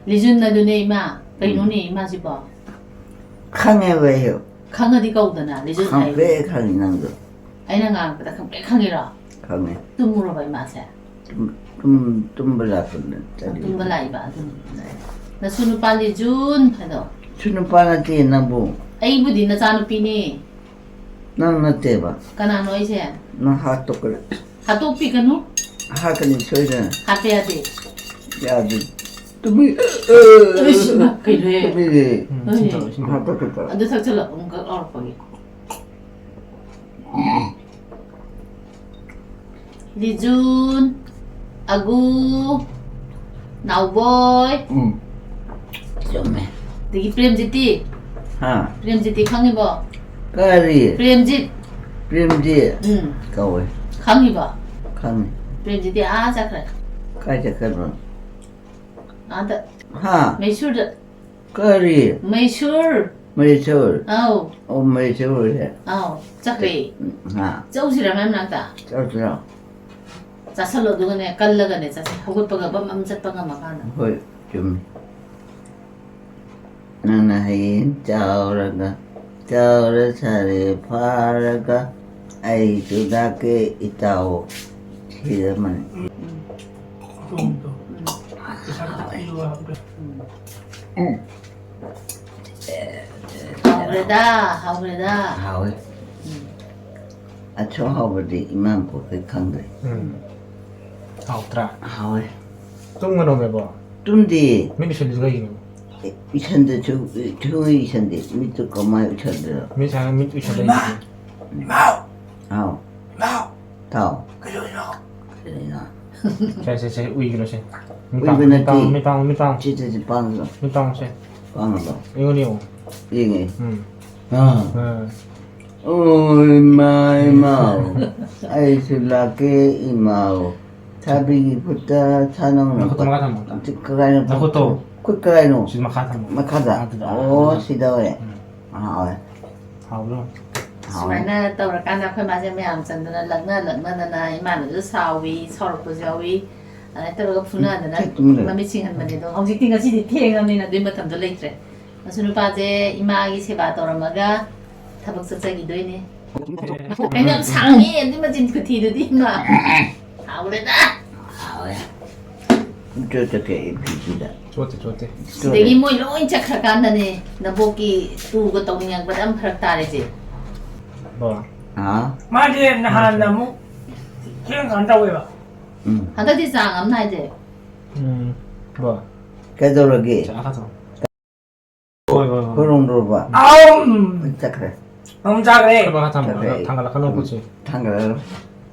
ꯂꯤꯖꯨꯟ ꯑꯗꯨꯅꯦ ꯏꯃꯥ꯫ ꯀꯩꯅꯣꯅꯦ ꯏꯃꯥꯁꯤꯕꯣ? ꯈꯪꯉꯦꯕ ꯑꯩꯁꯨ꯫ ꯈꯪꯉꯗꯤ ꯀꯧꯗꯅ ꯂꯤꯖꯨꯟ ꯈꯪꯄ꯭ꯔꯦ ꯍꯥꯏꯌꯦ꯫ ꯈꯪꯉꯤ ꯅꯪꯗꯣ꯫ ꯑꯩꯅ ꯉꯥꯡꯉꯛꯄꯗ ꯈꯪꯄ꯭ꯔꯦ ꯈꯪꯉꯤꯔꯣ? ꯈꯪꯉꯦ꯫ ꯇꯨꯝꯃꯨꯔꯕ ꯏꯃꯥꯁꯦ? ꯇꯨꯝ-, ꯇꯨꯝ-, ꯇꯨꯝꯕ ꯂꯥꯛꯄꯗ ꯆꯠꯂꯤ꯫ ꯇꯨꯝꯕ ꯂꯥꯛꯏꯕ ꯑꯗꯨꯅꯤ꯫ ꯅꯁꯨ ꯅꯨꯄꯥ ꯂꯤꯖꯨꯟ ꯍꯥꯏꯗꯣ꯫ ꯁꯨ ꯅꯨꯄꯥ ꯅꯠꯇꯦ ꯅꯪꯕꯨ꯫ ꯑꯩꯕꯨꯗꯤ ꯅꯆꯥꯅꯨꯄꯤꯅꯦ꯫ ꯅꯪ ꯅꯠꯇꯦꯕ꯫ ꯀꯅꯥꯅꯣ ꯑꯩꯁꯦ? ꯅꯪ ꯍꯥꯠꯇꯣꯛꯀꯅꯤ꯫ ꯍꯥꯠꯇꯣꯛꯄꯤꯒꯅꯨ꯫ ꯍꯥꯠꯀꯅꯤ ꯁꯣꯏꯗꯅ꯫ ꯍꯥꯠꯄ ꯌꯥꯗꯦ꯫ ꯌꯥꯗꯦ꯫ ꯇꯨꯃꯤ-, ꯑꯩꯁ, ꯏꯃꯥ, ꯀꯩꯅꯣꯍꯦ? ꯇꯨꯃꯤꯔꯦ꯫ ꯎꯝ, ꯏꯁꯤꯡ ꯊꯛꯑꯣ, ꯏꯁꯤꯡ ꯊꯛꯑꯣ꯫ ꯍꯥꯠꯇꯣꯛꯀꯦ ꯇꯧꯔꯦ꯫ ꯑꯗꯨ ꯊꯛꯆꯜꯂꯛꯄ ꯑꯃꯨꯛꯀꯛ ꯂꯥꯎꯔꯛꯄꯒꯤ꯫ ꯂꯤꯖꯨꯟ, ꯑꯒꯨ, ꯅꯥꯎꯕꯣꯏ꯫ ꯎꯝ꯫ ꯆꯨꯝꯃꯦ꯫ ꯑꯗꯒꯤ ꯄ꯭ꯔꯦꯝꯖꯤꯠꯇꯤ? ꯍꯥ? ꯄ꯭ꯔꯦꯝꯖꯤꯠꯇꯤ ꯈꯪꯉꯤꯕꯣ? ꯀꯔꯤ? ꯄ꯭ꯔꯦꯝꯖꯤꯠ꯫ ꯄ꯭ꯔꯦꯝꯖꯤꯠ꯫ ꯎꯝ꯫ ꯀꯧꯋꯦ꯫ ꯈꯪꯉꯤꯕꯣ? ꯈꯪꯉꯤ꯫ ꯄ꯭ꯔꯦꯝꯖꯤꯠꯇꯤ ꯑꯥ ꯆꯠꯈ꯭ꯔꯦ꯫ ꯀꯥꯏ ꯆꯠꯈ꯭ꯔꯕꯅꯣ? ꯑꯥꯗ꯫ ꯍꯥ? ꯃꯩꯁꯨꯔꯗ꯫ ꯀꯔꯤ? ꯃꯩꯁꯨꯔ꯫ ꯃꯩꯁꯨꯔ? ꯑꯧ꯫ ꯑꯣ, ꯃꯩꯁꯨꯔꯁꯦ? ꯑꯧ꯫ ꯆꯠꯈ꯭ꯔꯦ꯫ ꯍꯥ? ꯆꯧꯁꯤꯔ ꯃꯌꯥꯝ ꯃꯅꯥꯛꯇ? ꯆꯠꯁꯤꯔꯣ? ꯆꯥꯁꯜꯂꯣ ꯑꯗꯨꯒꯅꯦ ꯀꯜꯂꯒꯅꯦ ꯆꯠꯁꯦ꯫ ꯍꯧꯒꯠꯄꯒ ꯕꯝ ꯕꯝ ꯆꯠꯄ ꯉꯝꯃꯀꯥꯟꯗ꯫ ꯍꯣꯏ, ꯆꯨꯝꯃꯤ꯫ ꯅꯪꯅ ꯍꯌꯦꯡ ꯆꯥꯎꯔꯒ, ꯆꯥꯎꯔ ꯁꯥꯔꯦ ꯐꯥꯔꯒ, ꯑꯩꯁꯨ ꯂꯥꯛꯀꯦ ꯏꯇꯥꯎ꯫ ꯁꯤꯗ ꯃꯅꯤ꯫ ꯎꯝ꯫ ꯎꯝ꯫ ꯍꯥꯎꯔꯦꯗ, ꯍꯥꯎꯔꯦꯗ꯫ ꯍꯥꯎꯋꯦ꯫ ꯎꯝ꯫ ꯑꯁꯨꯛ ꯍꯥꯎꯕꯗꯤ ꯏꯃꯥ ꯄꯣꯛꯄꯩ ꯈꯪꯗ꯭ꯔꯦ꯫ ꯎꯝ. ꯍꯥꯎꯇ꯭ꯔꯥ? ꯍꯥꯎꯋꯦ꯫ ꯇꯨꯝꯒꯅꯣꯃꯦꯕꯣ. ꯇꯨꯝꯗꯦ꯫ ꯃꯤꯠ ꯎꯏꯁꯜꯂꯤꯁꯤ ꯀꯩꯒꯤꯅꯣ? ꯏꯁꯟꯗꯁꯨ ꯁꯨꯡꯎꯏ ꯏꯁꯟꯗꯦ꯫ ꯃꯤꯠꯇꯨ ꯀꯃꯥꯏ ꯎꯏꯁꯟꯗꯣꯏꯅꯣ? ꯃꯤꯠ ꯁꯥꯏꯅ ꯃꯤꯠ ꯎꯏꯁꯜꯂꯛꯏꯁꯤꯗꯤ. ꯍꯥꯎ꯫ ꯊꯥꯎ꯫ ꯀꯩꯅꯣ? ꯁꯦ, ꯁꯦ, ꯁꯦ, ꯎꯏꯒꯅꯨ ꯁꯦ. ꯃꯤꯠ ꯎꯏꯕ ꯄꯥꯡ-, ꯃꯤꯠ ꯅꯠꯇꯦ꯫ ꯄꯥꯡ-, ꯃꯤꯠ ꯄꯥꯡ-, ꯃꯤꯠ ꯄꯥꯡ-, ꯁꯤ, ꯁꯤ, ꯁꯤ ꯄꯥꯡꯉꯒ꯫ ꯃꯤꯠ ꯄꯥꯡꯁꯦ. ꯄꯥꯡꯉꯕꯣ? ꯑꯩꯉꯣꯟꯗ ꯌꯦꯡꯉꯣ. ꯌꯦꯡꯉꯦ꯫ ꯎꯝ. ꯑꯥ꯫ ꯑꯥ. ꯑꯣ, ꯏꯃꯥ, ꯏꯃꯥ꯫ ꯑꯩꯁꯨ ꯂꯥꯛꯀꯦ, ꯏꯃꯥ꯫ ꯊꯥꯕꯤꯒꯤ ꯈꯨꯠꯇ ꯁꯥꯅꯧꯅ ꯅꯈꯨꯠꯇꯣ ꯃꯈꯥ ꯊꯝꯃꯣ ꯑꯝꯇ. ꯀꯔꯥꯏꯅꯣ? ꯅꯈꯨꯠꯇꯣ. ꯈꯨꯠ ꯀꯔꯥꯏꯅꯣ? ꯁꯤ ꯃꯈꯥ ꯊꯝꯃꯣ. ꯃꯈꯥꯗ? ꯑꯗꯨꯗ. ꯑꯣ, ꯁꯤꯗ ꯑꯣꯏꯔꯦ꯫ ꯎꯝ. ꯍꯥꯎꯋꯦ꯫ ꯍꯥꯎꯕ꯭ꯔꯣ? ꯍꯥꯎꯋꯦ꯫ ꯁꯨꯃꯥꯏꯅ ꯇꯧꯔꯀꯥꯟꯗ ꯑꯩꯈꯣꯏ ꯃꯥꯁꯦ ꯃꯌꯥꯝ ꯆꯪꯗꯅ ꯂꯛꯅ ꯂꯛꯅꯗꯅ ꯏꯃꯥꯅꯁꯨ ꯁꯥꯎꯏ, ꯁꯥꯎꯔꯛꯄꯁꯨ ꯌꯥꯎꯏ꯫ ꯑꯗꯨꯃꯥꯏꯅ ꯇꯧꯔꯒ ꯐꯨꯅꯗꯅ ꯆꯠꯇꯨꯝ ꯂꯩ꯫ ꯃꯃꯤꯠ ꯁꯤꯡꯍꯟꯕꯅꯦ꯫ ꯑꯗꯣ ꯍꯧꯖꯤꯛꯇꯤ, ꯉꯁꯤꯗꯤ ꯊꯦꯡꯉꯕꯅꯤꯅ ꯑꯗꯨꯒꯤ ꯃꯇꯝꯗꯣ ꯂꯩꯇ꯭ꯔꯦ꯫ ꯃꯁꯨ ꯅꯨꯄꯥꯁꯦ ꯏꯃꯥꯒꯤ ꯁꯦꯕꯥ ꯇꯧꯔꯝꯃꯒ ꯊꯕꯛ ꯆꯠꯆꯈꯤꯗꯣꯏꯅꯦ꯫ ꯀꯩꯅꯣ ꯌꯥꯝ ꯁꯥꯡꯉꯦ ꯑꯗꯨꯏ ꯃꯆꯤꯟ ꯈꯨꯊꯤꯗꯨꯗꯤ ꯏꯃꯥ꯫ ꯍꯥꯎꯔꯦꯗ꯫ ꯍꯥꯎꯋꯦ꯫ ꯆꯣꯠ ꯆꯠꯀꯦ ꯑꯩ ꯐꯤꯁꯤꯗ꯫ ꯆꯣꯠꯇꯦ, ꯆꯣꯠꯇꯦ. ꯁꯤꯗꯒꯤ ꯃꯣꯏ ꯂꯣꯏ ꯆꯠꯈ꯭ꯔꯀꯥꯟꯗꯅꯦ ꯅꯕꯣꯛꯀꯤ ꯇꯨꯒ ꯇꯧꯅꯤꯡꯉꯛꯄꯗ ꯌꯥꯝ ꯐꯔꯛ ꯇꯥꯔꯤꯁꯦ꯫ ꯕꯕꯥ. ꯍꯥ? ꯃꯥꯗꯤ ꯅꯍꯥꯟ ꯑꯃꯨꯛ ꯊꯦꯡꯀꯥꯟ ꯇꯧꯋꯦꯕ꯫ ꯎꯝ꯫ ꯍꯟꯗꯛꯇꯤ ꯆꯥꯡ ꯑꯃ ꯅꯥꯏꯗꯦ꯫ ꯎꯝ. ꯕꯕꯥ. ꯀꯩꯗꯧꯔꯒꯦ? ꯆꯥ ꯈꯔ ꯊꯛꯑꯣ. ꯍꯣꯏ, ꯍꯣꯏ, ꯍꯣꯏ. ꯈꯨꯔꯨꯝꯗ꯭ꯔꯣꯕ? ꯑꯥꯎꯝ! ꯆꯠꯈ꯭ꯔꯦ꯫ ꯑꯃꯨꯛ ꯆꯥꯈ꯭ꯔꯦ꯫ ꯈꯔ ꯃꯈꯥ ꯊꯝꯃꯣ. ꯆꯠꯈ꯭ꯔꯦ꯫ ꯊꯥꯡꯒꯠꯂꯛꯀꯅꯣ ꯈꯨꯠꯁꯦ. ꯊꯥꯡꯒꯠꯂꯒ꯫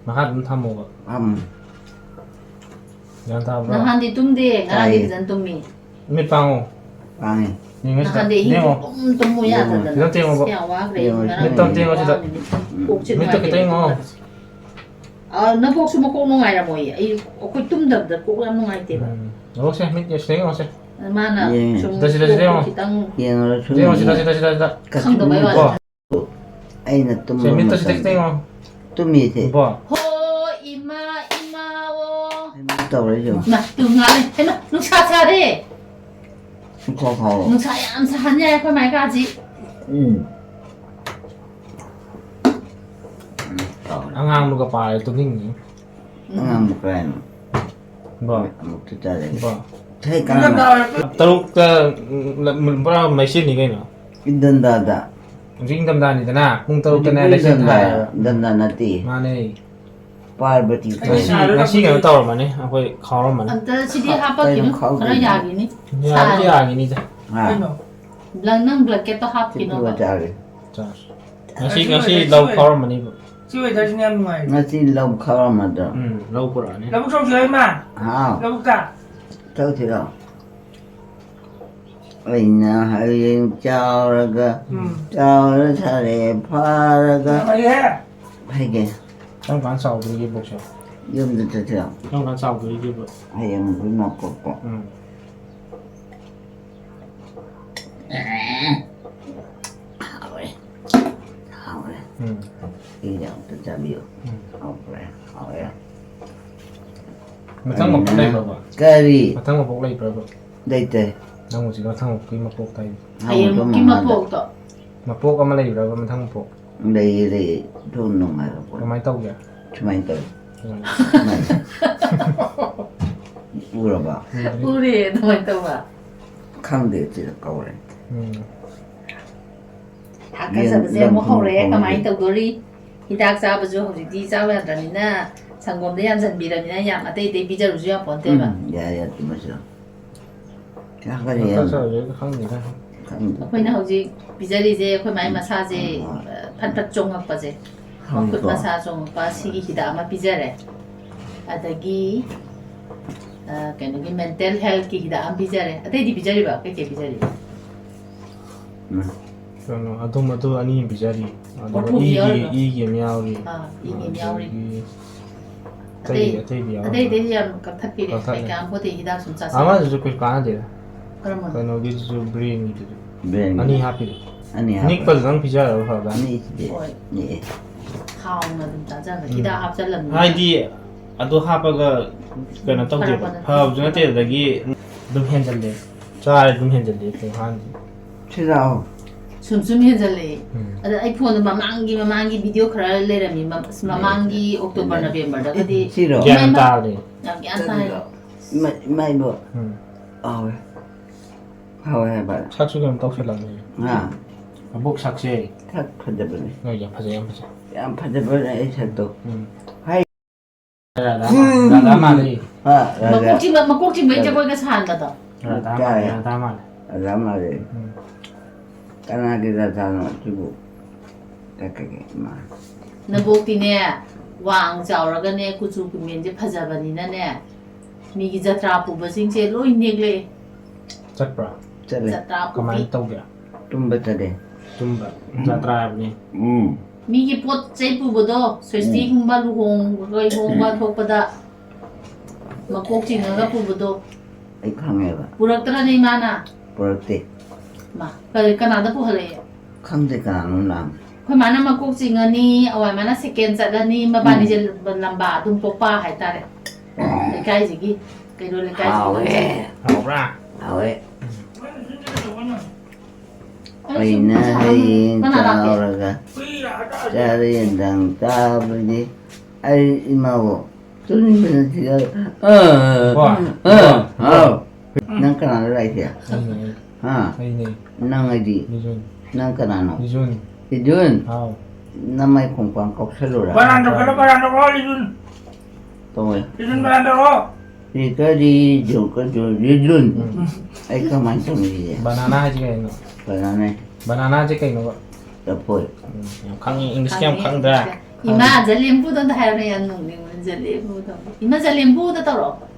ꯃꯈꯥ ꯑꯗꯨꯝ ꯊꯝꯃꯣꯕ. ꯎꯝ꯫ ꯒ꯭ꯌꯥꯟ ꯇꯥꯕ꯭ꯔꯣ? ꯅꯍꯥꯟꯗꯤ ꯇꯨꯝꯗꯦ, ꯉꯔꯥꯡꯗꯤ ꯇꯥꯏꯌꯦ꯫ ꯐꯖꯅ ꯇꯨꯝꯃꯤ꯫ ꯃꯤꯠ ꯄꯥꯡꯉꯣ. ꯄꯥꯡꯉꯦ꯫ ꯌꯦꯡꯉꯣ ꯁꯤꯗ. ꯅꯍꯥꯟꯗꯤ ꯑꯍꯤꯡ ꯌꯦꯡꯉꯣ. ꯄꯨꯡ ꯇꯨꯝꯃꯨ ꯌꯥꯗꯗꯅ꯫ ꯌꯦꯡꯉꯣ, ꯌꯦꯡꯉꯣ. ꯀꯌꯥ ꯋꯥꯈ꯭ꯔꯦ꯫ ꯌꯦꯡꯉꯣ, ꯉꯔꯥꯡ ꯃꯤꯠꯇꯣ ꯑꯝꯇ ꯌꯦꯡꯉꯣ ꯁꯤꯗ. ꯋꯥꯕꯅꯤ꯫ ꯀꯣꯛꯁꯦ ꯃꯤꯠꯇꯣ ꯈꯤꯇꯪ ꯌꯦꯡꯉꯣ. ꯅꯨꯡꯉꯥꯏꯇꯦ꯫ ꯑ, ꯅꯕꯣꯛꯁꯨ ꯃꯀꯣꯛ ꯅꯨꯡꯉꯥꯏꯔꯝꯃꯣꯏꯌꯦ꯫ ꯑꯩ, ꯑꯩꯈꯣꯏ ꯇꯨꯝꯗꯕꯗ ꯀꯣꯛ ꯌꯥꯝ ꯅꯨꯡꯉꯥꯏꯇꯦꯕ꯫ ꯎꯝ꯫ ꯅꯕꯣꯛꯁꯦ, ꯃꯤꯠ ꯌꯦꯡꯁꯦ, ꯌꯦꯡꯉꯣꯁꯦ꯫ ꯃꯥꯅ ꯌꯦꯡ꯫ ꯁꯨꯝ ꯁꯤꯗ, ꯁꯤꯗ, ꯁꯤꯗ ꯀꯣꯛꯇꯣ ꯌꯦꯡꯉꯣ꯫ ꯈꯤꯇꯪ ꯌꯦꯡꯉꯣ, ꯁꯨꯝ ꯁꯤꯗ, ꯌꯦꯡꯉꯣ, ꯌꯦꯡꯉꯣ꯫ ꯁꯤꯗ, ꯁꯤꯗ, ꯁꯤꯗ꯫ ꯈꯪꯗꯕꯩ ꯋꯥꯅꯤ꯫ ꯀꯣ꯫ ꯑꯩꯅ ꯇꯨꯝꯕ ꯁꯦ, ꯃꯤꯠꯇꯣ ꯁꯤꯗ ꯃꯇꯝꯗ ꯈꯤꯇꯪ ꯌꯦꯡꯉꯣ꯫ ꯇꯨꯝꯃꯤꯁꯦ꯫ ꯕꯣ꯫ ꯍꯣ, ꯏꯃꯥ, ꯏꯃꯥ, ꯑꯣ꯫ ꯀꯩꯅꯣ ꯇꯧꯔꯦ ꯌꯦꯡꯉꯣ꯫ ꯏꯃꯥ, ꯇꯨ ꯉꯥꯜꯂꯦ꯫ ꯍꯩꯃꯥ, ꯅꯨꯡꯁꯥ ꯁꯥꯔꯦ꯫ ꯅꯨꯡꯁꯥ ꯁꯥꯔꯦ꯫ ꯅꯨꯡꯁꯥ ꯌꯥꯝ ꯁꯥꯍꯟ ꯌꯥꯏ ꯑꯩꯈꯣꯏ ꯃꯥꯏ ꯀꯥꯁꯤ꯫ ꯎꯝ꯫ ꯎꯝ, ꯇꯧꯔꯦ꯫ ꯑꯉꯥꯡꯗꯨꯒ ꯄꯥꯔꯦ ꯇꯨꯝꯅꯤꯡꯉꯤ꯫ ꯑꯉꯥꯡꯕ ꯀꯔꯥꯏꯅꯣ? ꯕꯣ꯫ ꯑꯃꯨꯛꯇ ꯇꯥꯔꯦ꯫ ꯕꯣ꯫ ꯍꯦ, ꯀꯅꯥꯅꯣ? ꯇꯔꯨꯛꯇ, ꯎꯝ, ꯄꯨꯔꯥ ꯃꯩꯁꯤꯅꯤ ꯀꯩꯅꯣ꯫ ꯏꯪꯊꯝꯊꯥꯗ꯫ ꯍꯧꯖꯤꯛ ꯏꯪꯊꯝꯊꯥꯅꯤꯗꯅ, ꯄꯨꯡ ꯇꯔꯨꯛꯇꯅꯦ ꯍꯧꯖꯤꯛ ꯂꯩꯆꯤꯜ ꯏꯪꯊꯝꯊꯥ, ꯊꯥꯏꯌꯦꯕ꯫ ꯏꯪꯊꯝꯊꯥ ꯅꯠꯇꯦ꯫ ꯃꯥꯅꯦ꯫ ꯄꯥꯔꯕꯇꯤ ꯑꯩ ꯊꯥꯏ꯫ ꯉꯁꯤ, ꯁꯥꯔ ꯉꯁꯤ ꯀꯩꯅꯣ ꯇꯧꯔꯝꯃꯅꯤ, ꯑꯩꯈꯣꯏ ꯈꯥꯎꯔꯝꯃꯅꯤ꯫ ꯑꯝꯇ ꯁꯤꯗꯤ ꯍꯥꯞꯄꯛꯈꯤꯅꯨ, ꯀꯩꯅꯣ ꯈꯔ ꯈꯥꯎꯗꯣꯏꯅꯣ? ꯌꯥꯒꯤꯅꯤ꯫ ꯌꯥꯗꯤ ꯁꯥꯔꯦ꯫ ꯌꯥꯒꯤꯅꯤꯗ꯫ ꯍꯥ? ꯀꯩꯅꯣ? ꯕ꯭ꯂꯪ-, ꯅꯪ ꯕ꯭ꯂꯦꯡꯀꯦꯠꯇꯣ ꯁꯤ ꯍꯥꯞꯈꯤꯅꯣꯕ꯫ ꯄꯨꯔ ꯆꯥꯔꯦ꯫ ꯆꯥꯔꯁꯤ꯫ ꯉꯁꯤ, ꯉꯁꯤ ꯉꯁꯤ ꯂꯧ ꯈꯥꯎꯔꯝꯃꯅꯤꯕ꯫ ꯁꯤ weatherꯁꯤꯅ ꯌꯥꯝ ꯅꯨꯡꯉꯥꯏꯔꯦ꯫ ꯉꯁꯤ ꯂꯧ ꯈꯥꯎꯔꯝꯃꯗ꯭ꯔꯣ? ꯎꯝ, ꯂꯧ ꯄꯨꯔꯛꯑꯅꯤ꯫ ꯂꯧꯕꯨꯛ ꯆꯧꯁꯤꯔꯣ, ꯏꯃꯥ? ꯍꯥꯎ꯫ ꯂꯧꯕꯨꯛꯇ? ꯆꯧꯁꯤꯔꯣ? ꯑꯩꯅ ꯍꯌꯦꯡ ꯆꯥꯎꯔꯒ, ꯎꯝ꯫ ꯆꯥꯎꯔ ꯁꯥꯔꯦ ꯐꯥꯔꯒ꯫ ꯌꯥꯝ ꯍꯩꯍꯦ꯫ ꯍꯩꯒꯦ꯫ ꯀꯔꯝ ꯀꯥꯟꯗ ꯆꯥꯎꯗꯣꯔꯤꯒꯦ ꯕꯣꯛꯁꯦ? ꯌꯨꯝꯗ ꯆꯠꯁꯤꯔꯣ? ꯀꯔꯝ ꯀꯥꯟꯗ ꯆꯥꯎꯗꯣꯔꯤꯒꯦꯕ? ꯍꯌꯦꯡ ꯑꯩꯈꯣꯏ ꯃꯄꯣꯛꯄ꯫ ꯎꯝ꯫ ꯍꯥꯎꯔꯦ꯫ ꯍꯥꯎꯔꯦ꯫ ꯎꯝ꯫ ꯁꯤꯁꯦ ꯑꯝꯇ ꯆꯥꯕꯤꯌꯨ꯫ ꯎꯝ꯫ ꯍꯥꯎꯔꯦ, ꯍꯥꯎꯔꯦ꯫ ꯃꯊꯪ ꯃꯄꯣꯛ ꯑꯩꯅ ꯂꯩꯕ꯭ꯔꯕ? ꯀꯔꯤ? ꯃꯊꯪ ꯃꯄꯣꯛ ꯂꯩꯕ꯭ꯔꯕ? ꯂꯩꯇꯦ꯫ ꯅꯪ ꯍꯧꯖꯤꯛ ꯃꯊꯪ ꯃꯄꯣꯛꯀꯤ ꯃꯄꯣꯛ ꯇꯥꯏ꯫ ꯍꯌꯦꯡꯃꯨꯛꯀꯤ ꯃꯄꯣꯛꯇꯣ꯫ ꯃꯄꯣꯛ ꯑꯃ ꯂꯩꯕ꯭ꯔꯕ ꯃꯊꯪ ꯃꯄꯣꯛ? ꯂꯩꯌꯦ, ꯂꯩꯌꯦ꯫ ꯑꯗꯨ ꯅꯨꯡꯉꯥꯏꯕ ꯄꯣꯠꯅꯤ꯫ ꯀꯃꯥꯏꯅ ꯇꯧꯒꯦ? ꯁꯨꯃꯥꯏꯅ ꯇꯧꯋꯤ꯫ ꯀꯃꯥꯏꯅ? ꯁꯨꯃꯥꯏꯅ꯫ ꯎꯔꯕ? ꯎꯔꯦ, ꯑꯗꯨꯃꯥꯏꯅ ꯇꯧꯕ꯫ ꯈꯪꯗꯦ, ꯁꯤꯗ ꯀꯧꯔꯦ꯫ ꯎꯝ꯫ ꯊꯥꯒꯠꯆꯕꯁꯦ ꯌꯦꯟ ꯑꯃꯨꯛ ꯍꯧꯔꯦ꯫ ꯂꯝ ꯀꯃꯥꯏꯅ ꯈꯣꯡꯕꯒꯤ꯫ ꯇꯧꯗꯣꯔꯤ? ꯍꯤꯗꯥꯛ ꯆꯥꯕꯁꯨ ꯍꯧꯖꯤꯛꯇꯤ ꯆꯥꯕ ꯌꯥꯗ꯭ꯔꯕꯅꯤꯅ, ꯁꯪꯒꯣꯝꯗ ꯌꯥꯟꯁꯤꯟꯕꯤꯔꯕꯅꯤꯅ ꯌꯥꯝ ꯑꯇꯩ ꯑꯇꯩ ꯄꯤꯖꯔꯨꯁꯨ ꯌꯥꯝ ꯄꯣꯟꯇꯦꯕ꯫ ꯎꯝ, ꯌꯥꯏ, ꯌꯥꯏ, ꯆꯨꯝꯃꯦ, ꯆꯨꯝꯃꯦ꯫ ꯀꯌꯥ ꯀꯔꯤ ꯗꯣꯛꯇꯔ ꯌꯥꯝ ꯆꯠꯂꯨꯁꯦ ꯈꯪꯗꯦꯗ꯫ ꯈꯪꯗꯦ꯫ ꯑꯩꯈꯣꯏꯅ ꯍꯧꯖꯤꯛ ꯄꯤꯖꯔꯤꯁꯦ ꯑꯩꯈꯣꯏ ꯃꯥꯏ ꯃꯁꯥꯁꯦ, ꯍꯣꯏ꯫ ꯑ, ꯐꯠ ꯐꯠ ꯆꯣꯡꯉꯛꯄꯁꯦ, ꯃꯈꯨꯠ ꯍꯣꯏꯀꯣ꯫ ꯃꯁꯥ ꯆꯣꯡꯉꯛꯄ, ꯁꯤꯒꯤ ꯍꯤꯗꯥꯛ ꯑꯃ ꯄꯤꯖꯔꯦ꯫ ꯑꯗꯒꯤ, ꯑ, ꯀꯩꯅꯣꯒꯤ mental healthꯀꯤ ꯍꯤꯗꯥꯛ ꯑꯃ ꯄꯤꯖꯔꯦ꯫ ꯑꯇꯩꯗꯤ ꯄꯤꯖꯔꯤꯕ? ꯀꯩꯀꯩ ꯄꯤꯖꯔꯤꯕ? ꯎꯝ꯫ ꯀꯩꯅꯣ, ꯑꯗꯨꯝ ꯑꯗꯨ ꯑꯅꯤ ꯑꯃ ꯄꯤꯖꯔꯤ꯫ ꯑꯗꯨꯒ ꯃꯈꯣꯡꯒꯤ ꯏꯒꯤ, ꯌꯥꯎꯔꯤꯕ? ꯏꯒꯤ ꯑꯃ ꯌꯥꯎꯔꯤ꯫ ꯑꯥ, ꯏꯒꯤ ꯑꯃ ꯌꯥꯎꯔꯤ꯫ ꯑꯗꯒꯤ ꯑꯇꯩ ꯑꯇꯩꯗꯤ ꯌꯥꯎꯔꯝꯃꯣꯏ꯫ ꯑꯇꯩꯗꯤ ꯌꯥꯝ ꯀꯛꯊꯠꯄꯤꯔꯦ꯫ ꯀꯛꯊꯠꯂꯦ꯫ ꯑꯩ ꯀꯌꯥꯝ ꯄꯣꯠꯇꯦ ꯍꯤꯗꯥꯛ ꯁꯨꯝ ꯆꯥꯁꯜꯂꯦ꯫ ꯑꯃꯗꯨꯁꯨ ꯀꯩꯁꯨ ꯀꯥꯟꯅꯗꯦꯗ꯫ ꯀꯔꯝꯕꯅꯣ? ꯀꯩꯅꯣꯒꯤꯗꯨꯁꯨ, ꯕ꯭ꯔꯦꯟꯒꯤꯗꯨꯁꯨ꯫ ꯕ꯭ꯔꯦꯟꯒꯤ꯫ ꯑꯅꯤ ꯍꯥꯞꯄꯤꯗꯣ꯫ ꯑꯅꯤ ꯍꯥꯞꯄ꯫ ꯅꯤꯛꯄꯗꯨꯗꯪ ꯄꯤꯖꯔꯒ ꯐꯕ꯭ꯔꯥ? ꯑꯅꯤꯁꯤꯗꯤ꯫ ꯍꯣꯏ꯫ ꯅꯤꯛꯑꯦ꯫ ꯍꯥꯎꯅ ꯑꯗꯨꯝ ꯆꯥꯖꯕ꯫ ꯎꯝ꯫ ꯍꯤꯗꯥꯛ ꯍꯥꯞꯆꯜꯂꯝꯅꯤꯅ꯫ ꯍꯥꯏꯗꯤ ꯑꯗꯨ ꯍꯥꯞꯄꯒ ꯀꯩꯅꯣ ꯇꯧꯗꯦꯕ꯫ ꯐꯔꯛꯄꯗ꯫ ꯐꯕꯁꯨ ꯅꯠꯇꯦ, ꯑꯗꯒꯤ ꯑꯗꯨꯝ ꯍꯦꯟꯖꯜꯂꯦ꯫ ꯆꯥꯔꯦ ꯑꯗꯨꯝ ꯍꯦꯟꯖꯜꯂꯦ ꯈꯣꯡꯍꯥꯟꯁꯦ꯫ ꯁꯤꯗꯥꯎ꯫ ꯁꯨꯝ ꯁꯨꯝ ꯍꯦꯟꯖꯜꯂꯛꯑꯦ꯫ ꯎꯝ꯫ ꯑꯗ ꯑꯩ ꯐꯣꯟꯗ ꯃꯃꯥꯡꯒꯤ ꯃꯃꯥꯡꯒꯤ ꯚꯤꯗꯤꯑꯣ ꯈꯔ ꯂꯩꯔꯝꯃꯤ꯫ ꯃ-, ꯑꯁ, ꯃꯃꯥꯡꯒꯤ ꯑꯣꯛꯇꯣꯕꯔ ꯅꯕꯦꯝꯕꯔꯗꯒꯗꯤ ꯁꯤꯔꯣ? ꯒ꯭ꯌꯥꯟ ꯏꯃꯥ, ꯇꯥꯔꯦ꯫ ꯌꯥꯝ ꯒ꯭ꯌꯥꯟ ꯇꯥꯏ꯫ ꯏꯃꯥ-, ꯏꯃꯥꯏꯕꯣ꯫ ꯎꯝ꯫ ꯍꯥꯎꯋꯦ꯫ ꯍꯥꯎꯋꯦ ꯍꯥꯏꯕ꯫ ꯁꯛꯁꯨ ꯀꯩꯅꯣ ꯇꯧꯁꯜꯂꯝꯃꯦ꯫ ꯉꯥ꯫ ꯃꯕꯣꯛ ꯁꯛꯁꯦ꯫ ꯁꯛ ꯐꯖꯕꯅꯦ꯫ ꯍꯣꯏ, ꯌꯥꯝ ꯐꯖꯩ, ꯌꯥꯝ ꯐꯖꯩ꯫ ꯌꯥꯝ ꯐꯖꯕꯅꯦ ꯑꯩ ꯁꯛꯇꯣ꯫ ꯎꯝ꯫ ꯍꯥꯏ꯫ ꯔꯥꯙꯥ ꯃꯥꯜꯂꯦ, ꯔꯥꯙꯥ ꯃꯥꯜꯂꯦ꯫ ꯍꯥ, ꯔꯥꯙꯥ꯫ ꯃꯀꯣꯛ ꯆꯤꯡꯕ, ꯃꯀꯣꯛ ꯆꯤꯡꯕꯩ ꯖꯒꯣꯏꯒ ꯁꯥꯍꯟꯕꯗꯣ꯫ ꯔꯥꯙꯥ ꯇꯥꯏ꯫ ꯃꯥꯜꯂꯦ, ꯔꯥꯙꯥ ꯃꯥꯜꯂꯦ꯫ ꯔꯥꯙꯥ ꯃꯥꯜꯂꯦ꯫ ꯎꯝ꯫ ꯀꯅꯥꯒꯤ ꯔꯥꯙꯥꯅꯣ ꯁꯤꯕꯨ? ꯀꯛꯀꯒꯦ ꯏꯃꯥ꯫ ꯅꯕꯣꯛꯇꯤꯅꯦ, ꯋꯥꯡ ꯆꯥꯎꯔꯒꯅꯦ, ꯀꯨꯆꯨ ꯀꯨꯃꯦꯟꯁꯦ ꯐꯖꯕꯅꯤꯅꯅꯦ, ꯃꯤꯒꯤ ꯖꯇ꯭ꯔꯥ ꯄꯨꯕꯁꯤꯡꯁꯦ ꯂꯣꯏ ꯅꯦꯛꯂꯛꯑꯦ꯫ ꯆꯠꯄ꯭ꯔꯥ? ꯆꯠꯂꯦ꯫ ꯖꯇ꯭ꯔꯥ ꯄꯨꯕꯤ꯫ ꯀꯃꯥꯏꯅ ꯇꯧꯒꯦ? ꯇꯨꯝꯕ ꯆꯠꯂꯦ꯫ ꯇꯨꯝꯕ꯫ ꯖꯇ꯭ꯔꯥ ꯍꯥꯏꯕꯅꯤ꯫ ꯎꯝ꯫ ꯃꯤꯒꯤ ꯄꯣꯠ ꯆꯩ ꯄꯨꯕꯗꯣ, ꯁ꯭ꯋꯦꯁꯇꯤꯒꯨꯝꯕ, ꯂꯨꯍꯣꯡ-, ꯂꯨꯍꯣꯡꯕ ꯊꯣꯛꯄꯗ ꯃꯀꯣꯛ ꯆꯤꯡꯉꯒ ꯄꯨꯕꯗꯣ꯫ ꯑꯩ ꯈꯪꯉꯦꯕ꯫ ꯄꯨꯔꯛꯇ꯭ꯔꯅꯦ ꯏꯃꯥꯅ? ꯄꯨꯔꯛꯇꯦ꯫ ꯃꯥ, ꯀꯔꯤ, ꯀꯅꯥꯗ ꯄꯨꯍꯜꯂꯛꯑꯦ? ꯈꯪꯗꯦ ꯀꯅꯥꯅꯣ ꯂꯥꯛꯑꯝꯃꯤ꯫ ꯑꯩꯈꯣꯏ ꯃꯥꯅ ꯃꯀꯣꯛ ꯆꯤꯡꯉꯅꯤ, ꯑꯋꯥꯏ ꯃꯥꯅ ꯁꯦꯀꯦꯟ ꯆꯠꯂꯅꯤ, ꯃꯕꯥꯅꯤꯁꯦ ꯂꯝꯕꯥ ꯑꯗꯨꯝ ꯄꯣꯛꯄ ꯍꯥꯏꯇꯥꯔꯦ꯫ ꯂꯩꯀꯥꯏꯁꯤꯒꯤ, ꯀꯩꯅꯣ ꯂꯩꯀꯥꯏꯁꯤꯒꯤ ꯍꯥꯎꯋꯦ꯫ ꯂꯝꯁꯤꯒꯤ꯫ ꯍꯥꯎꯕ꯭ꯔꯥ? ꯍꯥꯎꯋꯦ꯫ ꯑꯩ ꯑꯩꯅ ꯁꯨꯝ ꯍꯌꯦꯡ ꯀꯅꯥ ꯂꯥꯛꯀꯦ? ꯆꯥꯎꯔꯒ ꯆꯥꯔꯦ ꯌꯦꯟꯖꯥꯡ ꯆꯥꯕꯗꯤ ꯑꯩ ꯏꯃꯥꯕꯨ ꯇꯨꯝꯅꯤꯡꯕꯅ ꯁꯤꯗ꯫ ꯑꯥ, ꯋꯥ, ꯑꯥ, ꯋꯥ, ꯍꯥꯎ꯫ ꯅꯪ ꯀꯅꯥꯅꯣ ꯂꯥꯛꯏꯁꯦ? ꯑꯩꯅꯦ, ꯍꯥ? ꯑꯩꯅꯦ꯫ ꯅꯪ ꯑꯩꯗꯤ? ꯂꯤꯖꯨꯟ꯫ ꯅꯪ ꯀꯅꯥꯅꯣ? ꯂꯤꯖꯨꯟ꯫ ꯏꯗꯨꯟ? ꯍꯥꯎ꯫ ꯅꯃꯥꯏ ꯈꯣꯡꯄꯥꯡ ꯀꯥꯎꯁꯜꯂꯨꯔꯥ? ꯕꯔꯥꯟꯗ ꯈꯔ ꯕꯔꯥꯟꯗ ꯈꯔ ꯂꯤꯖꯨꯟ꯫ ꯇꯧꯋꯦ꯫ ꯂꯤꯖꯨꯟ ꯕꯔꯥꯟꯗ ꯈꯔ꯫ ꯁꯤ ꯀꯔꯤ ꯖꯨ-, ꯀ-, ꯖꯨ-, ꯂꯤꯖꯨꯟ? ꯎꯝ꯫ ꯑꯩ ꯀꯃꯥꯏꯅ ꯇꯧꯅꯤꯒꯦ? ꯕꯅꯥꯅꯥ ꯍꯥꯏꯁꯦ ꯀꯩꯅꯣ? ꯕꯅꯥꯅꯥ꯫ ꯕꯅꯥꯅꯥꯁꯦ ꯀꯩꯅꯣꯕ? ꯂꯐꯣꯏ꯫ ꯎꯝ, ꯌꯥꯝ ꯈꯪꯉꯤ, ꯏꯪꯂꯤꯁꯀ ꯌꯥꯝ ꯈꯪꯗ꯭ꯔꯥ? ꯏꯃꯥ ꯖꯂꯦꯝꯕꯨꯗꯣ ꯑꯝꯇ ꯍꯥꯏꯔꯣꯅꯦ, ꯌꯥꯝ ꯅꯣꯛꯅꯤꯡꯕꯅꯦ, ꯖꯂꯦꯝꯕꯨꯗꯣ꯫ ꯏꯃꯥ ꯖꯂꯦꯝꯕꯨꯗ ꯇꯧꯔꯛꯑꯣ꯫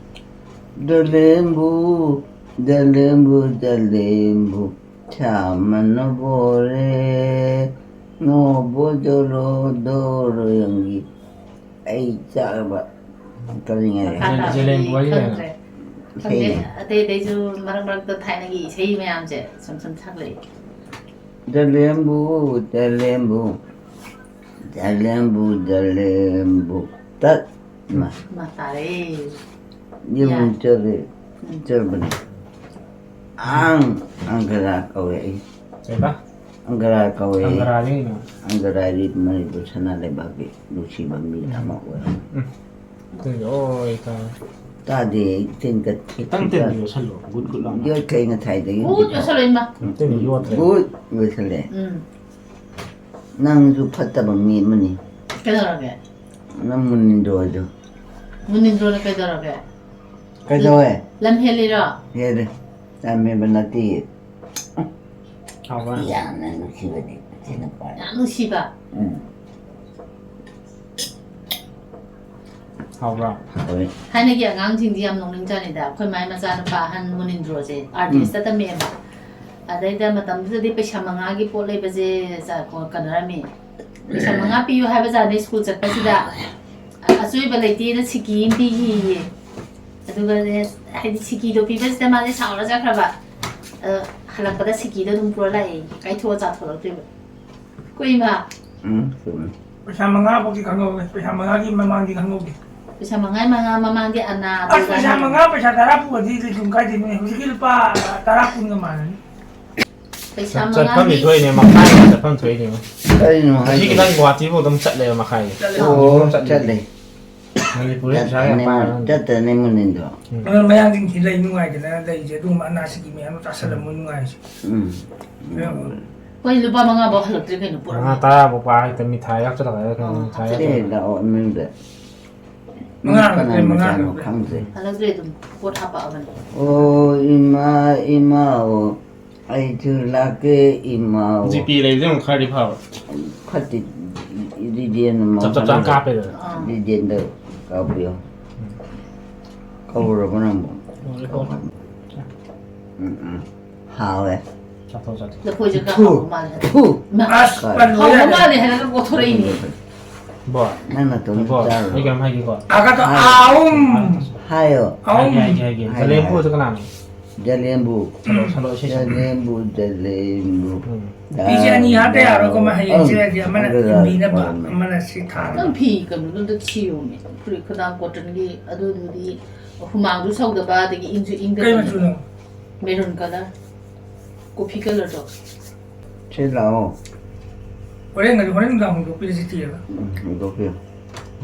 ꯖꯂꯦꯝꯕꯨ, ꯖꯂꯦꯝꯕꯨ, ꯖꯂꯦꯝꯕꯨ, ꯁꯥꯃꯅ ꯕꯣꯔꯦ, ꯅꯣꯕꯣ ꯗꯣꯔꯣ ꯗꯣꯔꯣ ꯌꯪꯒꯤ꯫ ꯑꯩ ꯆꯥꯛ ꯀꯔꯤꯉꯩ? ꯃꯈꯥ ꯇꯥꯕꯗꯤ ꯖꯦꯂꯦꯝꯕꯨ ꯋꯥꯔꯤ ꯈꯪꯗ꯭ꯔꯦ꯫ ꯈꯪꯗꯦ꯫ ꯎꯝ꯫ ꯑꯇꯩ ꯑꯇꯩꯁꯨ ꯃꯔꯛ ꯃꯔꯛꯇ ꯊꯥꯏꯅꯒꯤ ꯏꯁꯩ ꯃꯌꯥꯝꯁꯦ ꯁꯨꯝ ꯁꯨꯝ ꯁꯛꯂꯛꯏ꯫ ꯖꯂꯦꯝꯕꯨ, ꯖꯂꯦꯝꯕꯨ, ꯖꯂꯦꯝꯕꯨ, ꯖꯂꯦꯝꯕꯨ꯫ ꯇꯠ꯫ ꯃꯥ꯫ ꯃꯥ ꯇꯥꯔꯦ꯫ ꯌꯨꯝ ꯌꯥ꯫ ꯆꯠꯂꯦ꯫ ꯎꯝ꯫ ꯆꯠꯄꯅꯦ꯫ ꯑꯪ-, ꯑꯪꯒꯔꯥ ꯀꯧꯋꯦ ꯑꯩ꯫ ꯀꯩꯕ? ꯑꯪꯒꯔꯥ ꯀꯧꯋꯦ꯫ ꯑꯪꯒꯔꯥꯗꯤ ꯀꯩꯅꯣ? ꯑꯪꯒꯔꯥꯗꯤ ꯃꯅꯤꯄꯨꯔ ꯁꯅꯥ ꯂꯩꯕꯥꯛꯀꯤ ꯅꯨꯡꯁꯤꯕ ꯃꯤ ꯎꯝ꯫ ꯑꯃ ꯑꯣꯏꯔꯝꯃꯤ꯫ ꯎꯝ꯫ ꯑꯗꯨꯗꯤ ꯑꯣꯏ ꯇꯥꯔꯦ꯫ ꯇꯥꯗꯦ, ꯑꯩ ꯇꯤꯟ ꯀꯠ-, ꯈꯤꯇꯪ ꯇꯤꯟ ꯌꯣꯠꯁꯜꯂꯣ, ꯒꯨꯠ ꯒꯨꯠ ꯂꯥꯎꯅ꯫ ꯌꯣꯠꯈ꯭ꯔꯦ ꯉꯁꯥꯏꯗꯒꯤ꯫ ꯒꯨꯠ ꯌꯣꯠꯁꯜꯂꯣ, ꯏꯃꯥ꯫ ꯇꯤꯟ ꯌꯣꯠꯇ꯭ꯔꯦ꯫ ꯒꯨꯠ ꯌꯣꯠꯁꯜꯂꯦ꯫ ꯎꯝ꯫ ꯅꯪꯁꯨ ꯐꯠꯇꯕ ꯃꯤ ꯑꯃꯅꯤ꯫ ꯀꯩꯗꯧꯔꯒꯦ? ꯅꯪ ꯃꯨꯅꯤꯟꯗ꯭ꯔꯣꯗꯣ꯫ ꯃꯨꯅꯤꯟꯗ꯭ꯔꯣꯅ ꯀꯩꯗꯧꯔꯒꯦ? ꯀꯩꯗꯧꯋꯦ? ꯂꯝ ꯍꯦꯜꯂꯤꯔꯣ? ꯍꯦꯜꯂꯦ꯫ ꯂꯝ ꯍꯦꯟꯕ ꯅꯠꯇꯦ꯫ ꯍꯥꯎꯕ꯭ꯔꯥ? ꯌꯥꯝꯅ ꯅꯨꯡꯁꯤꯕꯅꯤ ꯃꯁꯤ ꯅꯨꯄꯥꯁꯦ꯫ ꯌꯥꯝ ꯅꯨꯡꯁꯤꯕ? ꯎꯝ꯫ ꯍꯥꯎꯕ꯭ꯔꯥ? ꯍꯥꯎꯋꯦ꯫ ꯊꯥꯏꯅꯒꯤ ꯑꯉꯥꯡꯁꯤꯡꯗꯤ ꯌꯥꯝ ꯅꯣꯛꯅꯤꯡꯖꯥꯠꯅꯤꯗ꯫ ꯑꯩꯈꯣꯏ ꯃꯥꯏ ꯃꯆꯥꯅꯨꯄꯥ ꯑꯍꯟ ꯃꯨꯅꯤꯟꯗ꯭ꯔꯣꯁꯦ ꯎꯝ꯫ R D ꯑꯦꯁꯇ ꯇꯝꯃꯛꯑꯦꯕ꯫ ꯑꯗꯩꯗ ꯃꯇꯝꯗꯨꯗꯗꯤ ꯄꯩꯁꯥ ꯃꯉꯥꯒꯤ ꯄꯣꯠ ꯂꯩꯕꯁꯦ ꯆ-, ꯀꯣ-, ꯀꯩꯅꯣꯔꯝꯃꯤ꯫ ꯄꯩꯁꯥ ꯃꯉꯥ ꯄꯤꯌꯨ ꯍꯥꯏꯕ ꯖꯥꯠꯅꯤ ꯁ꯭ꯀꯨꯜ ꯆꯠꯄꯁꯤꯗ꯫ ꯑ-, ꯑꯆꯣꯏꯕ ꯂꯩꯇꯦꯅ ꯁꯤꯀꯤ ꯑꯃ ꯄꯤꯈꯤꯌꯦ꯫ ꯑꯗꯨꯒꯅꯦ, ꯍꯥꯏꯗꯤ ꯁꯤꯀꯤꯗꯣ ꯄꯤꯕꯁꯤꯗ ꯃꯥꯁꯦ ꯁꯥꯎꯔ ꯆꯠꯈ꯭ꯔꯕ꯫ ꯑ, ꯍꯜꯂꯛꯄꯗ ꯁꯤꯀꯤꯗꯣ ꯑꯗꯨꯝ ꯄꯨꯔ ꯂꯥꯛꯑꯦ꯫ ꯀꯥꯏꯊꯣꯛꯑ ꯆꯥꯊꯣꯔꯛꯇꯣꯏꯕ꯫ ꯑꯩꯈꯣꯏ ꯏꯃꯥ꯫ ꯎꯝ, ꯆꯨꯝꯃꯤ꯫ ꯄꯩꯁꯥ ꯃꯉꯥ ꯐꯥꯎꯗꯤ ꯈꯪꯍꯧꯋꯦ, ꯄꯩꯁꯥ ꯃꯉꯥꯒꯤ ꯃꯃꯥꯡꯗꯤ ꯈꯪꯍꯧꯗꯦ꯫ ꯄꯩꯁꯥ ꯃꯉꯥꯒꯤ ꯃꯉꯥ ꯃꯃꯥꯡꯗꯤ ꯑꯅꯥ ꯑꯁ, ꯑꯗꯨ ꯄꯩꯁꯥ ꯑꯗꯥ ꯃꯉꯥ, ꯄꯩꯁꯥ ꯇꯔꯥ ꯄꯨꯔꯗꯤ ꯀꯩꯁꯨꯝ ꯀꯥꯏꯗꯦ ꯅꯣꯏ꯫ ꯍꯧꯖꯤꯛꯀꯤ ꯂꯨꯄꯥ ꯇꯔꯥ ꯀꯨꯟꯒ ꯃꯥꯟꯅꯅꯤ꯫ ꯄꯩꯁꯥ ꯆꯠꯐꯝꯗꯤ ꯃꯉꯥꯒꯤ ꯊꯣꯛꯏꯅꯦ, ꯃꯈꯥꯏ ꯆꯠꯐꯝ ꯊꯣꯛꯏꯅꯦ꯫ ꯀꯩꯅꯣ ꯍꯥꯏꯁꯦ? ꯑꯁꯤꯒꯤ ꯅꯪ ꯒꯨꯍꯥꯇꯤꯕꯨ ꯑꯗꯨꯝ ꯆꯠꯂꯦꯕ ꯃꯈꯥꯏꯗꯤ꯫ ꯆꯠꯂꯦ꯫ ꯑꯣ, ꯆꯠꯂꯦ꯫ ꯆꯠꯂꯦ꯫ ꯃꯅꯤꯄꯨꯔꯗ ꯄꯩꯁꯥ ꯌꯥꯝ ꯆꯠꯇꯅꯦ, ꯄꯥꯏꯕ ꯅꯠꯇꯦ꯫ ꯆꯠꯇꯅꯦ ꯃꯨꯅꯤꯟꯗꯣ꯫ ꯎꯝ꯫ ꯑꯗꯨꯅ ꯃꯌꯥꯡꯁꯤꯡꯁꯤ ꯂꯩ ꯅꯨꯡꯉꯥꯏꯗꯅ ꯂꯩꯁꯦ, ꯑꯗꯨꯒꯨꯝꯕ ꯑꯅꯥꯁꯤꯒꯤ ꯃꯌꯥꯝ ꯆꯥꯁꯜꯂꯝꯃꯣꯏ ꯅꯨꯡꯉꯥꯏꯔꯤꯁꯦ꯫ ꯎꯝ꯫ ꯌꯥꯝ ꯑꯩꯈꯣꯏ ꯂꯨꯄꯥ ꯃꯉꯥ ꯐꯥꯎ ꯍꯜꯂꯛꯇ꯭ꯔꯦ ꯀꯩꯅꯣ, ꯄꯨꯔꯥ꯫ ꯃꯉꯥ ꯇꯔꯥ ꯐꯥꯎ ꯄꯥ ꯍꯦꯛꯇ ꯃꯤꯊꯥꯏ ꯌꯥꯎꯁꯜꯂꯛꯑꯦ ꯀꯩꯅꯣ, ꯑꯥ, ꯃꯤꯊꯥꯏ ꯍꯥꯞꯆꯤꯜꯂꯦ꯫ ꯌꯥꯎꯁꯜꯂꯛꯑꯦ꯫ ꯂꯥꯛꯑꯣ ꯏꯃꯨꯡꯗ꯫ ꯃꯉꯥ ꯀꯅꯥ ꯍꯜꯂꯛꯇ꯭ꯔꯦ, ꯃꯉꯥ ꯃꯆꯥꯅꯣ ꯍꯜꯂꯛꯇ꯭ꯔꯦ꯫ ꯈꯪꯗ꯭ꯔꯦ꯫ ꯍꯜꯂꯛꯇ꯭ꯔꯦ, ꯑꯗꯨꯝ ꯄꯣꯠ ꯍꯥꯄꯛꯑꯕꯅꯦ꯫ ꯑꯣ, ꯏꯃꯥ, ꯏꯃꯥ, ꯑꯣ꯫ ꯑꯩꯁꯨ ꯂꯥꯛꯀꯦ, ꯏꯃꯥ, ꯑꯣ꯫ ꯖꯤꯄꯦ ꯂꯩꯕꯗꯤ ꯑꯃꯨꯛ ꯈꯔꯗꯤ ꯐꯕ꯫ ꯐꯠꯇꯦ, ꯔꯤꯖꯦꯟ ꯑꯃ ꯆꯞ ꯆꯞ ꯆꯥꯅ ꯍꯜꯂꯛꯑꯦ꯫ ꯀꯥꯞꯄꯦꯗꯅ꯫ ꯑꯥ꯫ ꯔꯤꯖꯦꯟꯗ ꯀꯥꯞꯄꯤꯌꯣ꯫ ꯎꯝ꯫ ꯀꯧꯔꯕ ꯅꯪꯕꯨ? ꯂꯣꯏꯔꯦ, ꯀꯧꯔꯦ꯫ ꯎꯝ, ꯎꯝ꯫ ꯍꯥꯎꯋꯦ꯫ ꯆꯥꯊꯣꯛ, ꯆꯥꯊꯣꯛ꯫ ꯂꯐꯣꯏꯁꯦ ꯈꯔ ꯊꯨ꯫ ꯍꯥꯎꯕ ꯃꯥꯜꯂꯦ꯫ ꯊꯨ꯫ ꯃꯥ-, ꯑꯁ, ꯍꯥꯎꯕ ꯄꯟ ꯂꯣꯏꯔꯦ꯫ ꯃꯥꯜꯂꯦ ꯍꯥꯏꯔꯒ ꯀꯣꯊꯣꯔꯛꯏꯅꯦ꯫ ꯕꯣ, ꯅꯪ ꯅꯇꯣꯝꯇ ꯕꯣ, ꯆꯥꯔꯨꯔꯣ꯫ ꯑꯩ ꯀꯩꯅꯣꯝ ꯍꯥꯏꯒꯦꯀꯣ꯫ ꯑꯥꯒꯥꯗꯣ ꯑꯥꯎꯝ꯫ ꯍꯥꯏꯌꯣ꯫ ꯑꯥꯎꯝ꯫ ꯍꯥꯏꯒꯦ, ꯍꯥꯏꯒꯦ, ꯍꯥꯏꯒꯦ꯫ ꯍꯥꯏꯌꯣ, ꯖꯂꯦꯝꯕꯨ ꯍꯥꯏꯌꯣ꯫ ꯑꯗꯨ ꯀꯅꯥꯅꯣ? ꯁꯂꯣ, ꯁꯂꯣ, ꯏꯁꯩ ꯁꯛꯑꯣ꯫ ꯖꯂꯦꯝꯕꯨ, ꯖꯂꯦꯝꯕꯨ꯫ ꯎꯝ꯫ ꯐꯤꯁꯦ ꯑꯅꯤ ꯍꯥꯞꯇ ꯌꯥꯔꯣꯏꯀꯣ, ꯃꯥ ꯍꯌꯦꯡ ꯑꯪ, ꯁꯦꯠꯂꯗꯤ ꯑꯃꯅ ꯑꯪ, ꯏꯟꯕꯤꯅꯕ, ꯑꯪ꯫ ꯑꯃꯅ ꯁꯤ ꯊꯥꯅꯕ꯫ ꯅꯪ ꯐꯤ ꯀꯩꯅꯣꯗꯣ ꯑꯝꯇ ꯊꯤꯌꯣꯃꯦ꯫ ꯐꯨꯔꯤꯠ ꯈꯨꯗꯥꯡ cottonꯒꯤ ꯑꯗꯨꯗꯨꯗꯤ ꯍꯨꯃꯥꯡꯁꯨ ꯁꯧꯗꯕ, ꯑꯗꯒꯤ ꯏꯪꯁꯨ ꯏꯪꯗꯕ꯫ ꯀꯩ ꯃꯆꯨꯅꯣ? Maroon colour꯫ Coffee colourꯗꯣ꯫ ꯁꯤ ꯂꯥꯛꯑꯣ꯫ ꯍꯣꯔꯦꯟ ꯉꯁꯤ, ꯍꯣꯔꯦꯟ ꯅꯨꯡꯗꯥꯡ ꯍꯣꯡꯗꯣꯛꯄꯤꯔꯁꯤ ꯊꯤꯔꯒ꯫ ꯎꯝ, ꯍꯣꯡꯗꯣꯛꯄꯤꯌꯨ꯫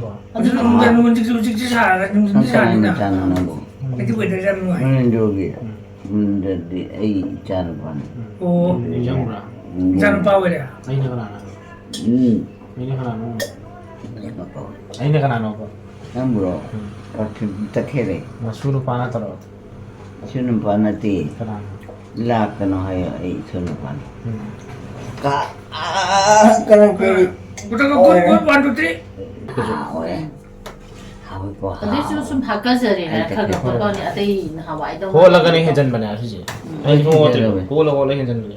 ꯋꯥ꯫ ꯑꯗꯨ ꯅꯨꯡꯗꯥꯡ ꯅꯨꯡꯗꯤ ꯆꯤꯛ ꯆꯤꯛ ꯁꯥꯔꯒ ꯅꯨꯡꯊꯤꯟꯗꯤ ꯅꯪ ꯀꯅꯥꯏ ꯁꯥꯅꯤꯅ꯫ ꯃꯆꯥꯅꯣ ꯅꯪꯕꯨ? ꯎꯝ꯫ ꯍꯧꯖꯤꯛ weatherꯁꯦ ꯌꯥꯝ ꯅꯨꯡꯉꯥꯏ꯫ ꯃꯅꯤꯟꯗꯨꯒꯤ꯫ ꯎꯝ꯫ ꯃꯅꯤꯟꯗꯨꯗꯤ ꯑꯩ ꯏꯆꯥꯅꯨꯄꯥꯅꯤ꯫ ꯑꯣ꯫ ꯎꯝ꯫ ꯅꯤꯡꯁꯤꯡꯕ꯭ꯔꯥ? ꯎꯝ꯫ ꯏꯆꯥꯅꯨꯄꯥ ꯑꯣꯏꯔꯦ꯫ ꯑꯩꯅ ꯀꯅꯥꯅꯣ? ꯎꯝ꯫ ꯑꯩꯅ ꯀꯅꯥꯅꯣ? ꯀꯩꯅꯣ ꯇꯧꯋꯦ꯫ ꯑꯩꯅ ꯀꯅꯥꯅꯣꯕ? ꯅꯪꯕꯨꯔꯣ? ꯎꯝ꯫ ꯄꯔꯐ꯭ꯌꯨꯝ ꯇꯛꯈꯦꯔꯦ꯫ ꯃꯁꯨ ꯅꯨꯄꯥ ꯅꯠꯇ꯭ꯔꯣ? ꯏꯁꯨ ꯅꯨꯄꯥ ꯅꯠꯇꯦ꯫ ꯀꯅꯥꯅꯣ? ꯂꯥꯛꯀꯅꯣ ꯍꯥꯏꯌꯣ, ꯑꯩ ꯏꯁꯨ ꯅꯨꯄꯥꯅꯤ꯫ ꯎꯝ꯫ ꯀ-, ꯑꯥ, ꯀꯩꯅꯣ ꯇꯧꯔꯤ꯫ ꯒꯨꯗ, ꯒꯨꯗ, ꯑꯣꯏꯔꯦ꯫ Good, one, two, three꯫ ꯑꯥ, ꯑꯣꯏꯔꯦ꯫ ꯍꯥꯎꯋꯤꯀꯣ, ꯑꯗꯨꯏꯁꯨ ꯍꯥꯎꯋꯦ꯫ ꯁꯨꯝ ꯍꯥꯀꯠꯆꯔꯦ ꯍꯥꯏꯔ ꯑꯩ ꯈꯔ ꯈꯔ ꯇꯛꯈꯦꯔꯦ꯫ ꯈꯣꯠꯄꯅꯤ, ꯑꯇꯩ ꯅꯍꯥꯟꯋꯥꯏꯗꯧꯅ ꯍꯣꯠꯂꯒꯅ ꯇꯧꯕꯗꯣ꯫ ꯍꯦꯟꯖꯟꯕꯅꯦ ꯁꯤꯁꯦ꯫ ꯎꯝ꯫ ꯑꯩ ꯈꯪꯍꯧꯗꯦ꯫ ꯍꯦꯟꯖꯜꯂꯕꯅꯦ꯫ ꯍꯣꯠꯂ ꯍꯣꯠꯂ ꯍꯦꯟꯖꯟꯕꯅꯦ꯫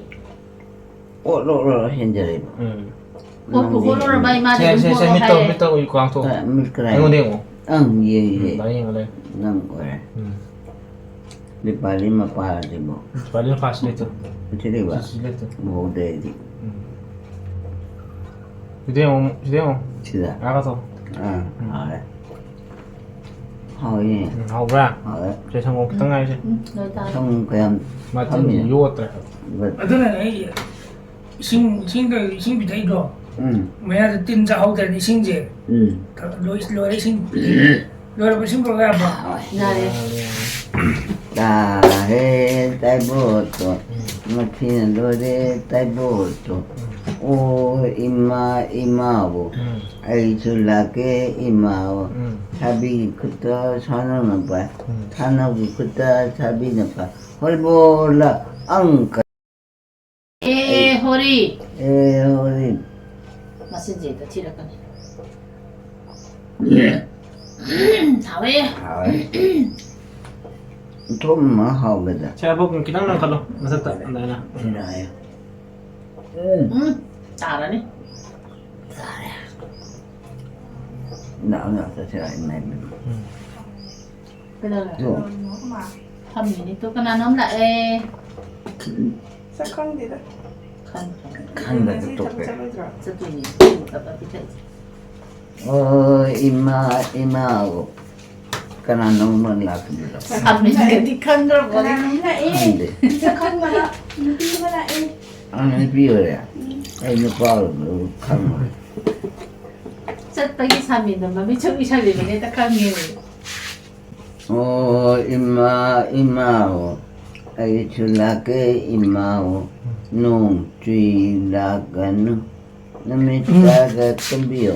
ꯑꯣꯠꯂꯣ, ꯑꯣꯠꯂꯣ, ꯍꯦꯟꯖꯜꯂꯦꯕ꯫ ꯎꯝ꯫ ꯍꯣꯠꯄꯨ ꯅꯪꯗꯤ ꯍꯣꯠꯂꯨꯔꯕ ꯏꯃꯥꯗꯤ ꯁꯦ, ꯑꯗꯨꯝ ꯁꯦ, ꯁꯦ, ꯍꯣꯠꯂꯣ ꯃꯤꯠꯇ, ꯍꯥꯏꯌꯦ꯫ ꯃꯤꯠꯇ ꯎꯏ ꯀꯥꯡꯊꯣꯛ꯫ ꯑ, ꯃꯤꯠ ꯀꯔꯥꯏ? ꯑꯩꯉꯣꯟꯗ ꯌꯦꯡꯉꯣ꯫ ꯑꯪ, ꯌꯦꯡꯉꯦ꯫ ꯎꯝ, ꯂꯥꯏ ꯌꯦꯡꯉ ꯂꯩ꯫ ꯅꯪ ꯑꯣꯏꯔꯦ꯫ ꯎꯝ꯫ ꯗꯤꯄꯥꯂꯤ ꯃꯄꯥꯁꯤꯕꯨ꯫ ꯗꯤꯄꯥꯂꯤ ꯃꯄꯥꯁꯤ ꯂꯩꯇꯦ꯫ ꯁꯤ ꯂꯩꯕ? ꯁꯤ, ꯁꯤ ꯂꯩꯇꯦ꯫ ꯎꯍꯧꯗꯦ ꯑꯩꯗꯤ꯫ ꯎꯝ꯫ ꯁꯤꯗ ꯌꯦꯡꯉꯣ, ꯁꯤꯗ ꯌꯦꯡꯉꯣ꯫ ꯁꯤꯗ? ꯑꯥ ꯀꯥꯊꯣꯛ꯫ ꯑꯥ, ꯎꯝ꯫ ꯍꯥꯎꯔꯦ꯫ ꯍꯥꯎꯋꯦ꯫ ꯎꯝ, ꯍꯥꯎꯕ꯭ꯔꯥ? ꯍꯥꯎꯋꯦ꯫ ꯁꯦ, ꯁꯪꯒꯣꯝ ꯈꯤꯇꯪ ꯉꯥꯏꯔꯤꯁꯦ꯫ ꯎꯝ, ꯂꯣꯏꯇꯥꯔꯦ꯫ ꯁꯪꯒꯣꯝ ꯀꯌꯥꯝ ꯃꯥ ꯊꯝꯃꯤꯅꯣ? ꯌꯣꯠꯇ꯭ꯔꯦ꯫ ꯕꯠ-, ꯑꯗꯨꯅꯅꯦ ꯑꯩ ꯏꯁꯤꯡ, ꯏꯁꯤꯡꯗ, ꯏꯁꯤꯡ ꯄꯤꯊꯛꯏꯗꯣ꯫ ꯎꯝ꯫ ꯃꯌꯥꯗ ꯇꯤꯟ ꯆꯥꯍꯧꯗ꯭ꯔꯗꯤ ꯏꯁꯤꯡꯁꯦ꯫ ꯎꯝ꯫ ꯂꯣꯏ-, ꯂꯣꯏꯔꯦ ꯏꯁꯤꯡ꯫ ꯂꯣꯏꯔꯕ ꯏꯁꯤꯡ ꯄꯨꯔꯛ ꯌꯥꯕ꯭ꯔꯣ? ꯍꯥꯎꯋꯦ꯫ ꯌꯥꯔꯦ꯫ ꯇꯥꯔꯦ ꯇꯥꯏꯕꯣꯠꯇꯣ, ꯎꯝ꯫ ꯃꯊꯤꯅ ꯂꯣꯏꯔꯦ ꯇꯥꯏꯕꯣꯠꯇꯣ꯫ ꯎꯝ꯫ ꯑꯣ ꯏꯃꯥ ꯏꯃꯥꯕꯨ, ꯎꯝ꯫ ꯑꯩꯁꯨ ꯂꯥꯛꯀꯦ ꯏꯃꯥꯕꯨ꯫ ꯎꯝ꯫ ꯁꯥꯕꯤꯒꯤ ꯈꯨꯠꯇ ꯁꯥꯅꯧꯅ ꯄꯥꯏ, ꯎꯝ꯫ ꯁꯥꯅꯧꯒꯤ ꯈꯨꯠꯇ ꯁꯥꯕꯤꯅ ꯄꯥꯏ꯫ ꯍꯣꯏꯕꯣꯂ ꯑꯪꯀ꯫ ꯑꯦ ꯍꯣꯔꯤ꯫ ꯑꯦ ꯍꯣꯔꯤ꯫ ꯃꯆꯤꯟꯁꯦ ꯍꯦꯛꯇ ꯊꯤꯔꯛꯀꯅꯤ꯫ ꯍꯥꯎꯋꯦ꯫ ꯍꯥꯎꯋꯦ꯫ ꯊꯨꯝ ꯑꯃ ꯍꯥꯎꯒꯗ꯭ꯔꯥ? ꯁꯦ, ꯑꯕꯣꯛ, ꯈꯤꯇꯪ ꯅꯪꯈꯠꯂꯣ, ꯃꯊꯛꯇ, ꯑꯗꯨꯃꯥꯏꯅ꯫ ꯁꯤꯗ ꯍꯥꯏꯌꯣ꯫ ꯎꯝ꯫ ꯎꯝ, ꯇꯥꯔꯅꯤ꯫ ꯇꯥꯔꯦ꯫ ꯂꯥꯛꯑꯣ, ꯂꯥꯛꯑꯣ, ꯆꯠꯁꯤꯔ, ꯏꯃꯥ ꯏꯕꯦꯝꯃ꯫ ꯎꯝ꯫ ꯀꯩꯗꯧꯔꯦ? ꯇꯣ꯫ ꯐꯝꯃꯤꯅꯤ ꯇꯣ꯫ ꯀꯅꯥꯅꯣꯝ ꯂꯥꯛꯑꯦ꯫ ꯁꯛ ꯈꯪꯗꯦꯗ꯫ ꯈꯪ- ꯈꯪ- ꯈꯪꯗ꯭ꯔꯗꯤ ꯉꯁꯤ ꯇꯣꯛꯑꯦ꯫ ꯊꯕꯛ ꯆꯠꯂꯣꯏꯗ꯭ꯔꯣ? ꯆꯠꯇꯣꯏꯅꯤ꯫ ꯀꯞꯄ ꯄꯤꯊꯛꯏꯁꯦ꯫ ꯑꯣ, ꯏꯃꯥ, ꯏꯃꯥ, ꯑꯣ꯫ ꯀꯅꯥꯅꯣꯝꯃ ꯂꯥꯛꯄꯗꯨꯔꯣ? ꯐꯝꯃꯤꯟꯒꯗꯤ ꯈꯪꯗ꯭ꯔꯕꯣ? ꯀꯅꯥꯅꯣꯝ ꯂꯥꯛꯑꯦ꯫ ꯈꯪꯗꯦ꯫ ꯁꯛ ꯈꯪꯕ ꯅꯨꯄꯤ ꯑꯃ ꯂꯥꯛꯑꯦ꯫ ꯑ, ꯅꯨꯄꯤ ꯑꯣꯏꯔꯦ? ꯑꯩ ꯅꯨꯄꯥ ꯑꯣꯏꯔꯕ ꯈꯪꯉꯣꯏ꯫ ꯆꯠꯄꯒꯤ ꯁꯥꯃꯤꯟꯗꯣ ꯃꯃꯤꯠ ꯁꯨꯝ ꯎꯏꯁꯜꯂꯤꯕꯅꯦ ꯍꯦꯛꯇ ꯈꯪꯉꯦ꯫ ꯑꯣ, ꯏꯃꯥ, ꯏꯃꯥ, ꯑꯣ꯫ ꯑꯩꯁꯨ ꯂꯥꯛꯀꯦ, ꯏꯃꯥ, ꯑꯣ꯫ ꯅꯣꯡ ꯆꯨꯏ ꯂꯥꯛꯀꯅꯨ꯫ ꯅꯨꯃꯤꯠ ꯇꯥꯒ ꯇꯨꯝꯕꯤꯌꯣ꯫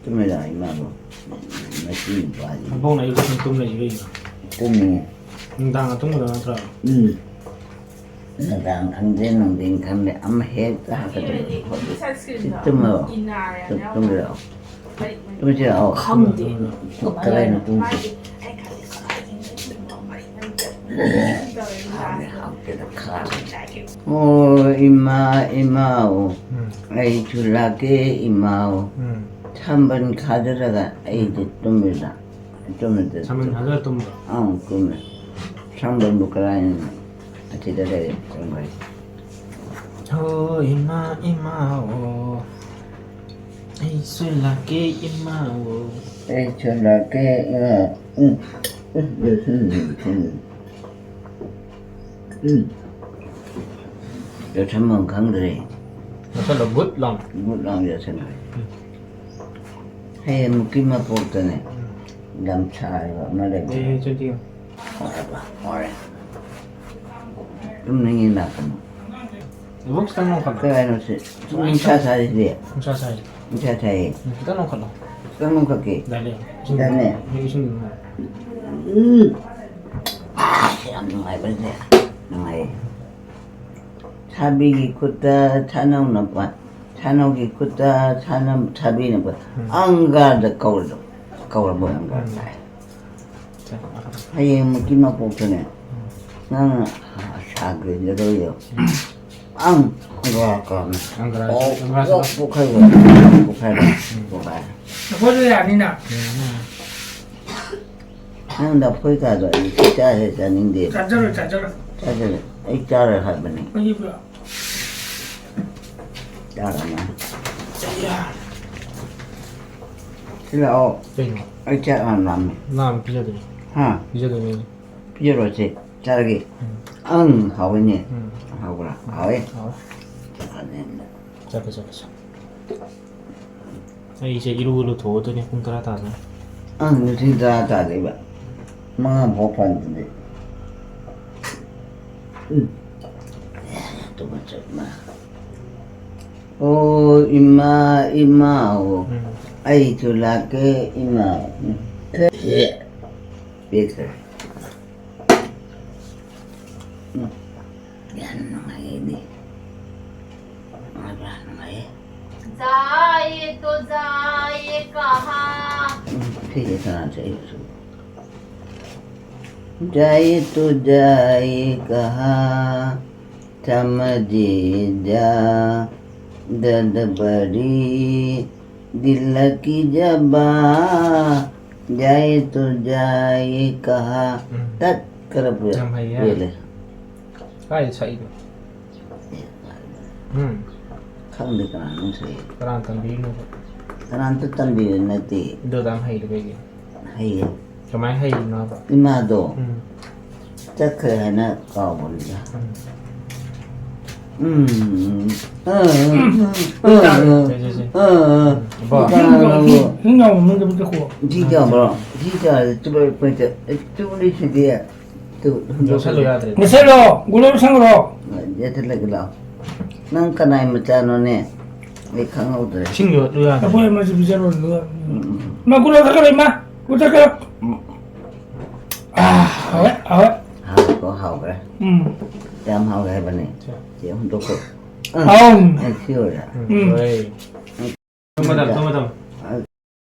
ꯇꯨꯝꯃꯤꯔꯣ, ꯏꯃꯥꯕꯨ? ꯃꯁꯤ ꯅꯨꯄꯥꯁꯤ꯫ ꯍꯧꯗꯣꯡꯅ ꯑꯌꯨꯛ ꯈꯨꯗꯤꯡ ꯇꯨꯝ ꯂꯩꯁꯤ ꯀꯩꯒꯤꯅꯣ? ꯇꯨꯝꯃꯤ꯫ ꯅꯨꯡꯗꯥꯡ ꯑꯇꯨꯝꯕꯗ ꯅꯠꯇ꯭ꯔꯣ? ꯎꯝ꯫ ꯅꯨꯡꯗꯥꯡ ꯈꯪꯗꯦ, ꯅꯨꯡꯊꯤꯟ ꯈꯪꯗꯦ, ꯑꯃ ꯍꯦꯛꯇ ꯍꯥꯀꯠꯆꯕ ꯈꯣꯠꯄ꯫ ꯇꯨꯝꯃꯣ꯫ ꯇꯨꯝ-, ꯇꯨꯝꯕꯤꯔꯣ꯫ ꯇꯨꯝꯁꯤꯔꯣ꯫ ꯈꯪꯗꯦ꯫ ꯀꯗꯥꯏꯅꯣ ꯇꯨꯝꯁꯤ? ꯍꯥꯎꯇꯦ, ꯍꯥꯎꯇꯦꯗ, ꯈꯥꯔꯦ꯫ ꯑꯣ, ꯏꯃꯥ, ꯏꯃꯥ, ꯑꯣ꯫ ꯎꯝ꯫ ꯑꯩꯁꯨ ꯂꯥꯛꯀꯦ, ꯏꯃꯥ, ꯑꯣ꯫ ꯎꯝ꯫ ꯁꯝꯕꯟ ꯈꯥꯗꯔꯒ ꯑꯩꯗꯤ ꯇꯨꯝꯃꯤꯔ? ꯇꯨꯝꯃꯤꯗ꯫ ꯁꯝꯕꯟ ꯈꯥꯗꯔ ꯇꯨꯝꯕ? ꯑꯪ, ꯇꯨꯝꯃꯦ꯫ ꯁꯝꯕꯟꯕꯨ ꯀꯗꯥꯏꯅꯣ? ꯑꯁꯤꯗ ꯂꯩꯔꯦ, ꯁꯝꯕꯟ꯫ ꯍꯣ ꯏꯃꯥ, ꯏꯃꯥ, ꯑꯣ꯫ ꯑꯩꯁꯨ ꯂꯥꯛꯀꯦ, ꯏꯃꯥ, ꯑꯣ꯫ ꯑꯩꯁꯨ ꯂꯥꯛꯀꯦ, ꯏꯃꯥ꯫ ꯎꯝ, ꯎꯝ, ꯎꯝ, ꯎꯝ, ꯎꯝ꯫ ꯌꯣꯠꯁꯟꯐꯝ ꯈꯪꯗ꯭ꯔꯦ꯫ ꯌꯣꯠꯁꯜꯂꯣ, ꯕꯨꯠ ꯂꯥꯎꯅ꯫ ꯕꯨꯠ ꯂꯥꯎꯅ ꯌꯣꯠꯁꯟꯈ꯭ꯔꯦ꯫ ꯍꯌꯦꯡꯃꯨꯛꯀꯤ ꯃꯄꯣꯛꯇꯅꯦ, ꯂꯝꯁꯥ ꯍꯥꯏꯕ ꯑꯃ ꯂꯩꯕꯅꯦ꯫ ꯑꯦ, ꯆꯠꯄꯤꯌꯨ꯫ ꯍꯣꯔꯦꯟ꯫ ꯍꯣꯔꯦꯟ꯫ ꯇꯨꯝꯅꯤꯡꯉꯤ ꯂꯥꯛꯀꯅꯨ꯫ ꯏꯕꯣꯛ ꯈꯤꯇꯪ ꯅꯣꯡꯈꯠꯂꯣ꯫ ꯀꯩ ꯍꯥꯏꯅꯣ ꯁꯤ? ꯅꯨꯡꯁꯥ ꯁꯥꯔꯤꯁꯤꯗꯤ? ꯅꯨꯡꯁꯥ ꯁꯥꯏ꯫ ꯅꯨꯡꯁꯥ ꯁꯥꯏꯌꯦ꯫ ꯎꯝ, ꯈꯤꯇꯪ ꯅꯣꯡꯈꯠꯂꯣ꯫ ꯈꯤꯇꯪ ꯅꯣꯡꯈꯠꯀꯦ꯫ ꯗꯥꯏꯅꯦ꯫ ꯏꯁꯤꯡ ꯗꯥꯏꯅꯦ꯫ ꯏꯁꯤꯡ ꯏꯁꯤꯡ ꯏꯁꯤꯡ꯫ ꯎꯝ꯫ ꯑꯁ, ꯌꯥꯝ ꯅꯨꯡꯉꯥꯏꯕꯅꯦ꯫ ꯅꯨꯡꯉꯥꯏꯌꯦ꯫ ꯁꯥꯕꯤꯒꯤ ꯈꯨꯠꯇ ꯁꯥꯅꯧꯅ ꯄꯥ-, ꯁꯥꯅꯧꯒꯤ ꯈꯨꯠꯇ ꯁꯥꯅꯝ-, ꯁꯥꯕꯤꯅ ꯄꯥ-, ꯎꯝ꯫ ꯑꯪꯒꯥꯔꯗ ꯀꯧꯔꯗꯣ꯫ ꯀꯧꯔꯕꯣ ꯑꯪꯒꯥꯔꯗ? ꯎꯝ꯫ ꯁꯦ, ꯃꯈꯥ ꯇꯥ꯫ ꯍꯌꯦꯡꯃꯨꯛꯀꯤ ꯃꯄꯣꯛꯇꯅꯦ꯫ ꯅꯪꯅ ꯁꯥꯒꯦ ꯖꯒꯣꯏꯗꯣ꯫ ꯑꯪ, ꯑꯪꯒꯥꯔ ꯀꯧꯔꯝꯃꯦ꯫ ꯑꯪꯒꯥꯔ, ꯑꯣ, ꯑꯪꯒꯥꯔ ꯑꯣ, ꯁꯥ-, ꯄꯣꯛꯈꯥꯏꯕ꯫ ꯄꯣꯛꯈꯥꯏꯕ꯫ ꯄꯣꯛꯈꯥꯏ꯫ ꯂꯐꯣꯏꯗꯣ ꯌꯥꯅꯤꯅ꯫ ꯅꯪ ꯂꯐꯣꯏ ꯀꯥꯗꯣ ꯑꯩ ꯆꯥꯁꯦ ꯆꯥꯅꯤꯡꯗꯦ꯫ ꯆꯥꯖꯔꯣꯏ, ꯆꯥꯖꯔꯣꯏ꯫ ꯆꯥꯖꯔꯣꯏ꯫ ꯑꯩ ꯆꯥꯔꯣꯏ ꯍꯥꯏꯕꯅꯤ꯫ ꯑꯩꯈꯣꯏꯒꯤ ꯆꯥꯔꯣꯏ꯫ ꯁꯤ ꯂꯥꯛꯑꯣ꯫ ꯀꯩꯅꯣ? ꯑꯩ ꯆꯥꯛ ꯌꯥꯝ ꯂꯥꯝꯃꯦ꯫ ꯂꯥꯝꯃꯦ, ꯄꯤꯖꯗꯣꯏꯅꯤ꯫ ꯍꯥ? ꯄꯤꯖꯗꯣꯏꯅꯤ꯫ ꯄꯤꯖꯔꯣꯏꯁꯦ꯫ ꯆꯥꯔꯒꯦ꯫ ꯎꯝ꯫ ꯑꯪ, ꯍꯥꯎꯋꯤꯅꯦ꯫ ꯎꯝ꯫ ꯍꯥꯎꯕ꯭ꯔꯥ? ꯍꯥꯎꯋꯦ꯫ ꯍꯥꯎꯋꯦ꯫ ꯆꯠꯂꯦ꯫ ꯆꯠꯂꯦ, ꯆꯠꯂꯦ, ꯆꯠꯂꯦ꯫ ꯑꯩꯁꯦ ꯏꯔꯨ ꯂꯨꯊꯣꯛꯑꯗꯣꯏꯅꯦ, ꯄꯨꯡ ꯇꯔꯥ ꯇꯥꯗꯣꯔꯦ꯫ ꯑꯪ, ꯅꯨꯡꯊꯤꯜ ꯇꯔꯥ ꯇꯥꯗꯣꯏꯕ꯫ ꯃꯉꯥ ꯐꯥꯎ ꯐꯪꯗ꯭ꯔꯗꯤ꯫ ꯎꯝ꯫ ꯇꯨꯀꯠꯆꯕꯅ꯫ ꯑꯣ, ꯏꯃꯥ, ꯏꯃꯥ, ꯑꯣ꯫ ꯎꯝ꯫ ꯑꯩꯁꯨ ꯂꯥꯛꯀꯦ, ꯏꯃꯥ꯫ ꯎꯝ꯫ ꯄꯤꯛꯈ꯭ꯔꯦ꯫ ꯎꯝ꯫ ꯌꯥꯝ ꯅꯨꯡꯉꯥꯏꯌꯦꯅꯦ꯫ ꯅꯨꯡꯉꯥꯏꯕ꯭ꯔꯥ? ꯅꯨꯡꯉꯥꯏꯌꯦ꯫ जाए तो जाए कहाँ? ꯎꯝ, ꯁꯤꯁꯦ ꯀꯅꯥ ꯁꯛꯏꯕꯁꯨ? जाए तो जाए कहाँ, समझे जा, दर्द बड़ी दिल की जबा, जाए तो जाए कहा, ꯎꯝ꯫ ꯇꯠ ꯈꯔ ꯌꯥꯝ ꯍꯩꯌꯦ꯫ ꯄꯦꯜꯂꯦ꯫ ꯀꯥꯏꯗ ꯁꯛꯏꯅꯣ? ꯎꯝ꯫ ꯈꯪꯗꯦ ꯀꯅꯥꯅꯣ ꯁꯛꯏ꯫ ꯀꯅꯥꯅ ꯇꯝꯕꯤꯔꯤꯅꯣꯕ? ꯀꯅꯥꯝꯇ ꯇꯝꯕꯤꯕ ꯅꯠꯇꯦ꯫ ꯑꯗꯨ ꯑꯗꯥꯝ ꯍꯩꯗꯣ ꯀꯩꯒꯤ? ꯍꯩꯌꯦ꯫ ꯀꯃꯥꯏꯅ ꯍꯩꯔꯤꯅꯣꯕ? ꯏꯃꯥꯗꯣ ꯎꯝ꯫ ꯆꯠꯈ꯭ꯔꯦ ꯍꯥꯏꯅ ꯀꯥꯎꯕꯅꯤꯗ꯫ ꯎꯝ꯫ ꯎꯝ꯫ ꯁꯦ, ꯁꯦ, ꯁꯦ꯫ ꯎꯝ, ꯕꯣ꯫ ꯀꯅꯥꯅꯣ? ꯁꯤ ꯀꯌꯥꯕ꯭ꯔꯣ? ꯁꯤ ꯀꯌꯥ? ꯇꯨꯕꯂꯤ ꯁꯤꯗꯤ꯫ ꯇꯨ, ꯌꯣꯠꯁꯜꯂꯨ ꯌꯥꯗ꯭ꯔꯦ꯫ ꯃꯨꯊꯠꯂꯣ, ꯒꯨꯂꯣ ꯁꯪꯈ꯭ꯔꯣ꯫ ꯌꯦꯠꯊꯠꯂꯒꯦ ꯂꯥꯎ꯫ ꯅꯪ ꯀꯅꯥꯏ ꯃꯆꯥꯅꯣꯅꯦ? ꯑꯩ ꯈꯪꯍꯧꯗ꯭ꯔꯦ꯫ ꯏꯁꯤꯡ ꯌꯣꯠꯂꯨ ꯌꯥꯗ꯭ꯔꯦ꯫ ꯂꯐꯣꯏ ꯑꯃꯁꯨ ꯄꯤꯖꯔꯣ, ꯑꯗꯨꯒ꯫ ꯎꯝ, ꯎꯝ꯫ ꯏꯃꯥ, ꯒꯨꯂꯣ ꯊꯛꯀꯅꯨ, ꯏꯃꯥ꯫ ꯒꯨꯂꯣ ꯊꯛꯀꯅꯨ꯫ ꯎꯝ꯫ ꯑꯥ, ꯍꯥꯎꯋꯦ, ꯍꯥꯎꯋꯦ꯫ ꯍꯥꯎꯋꯦꯀꯣ, ꯍꯥꯎꯈ꯭ꯔꯦ꯫ ꯎꯝ꯫ ꯌꯥꯝ ꯍꯥꯎꯈ꯭ꯔꯦ ꯍꯥꯏꯕꯅꯦ꯫ ꯁꯦ꯫ ꯁꯤ ꯍꯨꯟꯗꯣꯛꯈ꯭ꯔꯣ꯫ ꯑꯥ, ꯑꯥꯎ꯫ ꯑꯦ, ꯁꯤ ꯑꯣꯏꯔꯦ꯫ ꯎꯝ꯫ ꯎꯝ꯫ ꯍꯣꯏ꯫ ꯊꯝꯃꯣ, ꯊꯝꯃꯣ, ꯊꯝꯃꯣ, ꯊꯝꯃꯣ꯫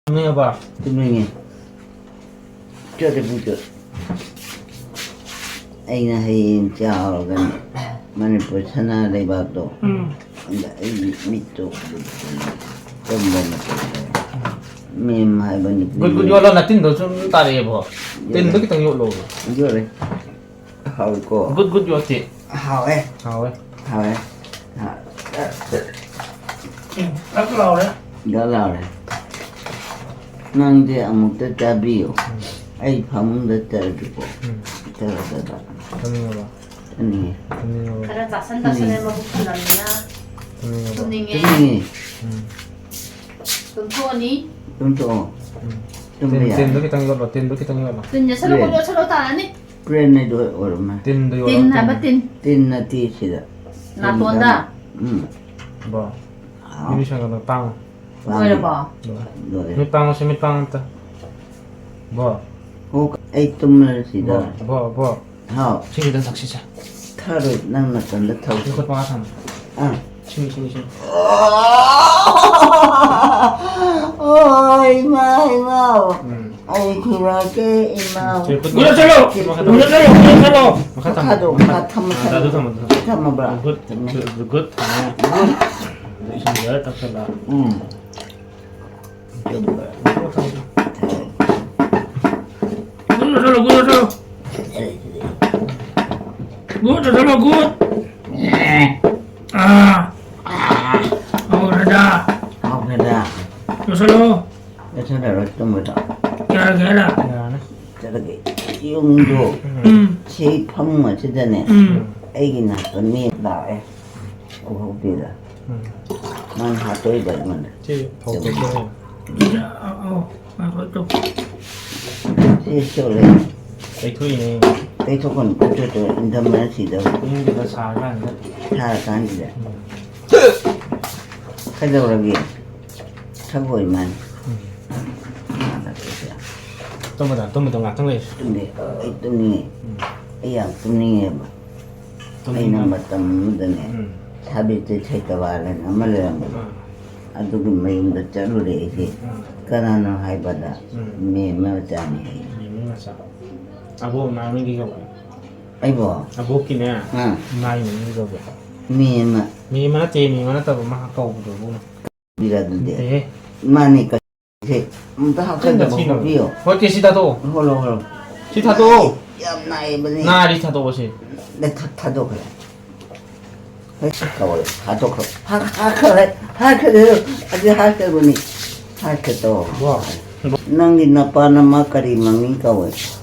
ꯇꯨꯝꯅꯤꯡꯉꯕ? ꯇꯨꯝꯅꯤꯡꯉꯦ꯫ ꯆꯠꯂꯦ ꯄꯨꯡ ꯇꯔꯨꯛ꯫ ꯑꯩꯅ ꯍꯌꯦꯡ ꯆꯥꯎꯔꯒꯅꯦ ꯃꯅꯤꯄꯨꯔ ꯁꯅꯥ ꯂꯩꯕꯥꯛꯇꯣ꯫ ꯎꯝ꯫ ꯑꯗ ꯑꯩꯒꯤ ꯃꯤꯠꯇꯣ ꯇꯨꯝꯕ ꯃꯇꯝꯗ ꯃꯦꯝ ꯍꯥꯏꯕ ꯅꯨꯄꯤ꯫ ꯒꯨꯠ ꯒꯨꯠ ꯌꯣꯠꯂꯣ, ꯅꯇꯤꯟꯗꯣ ꯁꯨꯝ ꯇꯥꯔꯛꯑꯦꯕꯣ꯫ ꯇꯤꯟꯗꯣ ꯈꯤꯇꯪ ꯌꯣꯠꯂꯣ꯫ ꯌꯣꯠꯂꯦ꯫ ꯍꯥꯎꯏꯀꯣ꯫ Good good ꯌꯣꯠꯇꯦ꯫ ꯍꯥꯎꯋꯦ꯫ ꯍꯥꯎꯋꯦ꯫ ꯍꯥꯎꯋꯦ꯫ ꯍꯥ-, ꯎꯝ, ꯊꯛ ꯂꯥꯎꯔꯦ꯫ ꯒ ꯂꯥꯎꯔꯦ꯫ ꯅꯪꯗꯤ ꯑꯃꯨꯛꯇ ꯆꯥꯕꯤꯌꯨ꯫ ꯎꯝ꯫ ꯑꯩ ꯐꯃꯨꯡꯗ ꯆꯠꯂꯒꯦꯀꯣ꯫ ꯎꯝ꯫ ꯆꯠꯂꯒ ꯆꯥꯅꯤꯡꯉꯕ? ꯆꯥꯅꯤꯡꯉꯦ꯫ ꯆꯥꯅꯤꯡꯉꯕ? ꯈꯔ ꯆꯥꯁꯟ ꯇꯥꯁꯜꯂꯦ, ꯎꯝ꯫ ꯃꯕꯨꯛ ꯊꯜꯂꯕꯅꯤꯅ꯫ ꯆꯥꯅꯤꯡꯉꯕ? ꯇꯨꯝꯅꯤꯡꯉꯦ꯫ ꯇꯨꯝꯅꯤꯡꯉꯦ꯫ ꯎꯝ꯫ ꯇꯨꯝꯊꯣꯛꯑꯅꯤ꯫ ꯇꯨꯝꯊꯣꯛꯑꯣ꯫ ꯎꯝ꯫ ꯇꯨꯝꯕ ꯇꯤꯟ, ꯌꯥꯔꯦ꯫ ꯇꯤꯟꯗꯣ ꯈꯤꯇꯪ ꯌꯣꯠꯂꯣ, ꯇꯤꯟꯗꯣ ꯈꯤꯇꯪ ꯌꯣꯠꯂꯣ꯫ ꯇꯤꯟ ꯌꯣꯠꯁꯜꯂꯣ, ꯇꯤꯟ꯫ ꯌꯣꯠꯁꯜꯂꯣ ꯇꯥꯔꯅꯤ꯫ ꯄ꯭ꯔꯦꯟ ꯍꯥꯏꯗꯣ ꯑꯣꯏꯔꯝꯃꯦ꯫ ꯇꯤꯟꯗꯣ ꯌꯣꯠꯂꯣ, ꯇꯤꯟ ꯍꯥꯏꯕ ꯇꯤꯟ꯫ ꯇꯤꯟ ꯅꯠꯇꯦ ꯁꯤꯗ꯫ ꯅꯥꯇꯣꯟꯗ? ꯎꯝ꯫ ꯕꯣ꯫ ꯍꯥꯎ꯫ ꯃꯤꯠ ꯁꯪꯒꯅꯨ, ꯄꯥꯡꯉꯨ꯫ ꯄꯥꯡꯉꯨ꯫ ꯂꯣꯏꯔꯕꯣ? ꯂꯣꯏꯔꯦ꯫ ꯂꯣꯏꯔꯦ꯫ ꯃꯤꯠ ꯄꯥꯡꯉꯨ ꯁꯤ, ꯃꯤꯠ ꯄꯥꯡꯉꯨ ꯑꯝꯇ꯫ ꯕꯣ꯫ ꯑꯣ, ꯑꯩ ꯇꯨꯝꯃ ꯁꯤꯗ꯫ ꯕꯣ, ꯕꯣ, ꯕꯣ꯫ ꯍꯥꯎ꯫ ꯁꯤ ꯈꯤꯇꯪ ꯊꯛꯁꯤꯁꯦ꯫ ꯊꯛꯑꯔꯣꯏ, ꯅꯪ ꯅꯥꯇꯣꯟꯗ ꯊꯛꯎ꯫ ꯁꯤ ꯈꯨꯠ ꯃꯈꯥ ꯊꯝꯃꯣ꯫ ꯑꯥ꯫ ꯁꯤꯅꯤ, ꯁꯤꯅꯤ, ꯁꯤꯅꯤ꯫ ꯑꯣ, ꯏꯃꯥ, ꯏꯃꯥ꯫ ꯎꯝ꯫ ꯑꯩ ꯊꯤꯔꯛꯀꯦ, ꯏꯃꯥ꯫ ꯁꯤ ꯈꯨꯠ ꯃꯈꯥ ꯊꯝꯃꯣ꯫ ꯃꯈꯥ ꯊꯝꯃꯣ꯫ ꯃꯈꯥꯗꯣ, ꯃꯈꯥ ꯊꯝꯃꯣ꯫ ꯑꯥ, ꯑꯗꯨ ꯊꯝꯃꯣ, ꯑꯗꯨ ꯊꯝꯃꯣ꯫ ꯊꯝꯃꯕ꯭ꯔꯥ? ꯒꯨꯗ, ꯊꯝꯃꯦ꯫ ꯒꯨꯗ ꯊꯝꯃꯦ꯫ ꯒꯨꯗ꯫ ꯑꯗꯨ ꯏꯁꯤꯡ ꯈꯔ ꯊꯛꯆꯜꯂ꯫ ꯎꯝ꯫ ꯒꯨꯗ ꯆꯠꯂꯣ, ꯒꯨꯗ ꯆꯠꯂꯣ꯫ ꯒꯨꯗ ꯆꯠꯂꯣ, ꯒꯨꯗ꯫ ꯑꯥ꯫ ꯍꯧꯔꯦꯗ꯫ ꯍꯧꯔꯦꯗ꯫ ꯆꯠꯂꯣ꯫ ꯆꯠꯂꯔꯣꯏ ꯇꯨꯝꯕꯗꯣ꯫ ꯌꯥꯔꯒꯦ ꯍꯥꯏꯔ? ꯌꯥꯔꯅꯤ꯫ ꯆꯠꯂꯒꯦ꯫ ꯌꯨꯝꯗꯣ ꯎꯝ꯫ ꯁꯤ ꯐꯃꯨꯡ ꯑꯁꯤꯗꯅꯦ꯫ ꯎꯝ꯫ ꯑꯩꯒꯤ ꯅꯥꯛꯇ ꯃꯤ ꯂꯥꯛꯑꯦ꯫ ꯎꯍꯧꯗꯦꯗ꯫ ꯎꯝ꯫ ꯃꯥꯅ ꯍꯥꯠꯇꯣꯛꯏꯕ ꯑꯩꯉꯣꯟꯗ꯫ ꯁꯤ ꯐꯧꯗꯣꯛꯀꯦ꯫ ꯑꯧ, ꯑꯧ, ꯉꯥꯏꯈꯣ, ꯇꯨ꯫ ꯁꯤ ꯁꯣꯛꯂꯦ꯫ ꯇꯩꯊꯣꯛꯏꯅꯦ꯫ ꯇꯩꯊꯣꯛꯀꯅꯨ, ꯇꯩꯊꯣꯛꯇꯣ ꯏꯪꯊꯝꯕꯅ ꯁꯤꯗꯧꯔꯦ꯫ ꯏꯪꯗꯦꯗ, ꯁꯥꯔꯀꯥꯟꯗ꯫ ꯁꯥꯔꯀꯥꯟꯁꯤꯗ꯫ ꯎꯝ꯫ ꯀꯩꯗꯧꯔꯒꯦ? ꯊꯛꯑꯣꯏ ꯃꯥꯅꯤ꯫ ꯎꯝ꯫ ꯇꯨꯝꯕꯗ, ꯇꯨꯝꯕꯗ ꯉꯥꯛꯇꯪ ꯂꯩ꯫ ꯇꯨꯝꯗꯦ, ꯑꯩ ꯇꯨꯝꯅꯤꯡꯉꯦ꯫ ꯎꯝ꯫ ꯑꯩ ꯌꯥꯝ ꯇꯨꯝꯅꯤꯡꯉꯦꯕ꯫ ꯇꯨꯝꯅꯤꯡꯉꯦ꯫ ꯑꯩꯅ ꯃꯇꯝ ꯑꯃꯗꯅꯦ, ꯎꯝ꯫ ꯁꯥꯕꯤꯇ꯭ꯔꯤ ꯁꯩꯇꯕꯥꯜ ꯍꯥꯏꯅ ꯑꯃ ꯂꯩꯔꯝꯕꯗꯣ꯫ ꯑꯥ꯫ ꯑꯗꯨꯒꯤ ꯃꯌꯨꯝꯗ ꯆꯠꯂꯨꯔꯦ ꯑꯩꯁꯦ꯫ ꯎꯝ꯫ ꯀꯅꯥꯅꯣ ꯍꯥꯏꯕꯗ, ꯎꯝ꯫ ꯃꯦꯝꯃ ꯃꯆꯥꯅꯤ ꯍꯥꯏꯌꯦ꯫ ꯃꯦꯝꯃ ꯃꯆꯥ꯫ ꯑꯕꯣꯛ ꯏꯃꯥ ꯃꯤꯡꯗꯤ ꯀꯧꯕ꯭ꯔꯥ? ꯑꯩꯕꯣ? ꯑꯕꯣꯛꯀꯤꯅꯦ, ꯑꯥ꯫ ꯏꯃꯥꯒꯤ ꯃꯤꯡꯗꯤ ꯀꯧꯕ꯭ꯔꯥ? ꯃꯦꯝꯃ꯫ ꯃꯦꯝꯃ ꯅꯠꯇꯦ, ꯃꯦꯝꯃ ꯅꯠꯇꯕ ꯑꯃ ꯀꯧꯕꯗꯣ ꯑꯕꯣꯛꯅ꯫ ꯕꯤꯔꯥ ꯑꯗꯨꯗꯤ꯫ ꯅꯠꯇꯦꯍꯦ꯫ ꯃꯥꯅꯤ ꯀ- ꯑꯝꯇ ꯍꯥꯞꯆꯟꯅꯕ ꯊꯤꯅꯕ ꯍꯣꯠꯄꯤꯌꯣ꯫ ꯍꯣꯠꯀꯦ, ꯁꯤ ꯊꯥꯗꯣꯛꯑꯣ꯫ ꯍꯣꯠꯂꯣ, ꯍꯣꯠꯂꯣ꯫ ꯁꯤ ꯊꯥꯗꯣꯛꯑꯣ꯫ ꯌꯥꯝ ꯅꯥꯏꯕꯅꯦ꯫ ꯅꯥꯔꯤ ꯊꯥꯗꯣꯛꯑꯣ ꯁꯤ꯫ ꯂꯩ-, ꯊꯥ-, ꯊꯥꯗꯣꯛꯈ꯭ꯔꯦ꯫ ꯍꯦꯛ ꯀꯧꯔꯦ, ꯊꯥꯗꯣꯛꯈ꯭ꯔꯣ꯫ ꯍꯥ-, ꯍꯥꯠꯈ꯭ꯔꯦ, ꯍꯥꯠꯈ꯭ꯔꯦ, ꯑꯗꯨ ꯍꯥꯠꯈ꯭ꯔꯕꯅꯤ꯫ ꯍꯥꯠꯈ꯭ꯔꯦ ꯇꯧ꯫ ꯋꯥ꯫ ꯅꯪꯒꯤ ꯅꯄꯥ ꯅꯃꯥ ꯀꯔꯤ ꯃꯃꯤꯡ ꯀꯧꯋꯦ?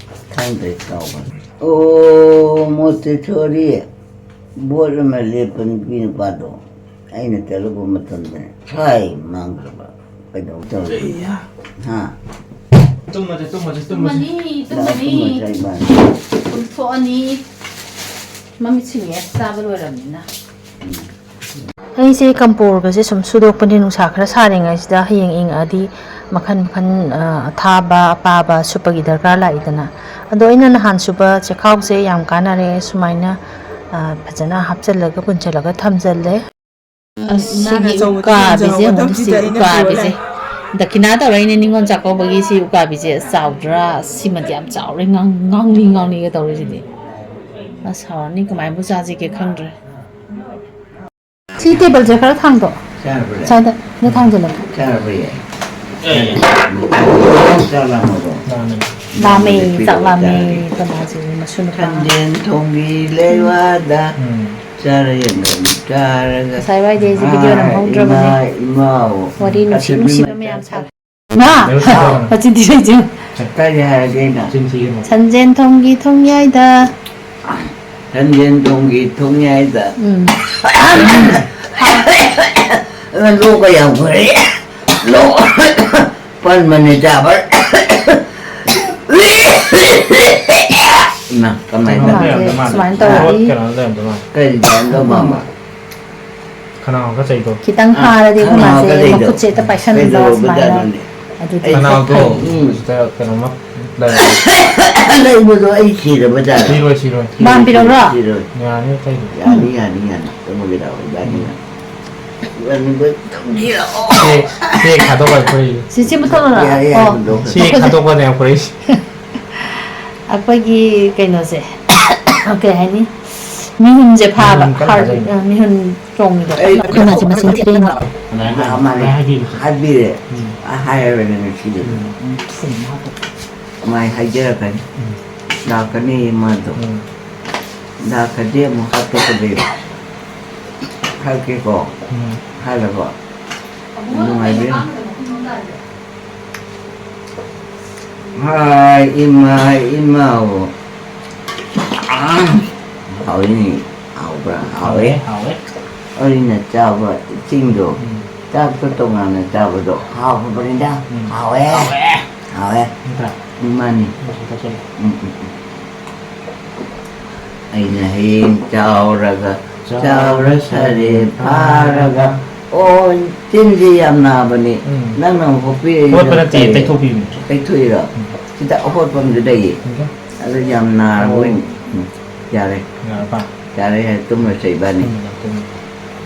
ꯈꯪꯗ꯭ꯔꯦ, ꯀꯥꯎꯈ꯭ꯔꯦ꯫ ꯑꯣ, ꯃꯣꯇꯦꯁꯣꯔꯤ꯫ ꯕꯣꯠ ꯑꯃ ꯂꯦꯞꯄ ꯅꯨꯄꯤ ꯅꯨꯄꯥꯗꯣ꯫ ꯑꯩꯅ ꯆꯠꯂꯨꯕ ꯃꯇꯝꯗ ꯁ꯭ꯋꯥꯏ ꯃꯥꯡꯈ꯭ꯔꯕ꯫ ꯀꯩꯗꯧ ꯇꯧꯔꯤ? ꯍꯥ? ꯇꯨꯝꯃꯁꯦ, ꯇꯨꯝꯃꯁꯦ, ꯇꯨꯝꯃꯁꯦ꯫ ꯇꯨꯝꯃꯅꯤ, ꯂꯥꯛꯑꯣ, ꯇꯨꯝꯃꯅꯤ꯫ ꯇꯨꯝꯃꯁꯦ ꯏꯕꯥꯅꯤ꯫ ꯇꯨꯝꯊꯣꯛꯑꯅꯤ꯫ ꯃꯃꯤꯠ ꯁꯤꯡꯉꯦ, ꯆꯥꯕ ꯂꯣꯏꯔꯕꯅꯤꯅ꯫ ꯎꯝ꯫ ꯑꯩꯁꯦ ꯀꯝꯄꯣꯔꯒꯁꯦ ꯁꯨꯝ ꯁꯨꯗꯣꯛꯄꯅꯦ, ꯅꯨꯡꯁꯥ ꯈꯔ ꯁꯥꯔꯤꯉꯩꯁꯤꯗ, ꯍꯌꯦꯡ ꯏꯪꯉꯛꯑꯗꯤ ꯃꯈꯟ ꯃꯈꯟ, ꯑ, ꯑꯊꯥꯕ, ꯑꯄꯥꯕ ꯁꯨꯞꯄꯒꯤ ꯗꯔꯀꯥꯔ ꯂꯥꯛꯏꯗꯅ꯫ ꯑꯗꯣ ꯑꯩꯅ ꯅꯍꯥꯟ ꯁꯨꯕ ꯆꯦꯈꯥꯎꯁꯦ ꯌꯥꯝ ꯀꯥꯟꯅꯔꯦ, ꯁꯨꯃꯥꯏꯅ, ꯑ, ꯐꯖꯅ ꯍꯥꯞꯆꯜꯂꯒ ꯄꯨꯟꯁꯤꯜꯂꯒ ꯊꯝꯖꯜꯂꯦ꯫ ꯑꯁ, ꯁꯤꯒꯤ ꯎꯀꯥꯕꯤꯁꯦ ꯌꯦꯡꯉꯨꯅꯦ, ꯁꯤ ꯎꯀꯥꯕꯤꯁꯦ꯫ ꯗꯈꯤꯅꯥ ꯇꯧꯔꯛꯏꯅꯦ ꯅꯤꯉꯣꯜ ꯆꯥꯛꯀꯧꯕꯒꯤ ꯁꯤ ꯎꯀꯥꯕꯤꯁꯦ꯫ ꯑꯁ, ꯆꯥꯎꯗ꯭ꯔꯥ? ꯁꯤꯃꯗꯤ ꯌꯥꯝ ꯆꯥꯎꯔꯦ, ꯉꯥꯡ-, ꯉꯥꯡꯂꯤ ꯉꯥꯡꯂꯤꯒ ꯇꯧꯔꯤꯁꯤꯗꯤ꯫ ꯑꯁ, ꯍꯥꯎꯔꯅꯤ, ꯀꯃꯥꯏꯅꯕꯨ ꯆꯥꯁꯤꯒꯦ ꯈꯪꯗ꯭ꯔꯦ꯫ ꯁꯤ ꯇꯦꯕꯜꯁꯦ ꯈꯔ ꯊꯥꯡꯗꯣꯛꯑꯣ꯫ ꯆꯥꯔꯕ꯭ꯔꯥ? ꯁ꯭ꯋꯥꯏꯗ ꯁꯤꯗ ꯊꯥꯡꯖꯜꯂꯒꯦ꯫ ꯆꯥꯔꯕ꯭ꯔꯥ ꯌꯥꯏ? ꯆꯥꯛ ꯂꯥꯝꯃꯕꯣ? ꯂꯥꯝꯃꯦ, ꯆꯥꯛ ꯂꯥꯝꯃꯦ꯫ ꯄꯤꯔꯛꯑꯣ, ꯆꯥꯔꯒꯦ꯫ ꯀꯅꯥꯁꯤꯅꯣ? ꯃꯁꯨ ꯅꯨꯄꯥ꯫ ꯁꯟꯖꯦꯟ ꯊꯣꯡꯒꯤ ꯂꯩꯋꯥꯗ ꯎꯝ꯫ ꯆꯥꯔ ꯌꯦꯡꯒꯅꯤ, ꯆꯥꯔꯒ꯫ ꯉꯁꯥꯏ ꯋꯥꯏꯗꯩ ꯑꯩꯁꯦ ꯚꯤꯗꯤꯑꯣ ꯅꯝꯍꯧꯗ꯭ꯔꯕꯅꯦ꯫ ꯏꯃꯥ, ꯏꯃꯥ, ꯑꯣ꯫ ꯋꯥꯔꯤ ꯅꯨꯡꯁꯤ ꯑꯁꯤꯗꯤ ꯅꯨꯡꯁꯤꯕ ꯃꯌꯥꯝ ꯁꯥꯕ꯫ ꯃꯥ! ꯀꯩꯅꯣ ꯁꯥꯎ꯫ ꯃꯆꯤꯟ ꯊꯤꯔꯤꯁꯦ꯫ ꯀꯔꯤ ꯍꯥꯏꯔꯒꯦ ꯑꯩꯅ? ꯆꯤꯟ ꯊꯤꯒꯅꯨ꯫ ꯁꯟꯖꯦꯟ ꯊꯣꯡꯒꯤ ꯊꯣꯡꯌꯥꯏꯗ꯫ ꯁꯟꯖꯦꯟ ꯊꯣꯡꯒꯤ ꯊꯣꯡꯌꯥꯏꯗ꯫ ꯎꯝ꯫ ꯂꯣꯛꯀ ꯌꯥꯝ ꯈꯨꯔꯦ꯫ ꯂꯣꯛ ꯄꯟꯕꯅꯦ ꯆꯥꯕ꯫ ꯏꯃꯥ, ꯀꯃꯥꯏꯅ ꯀꯩꯅꯣ ꯇꯧꯅꯤ? ꯂꯩꯔꯝꯗꯣꯏ ꯃꯥꯜꯂꯦ꯫ ꯁꯨꯃꯥꯏꯅ ꯇꯧꯔꯗꯤ꯫ ꯄꯣꯠ ꯀꯩꯅꯣ ꯂꯩꯔꯝꯗꯣꯏ ꯃꯥꯜꯂꯦ꯫ ꯀꯔꯤ ꯇꯧꯔꯝꯗꯣꯏ ꯃꯥꯟꯕ? ꯈꯅꯥꯎ ꯈꯔ ꯆꯩꯗꯣ꯫ ꯈꯤꯇꯪ ꯑꯥ, ꯍꯥꯔꯗꯤ ꯑꯩꯈꯣꯏ ꯈꯅꯥꯎ ꯃꯥꯁꯦ ꯈꯔ ꯆꯩꯗꯣ꯫ ꯃꯈꯨꯠꯁꯦ ꯍꯦꯛꯇ ꯄꯥꯏꯁꯟꯕ ꯁꯨꯃꯥꯏꯅ꯫ ꯀꯩꯗꯧꯔꯕꯖꯥꯠꯅꯣꯅꯦ? ꯑꯗꯨꯗꯤ ꯈꯅꯥꯎꯗꯣ ꯈꯔ ꯐꯩ꯫ ꯎꯝ꯫ ꯁꯤꯗ ꯀꯩꯅꯣꯝꯃ ꯂꯩꯔꯝꯃꯦ꯫ ꯂꯩꯕꯗꯣ ꯑꯩ ꯁꯤꯔꯕꯖꯥꯠꯂꯣ? ꯁꯤꯔꯣꯏ, ꯁꯤꯔꯣꯏ꯫ ꯕꯥꯝ ꯄꯤꯔꯛꯎꯔꯣ? ꯁꯤꯔꯣꯏ꯫ ꯌꯥꯅꯤ, ꯑꯇꯩꯗꯤ꯫ ꯌꯥꯅꯤ, ꯌꯥꯅꯤ, ꯌꯥꯅꯤ꯫ ꯇꯨꯝꯃꯒꯦ ꯂꯥꯛꯑꯣ, ꯏꯕꯥꯅꯤ꯫ ꯏꯕꯥꯅꯤ ꯇꯨꯝꯁꯤꯔꯛꯑꯣ꯫ ꯆꯦ, ꯆꯦ ꯊꯥꯗꯣꯛꯄ ꯑꯩꯈꯣꯏ꯫ ꯁꯤ, ꯁꯤ ꯃꯨꯊꯠꯂꯣꯔꯥ? ꯌꯥꯔꯦ, ꯌꯥꯔꯦ, ꯑꯣ꯫ ꯍꯨꯟꯗꯣꯛꯈ꯭ꯔꯦ꯫ ꯆꯦ ꯊꯥꯗꯣꯛꯄꯅꯦ ꯑꯩꯈꯣꯏ꯫ ꯑꯩꯈꯣꯏꯒꯤ ꯀꯩꯅꯣꯁꯦ, ꯀꯩ ꯍꯥꯏꯅꯤ? ꯃꯤꯍꯨꯟꯁꯦ ꯐꯥꯕ꯫ ꯃꯤꯍꯨꯟ ꯀꯟꯅ ꯍꯥꯔꯠ ꯐꯥꯖꯩꯅꯦ꯫ ꯑ, ꯃꯤꯍꯨꯟ ꯆꯣꯡꯉꯤꯗꯣ꯫ ꯑꯩ ꯑꯩꯈꯣꯏ ꯃꯥꯁꯦ ꯃꯁꯤꯡ ꯊꯤꯔꯛꯏꯅꯦ꯫ ꯑꯗꯨꯃꯥꯏꯅ ꯃꯥ- ꯍꯥꯏꯕꯤꯌꯨ꯫ ꯃꯥꯅꯦ ꯑꯗꯨꯃꯥꯏꯅ ꯍꯥꯏꯕꯤꯌꯨ꯫ ꯍꯥꯏꯕꯤꯔꯦ꯫ ꯎꯝ꯫ ꯑ, ꯍꯥꯏꯔꯕꯅꯦ ꯉꯁꯤꯗꯤ꯫ ꯎꯝ꯫ ꯃꯥꯏ ꯍꯥꯏꯖꯔꯛꯀꯅꯤ꯫ ꯎꯝ꯫ ꯂꯥꯛꯀꯅꯤ ꯃꯥꯗꯣ꯫ ꯎꯝ꯫ ꯂꯥꯛꯀꯗꯤ ꯑꯃꯨꯛ ꯍꯥꯠꯇꯣꯛꯀꯗꯣꯏꯕ꯫ ꯍꯥꯏꯔꯛꯀꯦꯀꯣ꯫ ꯎꯝ꯫ ꯍꯥꯏꯔꯕꯣ? ꯅꯨꯡꯉꯥꯏꯕꯤꯔꯣ꯫ ꯍꯥꯏ ꯏꯃꯥ ꯏꯃꯥ꯫ ꯑꯥ, ꯍꯥꯎꯏꯅꯦ꯫ ꯍꯥꯎꯕ꯭ꯔꯥ? ꯍꯥꯎꯋꯦ꯫ ꯍꯥꯎꯋꯦ꯫ ꯑꯩꯅ ꯆꯥꯕ ꯆꯤꯡꯗꯣ, ꯎꯝ꯫ ꯆꯥꯛꯇꯣ ꯇꯣꯉꯥꯟꯅ ꯆꯥꯕꯗꯣ ꯍꯥꯎꯕꯅꯤꯗ꯫ ꯎꯝ꯫ ꯍꯥꯎꯋꯦ꯫ ꯍꯥꯎꯋꯦ꯫ ꯍꯥꯎꯋꯦ꯫ ꯅꯠꯇ꯭ꯔꯥ? ꯃꯥꯅꯤ꯫ ꯃꯁꯤ ꯇꯧꯁꯜꯂꯣ꯫ ꯎꯝ, ꯎꯝ, ꯎꯝ꯫ ꯑꯩꯅ ꯍꯌꯦꯡ ꯆꯥꯎꯔꯒ, ꯆꯥꯎꯔ ꯆꯥꯎꯔ ꯁꯥꯔꯦ ꯐꯥꯔꯒ, ꯑꯣ, ꯆꯤꯟꯁꯦ ꯌꯥꯝ ꯅꯥꯕꯅꯦ꯫ ꯎꯝ꯫ ꯅꯪꯅ ꯑꯃꯨꯛ ꯍꯣꯠꯄꯤꯔꯛꯏ ꯍꯣꯠꯄ ꯅꯠꯇꯦ, ꯀꯔꯤ? ꯇꯩꯊꯣꯛꯄꯤꯕꯅꯤ꯫ ꯇꯩꯊꯣꯛꯏꯔꯣ? ꯎꯝ꯫ ꯁꯤꯗ ꯑꯍꯣꯠꯄ ꯑꯃꯁꯨ ꯂꯩꯌꯦ꯫ ꯎꯝ꯫ ꯑꯗꯨ ꯌꯥꯝ ꯅꯥꯔꯕ ꯑꯣ꯫ ꯑꯣꯏꯅ꯫ ꯎꯝ, ꯌꯥꯔꯦ꯫ ꯌꯥꯔꯕ? ꯌꯥꯔꯦ, ꯌꯥꯔꯦ, ꯇꯨꯝꯃꯁꯦ ꯏꯕꯥꯅꯤ꯫ ꯎꯝ, ꯌꯥꯝ ꯇꯨꯝꯃꯤ꯫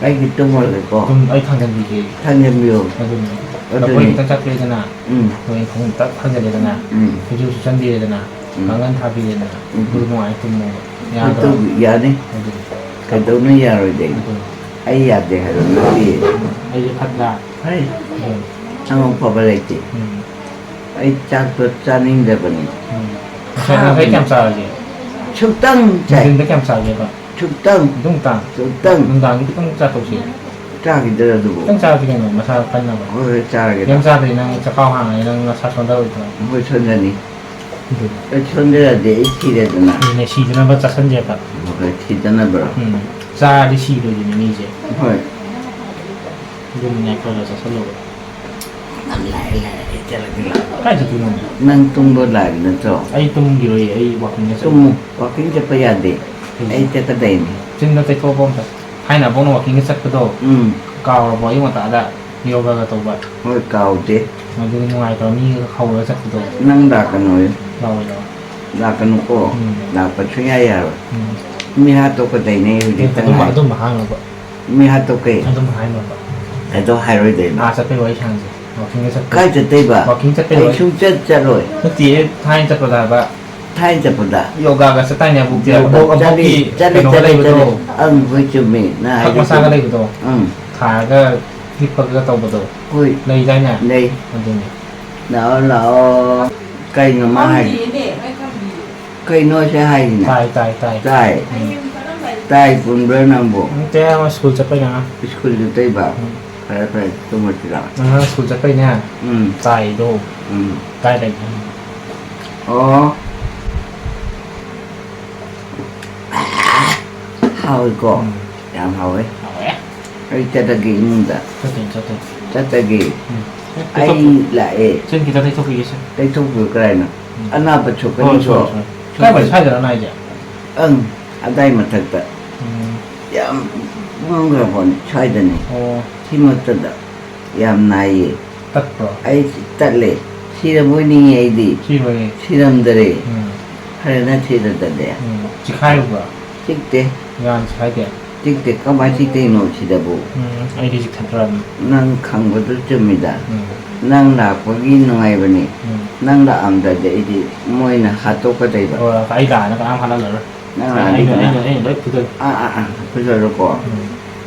ꯑꯩꯗꯤ ꯇꯨꯝꯃꯔꯣꯏꯀꯣ꯫ ꯑꯗꯨꯝ ꯑꯩ ꯊꯥꯡꯖꯟꯕꯤꯒꯦ꯫ ꯊꯥꯡꯖꯟꯕꯤꯌꯣ꯫ ꯑꯗꯨꯅꯤ꯫ ꯑꯗꯨꯅꯤ꯫ ꯂꯐꯣꯏ ꯈꯤꯇꯪ ꯆꯥꯊꯣꯛꯑꯦꯗꯅ, ꯎꯝ, ꯍꯌꯦꯡ ꯐꯃꯨꯡ ꯇꯛ ꯊꯥꯡꯖꯜꯂꯦꯗꯅ, ꯎꯝ꯫ ꯐꯩꯖꯨꯞ ꯁꯨꯞꯆꯟꯕꯤꯔꯦꯗꯅ, ꯎꯝ꯫ ꯀꯥꯡꯈꯟ ꯊꯥꯕꯤꯔꯦꯗꯅ, ꯎꯝ꯫ ꯑꯗꯨ ꯅꯨꯡꯉꯥꯏ ꯇꯨꯝꯃꯣꯕ꯫ ꯌꯥꯗ꯭ꯔꯣ? ꯑꯗꯨ ꯌꯥꯅꯤ꯫ ꯑꯗꯨꯅꯤ꯫ ꯀꯩꯗꯧꯅ ꯌꯥꯔꯣꯏꯗꯣꯏꯅꯣ? ꯑꯗꯨꯅꯤ꯫ ꯑꯩ ꯌꯥꯗꯦ ꯍꯥꯏꯕ ꯅꯠꯇꯦ꯫ ꯑꯩꯁꯦ ꯐꯠꯇ꯭ꯔꯥ? ꯍꯩ, ꯑꯗꯨꯅꯤ꯫ ꯅꯪ ꯑꯐꯕ ꯂꯩꯇꯦ꯫ ꯎꯝ꯫ ꯑꯩ ꯆꯥꯛꯇꯣ ꯆꯥꯅꯤꯡꯗꯕꯅꯤ꯫ ꯎꯝ꯫ ꯉꯁꯥꯏ, ꯉꯁꯥꯏ ꯀꯌꯥꯝ ꯆꯥꯔꯒꯦ? ꯁꯨꯛꯇꯪ ꯆꯥꯏ꯫ ꯅꯨꯡꯊꯤꯟꯗ ꯀꯌꯥꯝ ꯆꯥꯒꯦꯕ? ꯁꯨꯛꯇꯪ꯫ ꯑꯗꯨꯝꯇꯪ? ꯁꯨꯛꯇꯪ꯫ ꯅꯨꯡꯗꯥꯡꯒꯤ ꯈꯤꯇꯪ ꯆꯥꯊꯣꯛꯁꯤ꯫ ꯆꯥꯈꯤꯗ꯭ꯔꯥ ꯑꯗꯨꯕꯨ? ꯈꯤꯇꯪ ꯆꯥꯔꯗꯤ ꯀꯩꯅꯣ, ꯃꯁꯥ ꯀꯟꯅꯕ꯫ ꯍꯣꯏ, ꯍꯣꯏ, ꯆꯥꯔꯒꯦ꯫ ꯌꯥꯝ ꯆꯥꯗ꯭ꯔꯗꯤ ꯅꯪ ꯆꯈꯥꯎ ꯍꯥꯡꯉꯅꯤ, ꯅꯪ ꯅꯁꯥ ꯁꯣꯟꯊꯔꯣꯏꯗ꯭ꯔꯣ? ꯍꯣꯏ, ꯁꯣꯟꯖꯅꯤ꯫ ꯑꯗꯨ꯫ ꯑꯩ ꯁꯣꯟꯖꯔꯗꯤ ꯑꯩ ꯁꯤꯔꯦꯗꯅ꯫ ꯑꯗꯨꯅꯦ, ꯁꯤꯗꯅꯕ ꯆꯥꯁꯟꯁꯦꯕ꯫ ꯍꯣꯏ, ꯁꯤꯗꯅꯕ꯭ꯔꯣ? ꯎꯝ꯫ ꯆꯥꯔꯗꯤ ꯁꯤꯗꯣꯏꯅꯦ ꯃꯤꯁꯦ꯫ ꯍꯣꯏ꯫ ꯑꯗꯨꯅꯤꯅꯦ, ꯈꯔ ꯈꯔ ꯆꯥꯁꯜꯂꯣꯕ꯫ ꯌꯥꯝ ꯂꯥꯏꯔꯦ, ꯂꯥꯏꯔꯦ, ꯑꯩ ꯆꯠꯂꯒꯦ꯫ ꯀꯥꯏ ꯆꯠꯇꯣꯏꯅꯣ? ꯅꯪ ꯇꯨꯝꯕ ꯂꯥꯏꯕ ꯅꯠꯇ꯭ꯔꯣ? ꯑꯩ ꯇꯨꯝꯈꯤꯔꯣꯏ, ꯑꯩ ꯋꯥꯛꯀꯤꯡꯒ ꯆꯠꯂꯨ꯫ ꯇꯨꯝꯃꯨ꯫ ꯋꯥꯛꯀꯤꯡ ꯆꯠꯄ ꯌꯥꯗꯦ꯫ ꯎꯝ꯫ ꯑꯩ ꯆꯠꯀꯗꯣꯏꯅꯤ꯫ ꯆꯤꯟꯗ ꯇꯩꯊꯣꯛꯄ ꯑꯝꯇ꯫ ꯊꯥꯏꯅ ꯑꯕꯣꯛꯅ ꯋꯥꯛꯀꯤꯡꯒ ꯆꯠꯄꯗꯣ, ꯎꯝ꯫ ꯀꯥꯎꯔꯕꯣ? ꯑꯌꯨꯛ ꯉꯟꯇꯥꯗ ꯌꯣꯒꯥꯒ ꯇꯧꯕ꯫ ꯍꯣꯏ, ꯀꯥꯎꯗꯦ꯫ ꯑꯗꯨꯗꯤ ꯅꯨꯡꯉꯥꯏꯇ꯭ꯔꯣ? ꯃꯤꯒ ꯍꯧꯔꯒ ꯆꯠꯄꯗꯣ꯫ ꯅꯪ ꯂꯥꯛꯀꯅꯣꯌꯨ꯫ ꯂꯥꯛꯑꯣꯏ, ꯂꯥꯛꯑꯣꯏ꯫ ꯂꯥꯛꯀꯅꯨꯀꯣ꯫ ꯎꯝ꯫ ꯂꯥꯛꯄ ꯁꯨꯡꯌꯥ ꯌꯥꯔꯣꯏ꯫ ꯎꯝ꯫ ꯃꯤ ꯍꯥꯠꯇꯣꯛꯀꯗꯣꯏꯅꯦ ꯍꯧꯖꯤꯛꯇ ꯑꯗꯨꯝꯕ, ꯉꯥꯏ꯫ ꯑꯗꯨꯝꯕ ꯍꯥꯏꯅꯣꯕ꯫ ꯃꯤ ꯍꯥꯠꯇꯣꯛꯀꯦ꯫ ꯑꯗꯨꯝꯕ ꯍꯥꯏꯅꯣꯕ꯫ ꯀꯩꯗꯧ ꯍꯥꯏꯔꯣꯏꯗꯣꯏꯅꯣ? ꯑꯥ ꯆꯠꯄꯩ ꯋꯥꯔꯤ ꯁꯥꯟꯅꯁꯦ꯫ ꯋꯥꯛꯀꯤꯡꯒ ꯆꯠꯄ꯫ ꯀꯥꯏ ꯆꯠꯇꯣꯏꯕ? ꯋꯥꯛꯀꯤꯡ ꯆꯠꯄꯩ ꯑꯩ ꯋꯥꯔꯤ꯫ ꯁꯨꯡꯆꯠ ꯆꯠꯂꯣꯏ꯫ ꯅꯠꯇꯦ, ꯊꯥꯏꯅ ꯆꯠꯄꯗ ꯍꯥꯏꯕ꯫ ꯊꯥꯏꯅ ꯆꯠꯄꯗ꯫ ꯌꯣꯒꯥꯒ ꯆꯠꯇꯥꯏꯅꯦ ꯑꯕꯣꯛꯇꯤ꯫ ꯌꯣꯒꯥ ꯑꯕꯣꯛ, ꯆꯠꯂꯤ, ꯑꯕꯣꯛꯀꯤ ꯆꯠꯂꯤ, ꯀꯩꯅꯣꯒ ꯆꯠꯂꯤ, ꯂꯩꯕꯗꯣ꯫ ꯆꯠꯂꯤ꯫ ꯑꯪ, ꯍꯣꯏ, ꯆꯨꯝꯃꯤ꯫ ꯅꯪ ꯐꯛ ꯍꯥꯏꯗꯣ ꯃꯆꯥꯒ ꯆꯨꯝꯃꯤ꯫ ꯂꯩꯕꯗꯣ꯫ ꯑꯪ꯫ ꯊꯥꯔꯒ ꯍꯤꯞꯄꯒ ꯇꯧꯕꯗꯣ꯫ ꯍꯣꯏ꯫ ꯂꯩꯗꯥꯏꯅꯦ? ꯂꯩ꯫ ꯑꯗꯨꯅꯤ꯫ ꯂꯥꯛꯑꯣ, ꯂꯥꯛꯑꯣ꯫ ꯀꯩꯅꯣ ꯃꯥ ꯍꯥꯏ-, ꯀꯩꯅꯣ ꯁꯦ ꯍꯥꯏꯁꯤꯅ? ꯇꯥꯏ, ꯇꯥꯏ, ꯇꯥꯏ꯫ ꯇꯥꯏ꯫ ꯇꯥꯏ ꯄꯨꯟꯕ꯭ꯔꯥ ꯅꯪꯕꯨ? ꯅꯠꯇꯦ, ꯑꯃ ꯁ꯭ꯀꯨꯜ ꯆꯠꯄꯩꯅꯦ ꯑꯉꯥꯡ꯫ ꯁ꯭ꯀꯨꯜ ꯆꯠꯇꯣꯏꯕ? ꯎꯝ꯫ ꯐꯔꯦ, ꯐꯔꯦ, ꯇꯨꯝꯃꯁꯤ ꯂꯥꯛꯑꯣ꯫ ꯑꯉꯥꯡ ꯁ꯭ꯀꯨꯜ ꯆꯠꯄꯩꯅꯦ꯫ ꯎꯝ꯫ ꯇꯥꯏꯗꯣ꯫ ꯎꯝ꯫ ꯀꯥꯏ ꯂꯩꯒꯦ? ꯑꯣ꯫ ꯍꯥꯎꯏꯀꯣ? ꯎꯝ꯫ ꯌꯥꯝ ꯍꯥꯎꯋꯦ꯫ ꯍꯥꯎꯋꯦ꯫ ꯑꯩ ꯆꯠꯂꯒꯦ ꯏꯃꯨꯡꯗ꯫ ꯆꯠꯇꯣꯏꯅꯤ, ꯆꯠꯇꯣꯏꯅꯤ꯫ ꯆꯠꯂꯒꯦ꯫ ꯎꯝ꯫ ꯑꯩ ꯂꯥꯛꯑꯦ꯫ ꯆꯤꯟ ꯈꯤꯇꯪ ꯇꯩꯊꯣꯛꯈꯤꯒꯦ ꯁꯦ꯫ ꯇꯩꯊꯣꯛꯄꯤꯌꯨ ꯀꯔꯥꯏꯅꯣ? ꯎꯝ꯫ ꯑꯅꯥꯕ ꯁꯣꯛꯀꯅꯤꯀꯣ꯫ ꯍꯣꯏ, ꯁꯣꯏ, ꯁꯣꯏ꯫ ꯀꯥꯏ ꯋꯥꯏ ꯁ꯭ꯋꯥꯏꯗꯔꯣ ꯅꯥꯏꯁꯦ? ꯑꯪ, ꯑꯗꯥꯏ ꯃꯊꯛꯇ꯫ ꯎꯝ꯫ ꯌꯥꯝ ꯀꯨꯝꯈ꯭ꯔꯕꯅꯤ ꯁ꯭ꯋꯥꯏꯗꯅꯤ꯫ ꯑꯣ꯫ ꯁꯤ ꯃꯊꯛꯇ ꯌꯥꯝ ꯅꯥꯏꯌꯦ꯫ ꯇꯠꯄ꯭ꯔꯣ? ꯑꯩ ꯇꯠꯂꯦ꯫ ꯁꯤꯔꯕꯣꯏ ꯅꯤꯡꯉꯤ ꯑꯩꯗꯤ꯫ ꯁꯤꯔꯣꯏꯌꯦ꯫ ꯁꯤꯔꯝꯗꯔꯦ꯫ ꯎꯝ꯫ ꯐꯔꯦꯅ ꯊꯤꯗꯗꯅꯦ꯫ ꯎꯝ꯫ ꯆꯤꯈꯥꯏꯔꯨꯕ꯭ꯔꯣ? ꯆꯤꯛꯇꯦ꯫ ꯌꯥꯝ ꯆꯤꯈꯥꯏꯗꯦ? ꯆꯤꯛꯇꯦ꯫ ꯀꯃꯥꯏꯅ ꯆꯤꯛꯇꯣꯏꯅꯣ ꯁꯤꯗꯕꯨ? ꯎꯝ, ꯑꯩꯗꯤ ꯆꯤꯛꯊꯠꯄ꯭ꯔꯕꯅꯤ꯫ ꯅꯪ ꯈꯪꯕꯗꯨ ꯆꯨꯝꯃꯤꯗ꯫ ꯎꯝ꯫ ꯅꯪ ꯂꯥꯛꯄꯒꯤ ꯅꯨꯡꯉꯥꯏꯕꯅꯤ꯫ ꯎꯝ꯫ ꯅꯪ ꯂꯥꯛꯑꯝꯗ꯭ꯔꯗꯤ ꯑꯩꯗꯤ ꯃꯣꯏꯅ ꯍꯥꯠꯇꯣꯛꯀꯗꯣꯏꯕ꯫ ꯍꯣꯏ, ꯑꯩ ꯂꯥꯛꯑꯅ ꯀꯅꯥꯝ ꯍꯥꯠꯂꯝꯃꯔꯣꯏ꯫ ꯅꯪ ꯑꯩꯅ, ꯂꯥꯛꯑꯝꯗ꯭ꯔꯗꯤ ꯑꯩꯅ, ꯑꯩꯅ ꯂꯣꯏ ꯐꯨꯗꯣꯏꯅꯤ꯫ ꯑꯥ, ꯑꯥ, ꯑꯥ, ꯐꯨꯖꯔꯣꯀꯣ꯫ ꯎꯝ꯫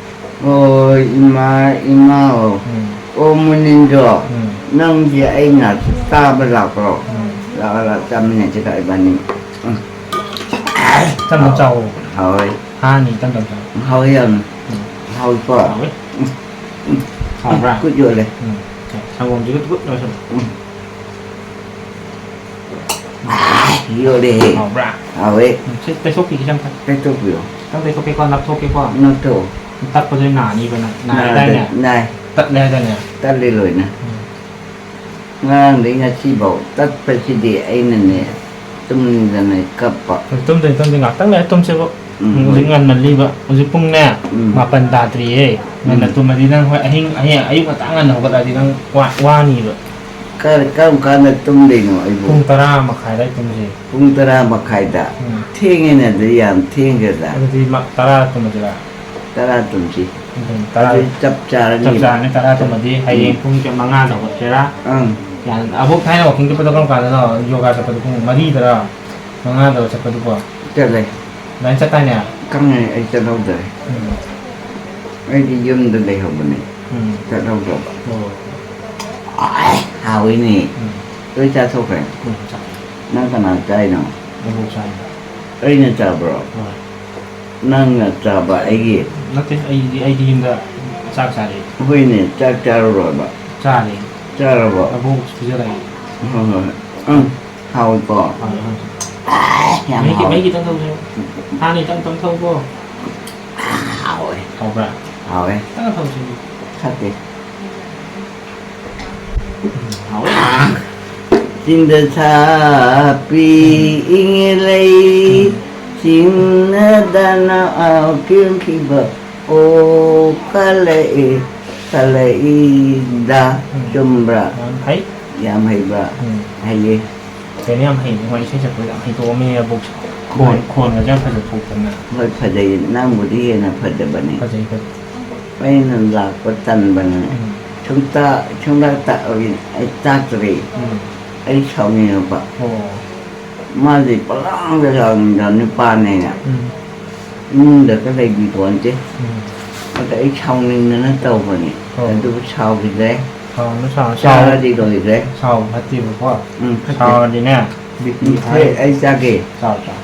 ꯑꯣ, ꯏꯃꯥ, ꯏꯃꯥ, ꯑꯣ꯫ ꯎꯝ꯫ ꯑꯣ, ꯃꯨꯅꯤꯟꯗꯣ, ꯎꯝ꯫ ꯅꯪꯗꯤ ꯑꯩ ꯅꯥꯛꯇ ꯆꯥꯕ ꯂꯥꯛꯄ꯭ꯔꯣ? ꯎꯝ꯫ ꯂꯥꯛꯑꯣ, ꯂꯥꯛꯑꯣ, ꯆꯥꯃꯤꯟꯅꯁꯤ ꯂꯥꯛꯑꯣ, ꯏꯕꯥꯅꯤ꯫ ꯎꯝ꯫ ꯇꯞꯅ ꯆꯥꯎꯑꯣ꯫ ꯍꯥꯎꯋꯦ꯫ ꯍꯥꯅꯤ, ꯇꯞ ꯇꯞ ꯆꯥꯎ꯫ ꯍꯥꯎꯋꯦ ꯌꯥꯝꯅ꯫ ꯎꯝ꯫ ꯍꯥꯎꯋꯤꯀꯣ? ꯍꯥꯎꯋꯦ꯫ ꯎꯝ, ꯎꯝ, ꯎꯝ꯫ ꯍꯥꯎꯕ꯭ꯔꯥ? ꯈꯨꯠ ꯌꯣꯜꯂꯦ꯫ ꯎꯝ꯫ ꯁꯪꯒꯣꯝꯁꯤꯒ ꯇꯨꯠ ꯇꯨꯠ ꯅꯣꯏꯁꯜꯂꯣ꯫ ꯎꯝ꯫ ꯌꯣꯜꯂꯦꯍꯦ꯫ ꯍꯥꯎꯕ꯭ꯔꯥ? ꯍꯥꯎꯋꯦ꯫ ꯎꯝ, ꯁꯤ ꯇꯩꯊꯣꯛꯄꯤꯒꯦ ꯑꯝꯇ꯫ ꯇꯩꯊꯣꯛꯄꯤꯌꯣ꯫ ꯈꯤꯇꯪ ꯇꯩꯊꯣꯛꯀꯦꯀꯣ, ꯅꯞꯊꯣꯛꯀꯦꯀꯣ꯫ ꯅꯞꯊꯣꯛꯑꯣ꯫ ꯇꯛꯄꯁꯦ ꯅꯥꯅꯤꯕ ꯅꯪ꯫ ꯅꯥꯏ ꯅꯥꯗ-, ꯍꯥꯏꯗꯥꯏꯅꯦ? ꯅꯥꯏ꯫ ꯇꯠꯂꯦ ꯍꯥꯏꯗꯥꯏꯅꯦ? ꯇꯠꯂꯦ ꯂꯣꯏꯅ꯫ ꯎꯝ꯫ ꯉꯔꯥꯡꯗꯒꯤ ꯉꯁꯤꯐꯥꯎ ꯇꯠꯄꯁꯤꯗꯤ ꯑꯩꯅꯅꯦ, ꯇꯨꯝꯅꯤꯡꯗꯅ ꯀꯞꯄ꯫ ꯇꯨꯝꯗꯣꯏꯅꯤ, ꯇꯨꯝꯗꯣꯏꯅꯤ, ꯉꯥꯛꯇꯪ ꯂꯩꯔ ꯇꯨꯝꯁꯦꯕꯣ꯫ ꯎꯝ, ꯎꯝ, ꯍꯧꯖꯤꯛ ꯍꯣꯏ꯫ ꯉꯟꯃꯜꯂꯤꯕ꯫ ꯍꯧꯖꯤꯛ ꯄꯨꯡꯅꯦ, ꯎꯝ꯫ ꯃꯥꯄꯟ ꯇꯥꯗ꯭ꯔꯤꯌꯦ꯫ ꯉꯟꯅ ꯎꯝ꯫ ꯇꯨꯝꯃꯗꯤ ꯅꯪ ꯍꯣꯏ ꯑꯍꯤꯡ, ꯍꯌꯦꯡ ꯑꯌꯨꯛ ꯉꯟꯇꯥ ꯉꯟꯅ ꯍꯧꯒꯠꯂꯗꯤ ꯅꯪ ꯋꯥ-, ꯋꯥꯅꯤꯕ꯫ ꯀꯔ-, ꯀꯔꯝ ꯀꯥꯟꯗ ꯇꯨꯝꯗꯣꯏꯅꯣ ꯑꯩꯕꯨ? ꯄꯨꯡ ꯇꯔꯥ ꯃꯈꯥꯏ ꯑꯗꯥꯏ ꯇꯨꯝꯁꯦ꯫ ꯄꯨꯡ ꯇꯔꯥ ꯃꯈꯥꯏꯗ? ꯎꯝ꯫ ꯊꯦꯡꯉꯦꯅꯦ, ꯑꯗꯨ ꯌꯥꯝ ꯊꯦꯡꯒ꯭ꯔꯦꯗ꯫ ꯑꯗꯨꯗꯤ ꯃ-, ꯇꯔꯥ ꯇꯨꯝꯃꯁꯤꯔꯥ? ꯇꯔꯥ ꯇꯨꯝꯁꯤ꯫ ꯑꯗꯨꯝ ꯇꯔꯥ ꯑꯗꯨ ꯆꯞ ꯆꯥꯔꯅꯤ꯫ ꯆꯞ ꯆꯥꯔꯅꯤ, ꯇꯔꯥ ꯇꯨꯝꯃꯗꯤ ꯍꯌꯦꯡ ꯎꯝ꯫ ꯄꯨꯡ ꯀꯌꯥ, ꯃꯉꯥꯗ ꯍꯧꯒꯠꯁꯤꯔꯥ? ꯑꯪ꯫ ꯌꯥꯅꯤ꯫ ꯑꯕꯣꯛ ꯊꯥꯏꯅ walking ꯆꯠꯄꯗꯣ ꯀꯔꯝ ꯀꯥꯟꯗꯅꯣ? ꯌꯣꯒꯥ ꯆꯠꯄꯗꯣ ꯄꯨꯡ ꯃꯔꯤꯗꯔꯥ? ꯃꯉꯥꯗꯔꯣ ꯆꯠꯄꯗꯨꯕꯣ? ꯆꯠꯂꯦ꯫ ꯑꯗꯨꯃꯥꯏꯅ ꯆꯠꯇꯥꯏꯅꯦ? ꯈꯪꯉꯦ, ꯑꯩ ꯆꯠꯍꯧꯗ꯭ꯔꯦ꯫ ꯎꯝ꯫ ꯑꯩꯗꯤ ꯌꯨꯝꯗ ꯂꯩꯍꯧꯕꯅꯦ꯫ ꯎꯝ꯫ ꯆꯠꯍꯧꯗ꯭ꯔꯕ꯫ ꯑꯣ꯫ ꯑꯥꯏ, ꯍꯥꯎꯋꯤꯅꯦ꯫ ꯎꯝ꯫ ꯂꯣꯏ ꯆꯥꯊꯣꯛꯈ꯭ꯔꯦ꯫ ꯎꯝ, ꯆꯥꯊꯣꯛꯈ꯭ꯔꯦ꯫ ꯅꯪ ꯀꯅꯥ ꯆꯥꯏꯅꯣ? ꯑꯩꯕꯨ ꯆꯥꯏꯅꯦ꯫ ꯑꯩꯅ ꯆꯥꯕ꯭ꯔꯣ? ꯍꯣꯏ꯫ ꯅꯪꯅ ꯆꯥꯕ ꯑꯩꯒꯤ? ꯅꯠꯇꯦ, ꯑꯩꯗꯤ, ꯑꯩꯗꯤ ꯌꯨꯝꯗ ꯆꯥꯛ ꯆꯥꯔꯦ꯫ ꯍꯣꯏꯅꯦ, ꯆꯥꯛ ꯆꯥꯔꯨꯔꯣꯕ? ꯆꯥꯔꯦ꯫ ꯆꯥꯔꯕꯣ? ꯑꯕꯣꯛ ꯄꯤꯖꯔꯛꯑꯦ꯫ ꯍꯣꯏ, ꯍꯣꯏ꯫ ꯎꯝ, ꯍꯥꯎꯏꯀꯣ? ꯍꯥꯎꯋꯦ, ꯍꯥꯎꯋꯦ꯫ ꯑꯥ, ꯌꯥꯝ ꯃꯍꯤ ꯈꯤ-, ꯍꯥꯎꯋꯦ꯫ ꯃꯍꯤ ꯈꯤꯇꯪ ꯊꯧꯁꯦ꯫ ꯍꯥꯟꯅ ꯈꯤꯇꯪ, ꯈꯤꯇꯪ ꯊꯧꯀꯣ꯫ ꯍꯥꯎꯋꯦ꯫ ꯍꯥꯎꯕ꯭ꯔꯥ? ꯍꯥꯎꯋꯦ꯫ ꯈꯤꯇꯪ ꯊꯧꯁꯦ꯫ ꯊꯛꯀꯦ꯫ ꯍꯥꯎꯋꯦ꯫ ꯆꯤꯡꯗ ꯁꯥꯠꯄꯤ ꯏꯪꯉꯦ ꯂꯩ, ꯆꯤꯡꯅꯗꯅ ꯀꯦꯟꯈꯤꯕ ꯑꯣ ꯀꯜꯂꯛꯏ, ꯀꯜꯂꯛꯏꯗ꯫ ꯎꯝ꯫ ꯆꯨꯝꯕ꯭ꯔꯥ? ꯌꯥꯝ ꯍꯩ꯫ ꯌꯥꯝ ꯍꯩꯕ꯭ꯔꯥ? ꯎꯝ꯫ ꯍꯩꯌꯦ꯫ ꯀꯩꯅꯣ ꯌꯥꯝ ꯍꯩ, ꯃꯣꯏ ꯏꯁꯩ ꯁꯛꯄꯗ ꯌꯥꯝ ꯍꯩꯗꯣꯛꯑꯝꯃꯦ ꯑꯕꯣꯛꯁꯦ꯫ ꯈꯣꯟ-, ꯍꯣꯏ꯫ ꯈꯣꯟꯒꯁꯦ ꯌꯥꯝ ꯐꯖꯊꯣꯛꯇꯅ꯫ ꯍꯣꯏ, ꯐꯖꯩ꯫ ꯅꯪꯕꯨꯗꯤ ꯍꯦꯟꯅ ꯐꯖꯕꯅꯦ꯫ ꯐꯖꯩ, ꯐꯖꯩ꯫ ꯑꯩꯅ ꯂꯥꯛꯄ ꯇꯟꯕꯅꯦ꯫ ꯎꯝ꯫ ꯁꯨꯡꯇꯥ-, ꯁꯨꯡꯂꯥꯛ ꯇꯥꯛꯑꯣꯏ-, ꯑꯩ ꯇꯥꯛꯇ꯭ꯔꯦ꯫ ꯎꯝ꯫ ꯑꯩ ꯁꯥꯎꯅꯤꯡꯉꯛꯄ꯫ ꯑꯣ꯫ ꯃꯥꯗꯤ ꯄꯉꯥꯡꯗ ꯂꯥꯎꯅꯤꯡꯕ ꯅꯨꯄꯥꯅꯦꯅ꯫ ꯎꯝ꯫ ꯏꯃꯨꯡꯗꯒ ꯂꯩꯕꯤꯄꯣꯟꯇꯦ꯫ ꯎꯝ꯫ ꯑꯗ ꯑꯩ ꯁꯥꯎꯅꯤꯡꯗꯅ ꯇꯧꯕꯅꯦ꯫ ꯑꯣ꯫ ꯑꯗꯨꯕꯨ ꯁꯥꯎꯈꯤꯗ꯭ꯔꯦ꯫ ꯁꯥꯎꯅꯨ, ꯁꯥꯎꯅꯨ, ꯁꯥꯎ-, ꯆꯥꯔꯗꯤ ꯂꯣꯏꯈ꯭ꯔꯦ꯫ ꯁꯥꯎ ꯐꯠꯇꯦꯕꯀꯣ꯫ ꯎꯝ, ꯐꯠꯇꯦ꯫ ꯁꯥꯎꯔꯗꯤꯅꯦ, ꯕꯤ ꯄꯤ ꯎꯝ, ꯍꯥꯏ꯫ ꯍꯣꯏ, ꯑꯩ ꯆꯥꯒꯦ꯫ ꯆꯥꯎ, ꯆꯥꯎ꯫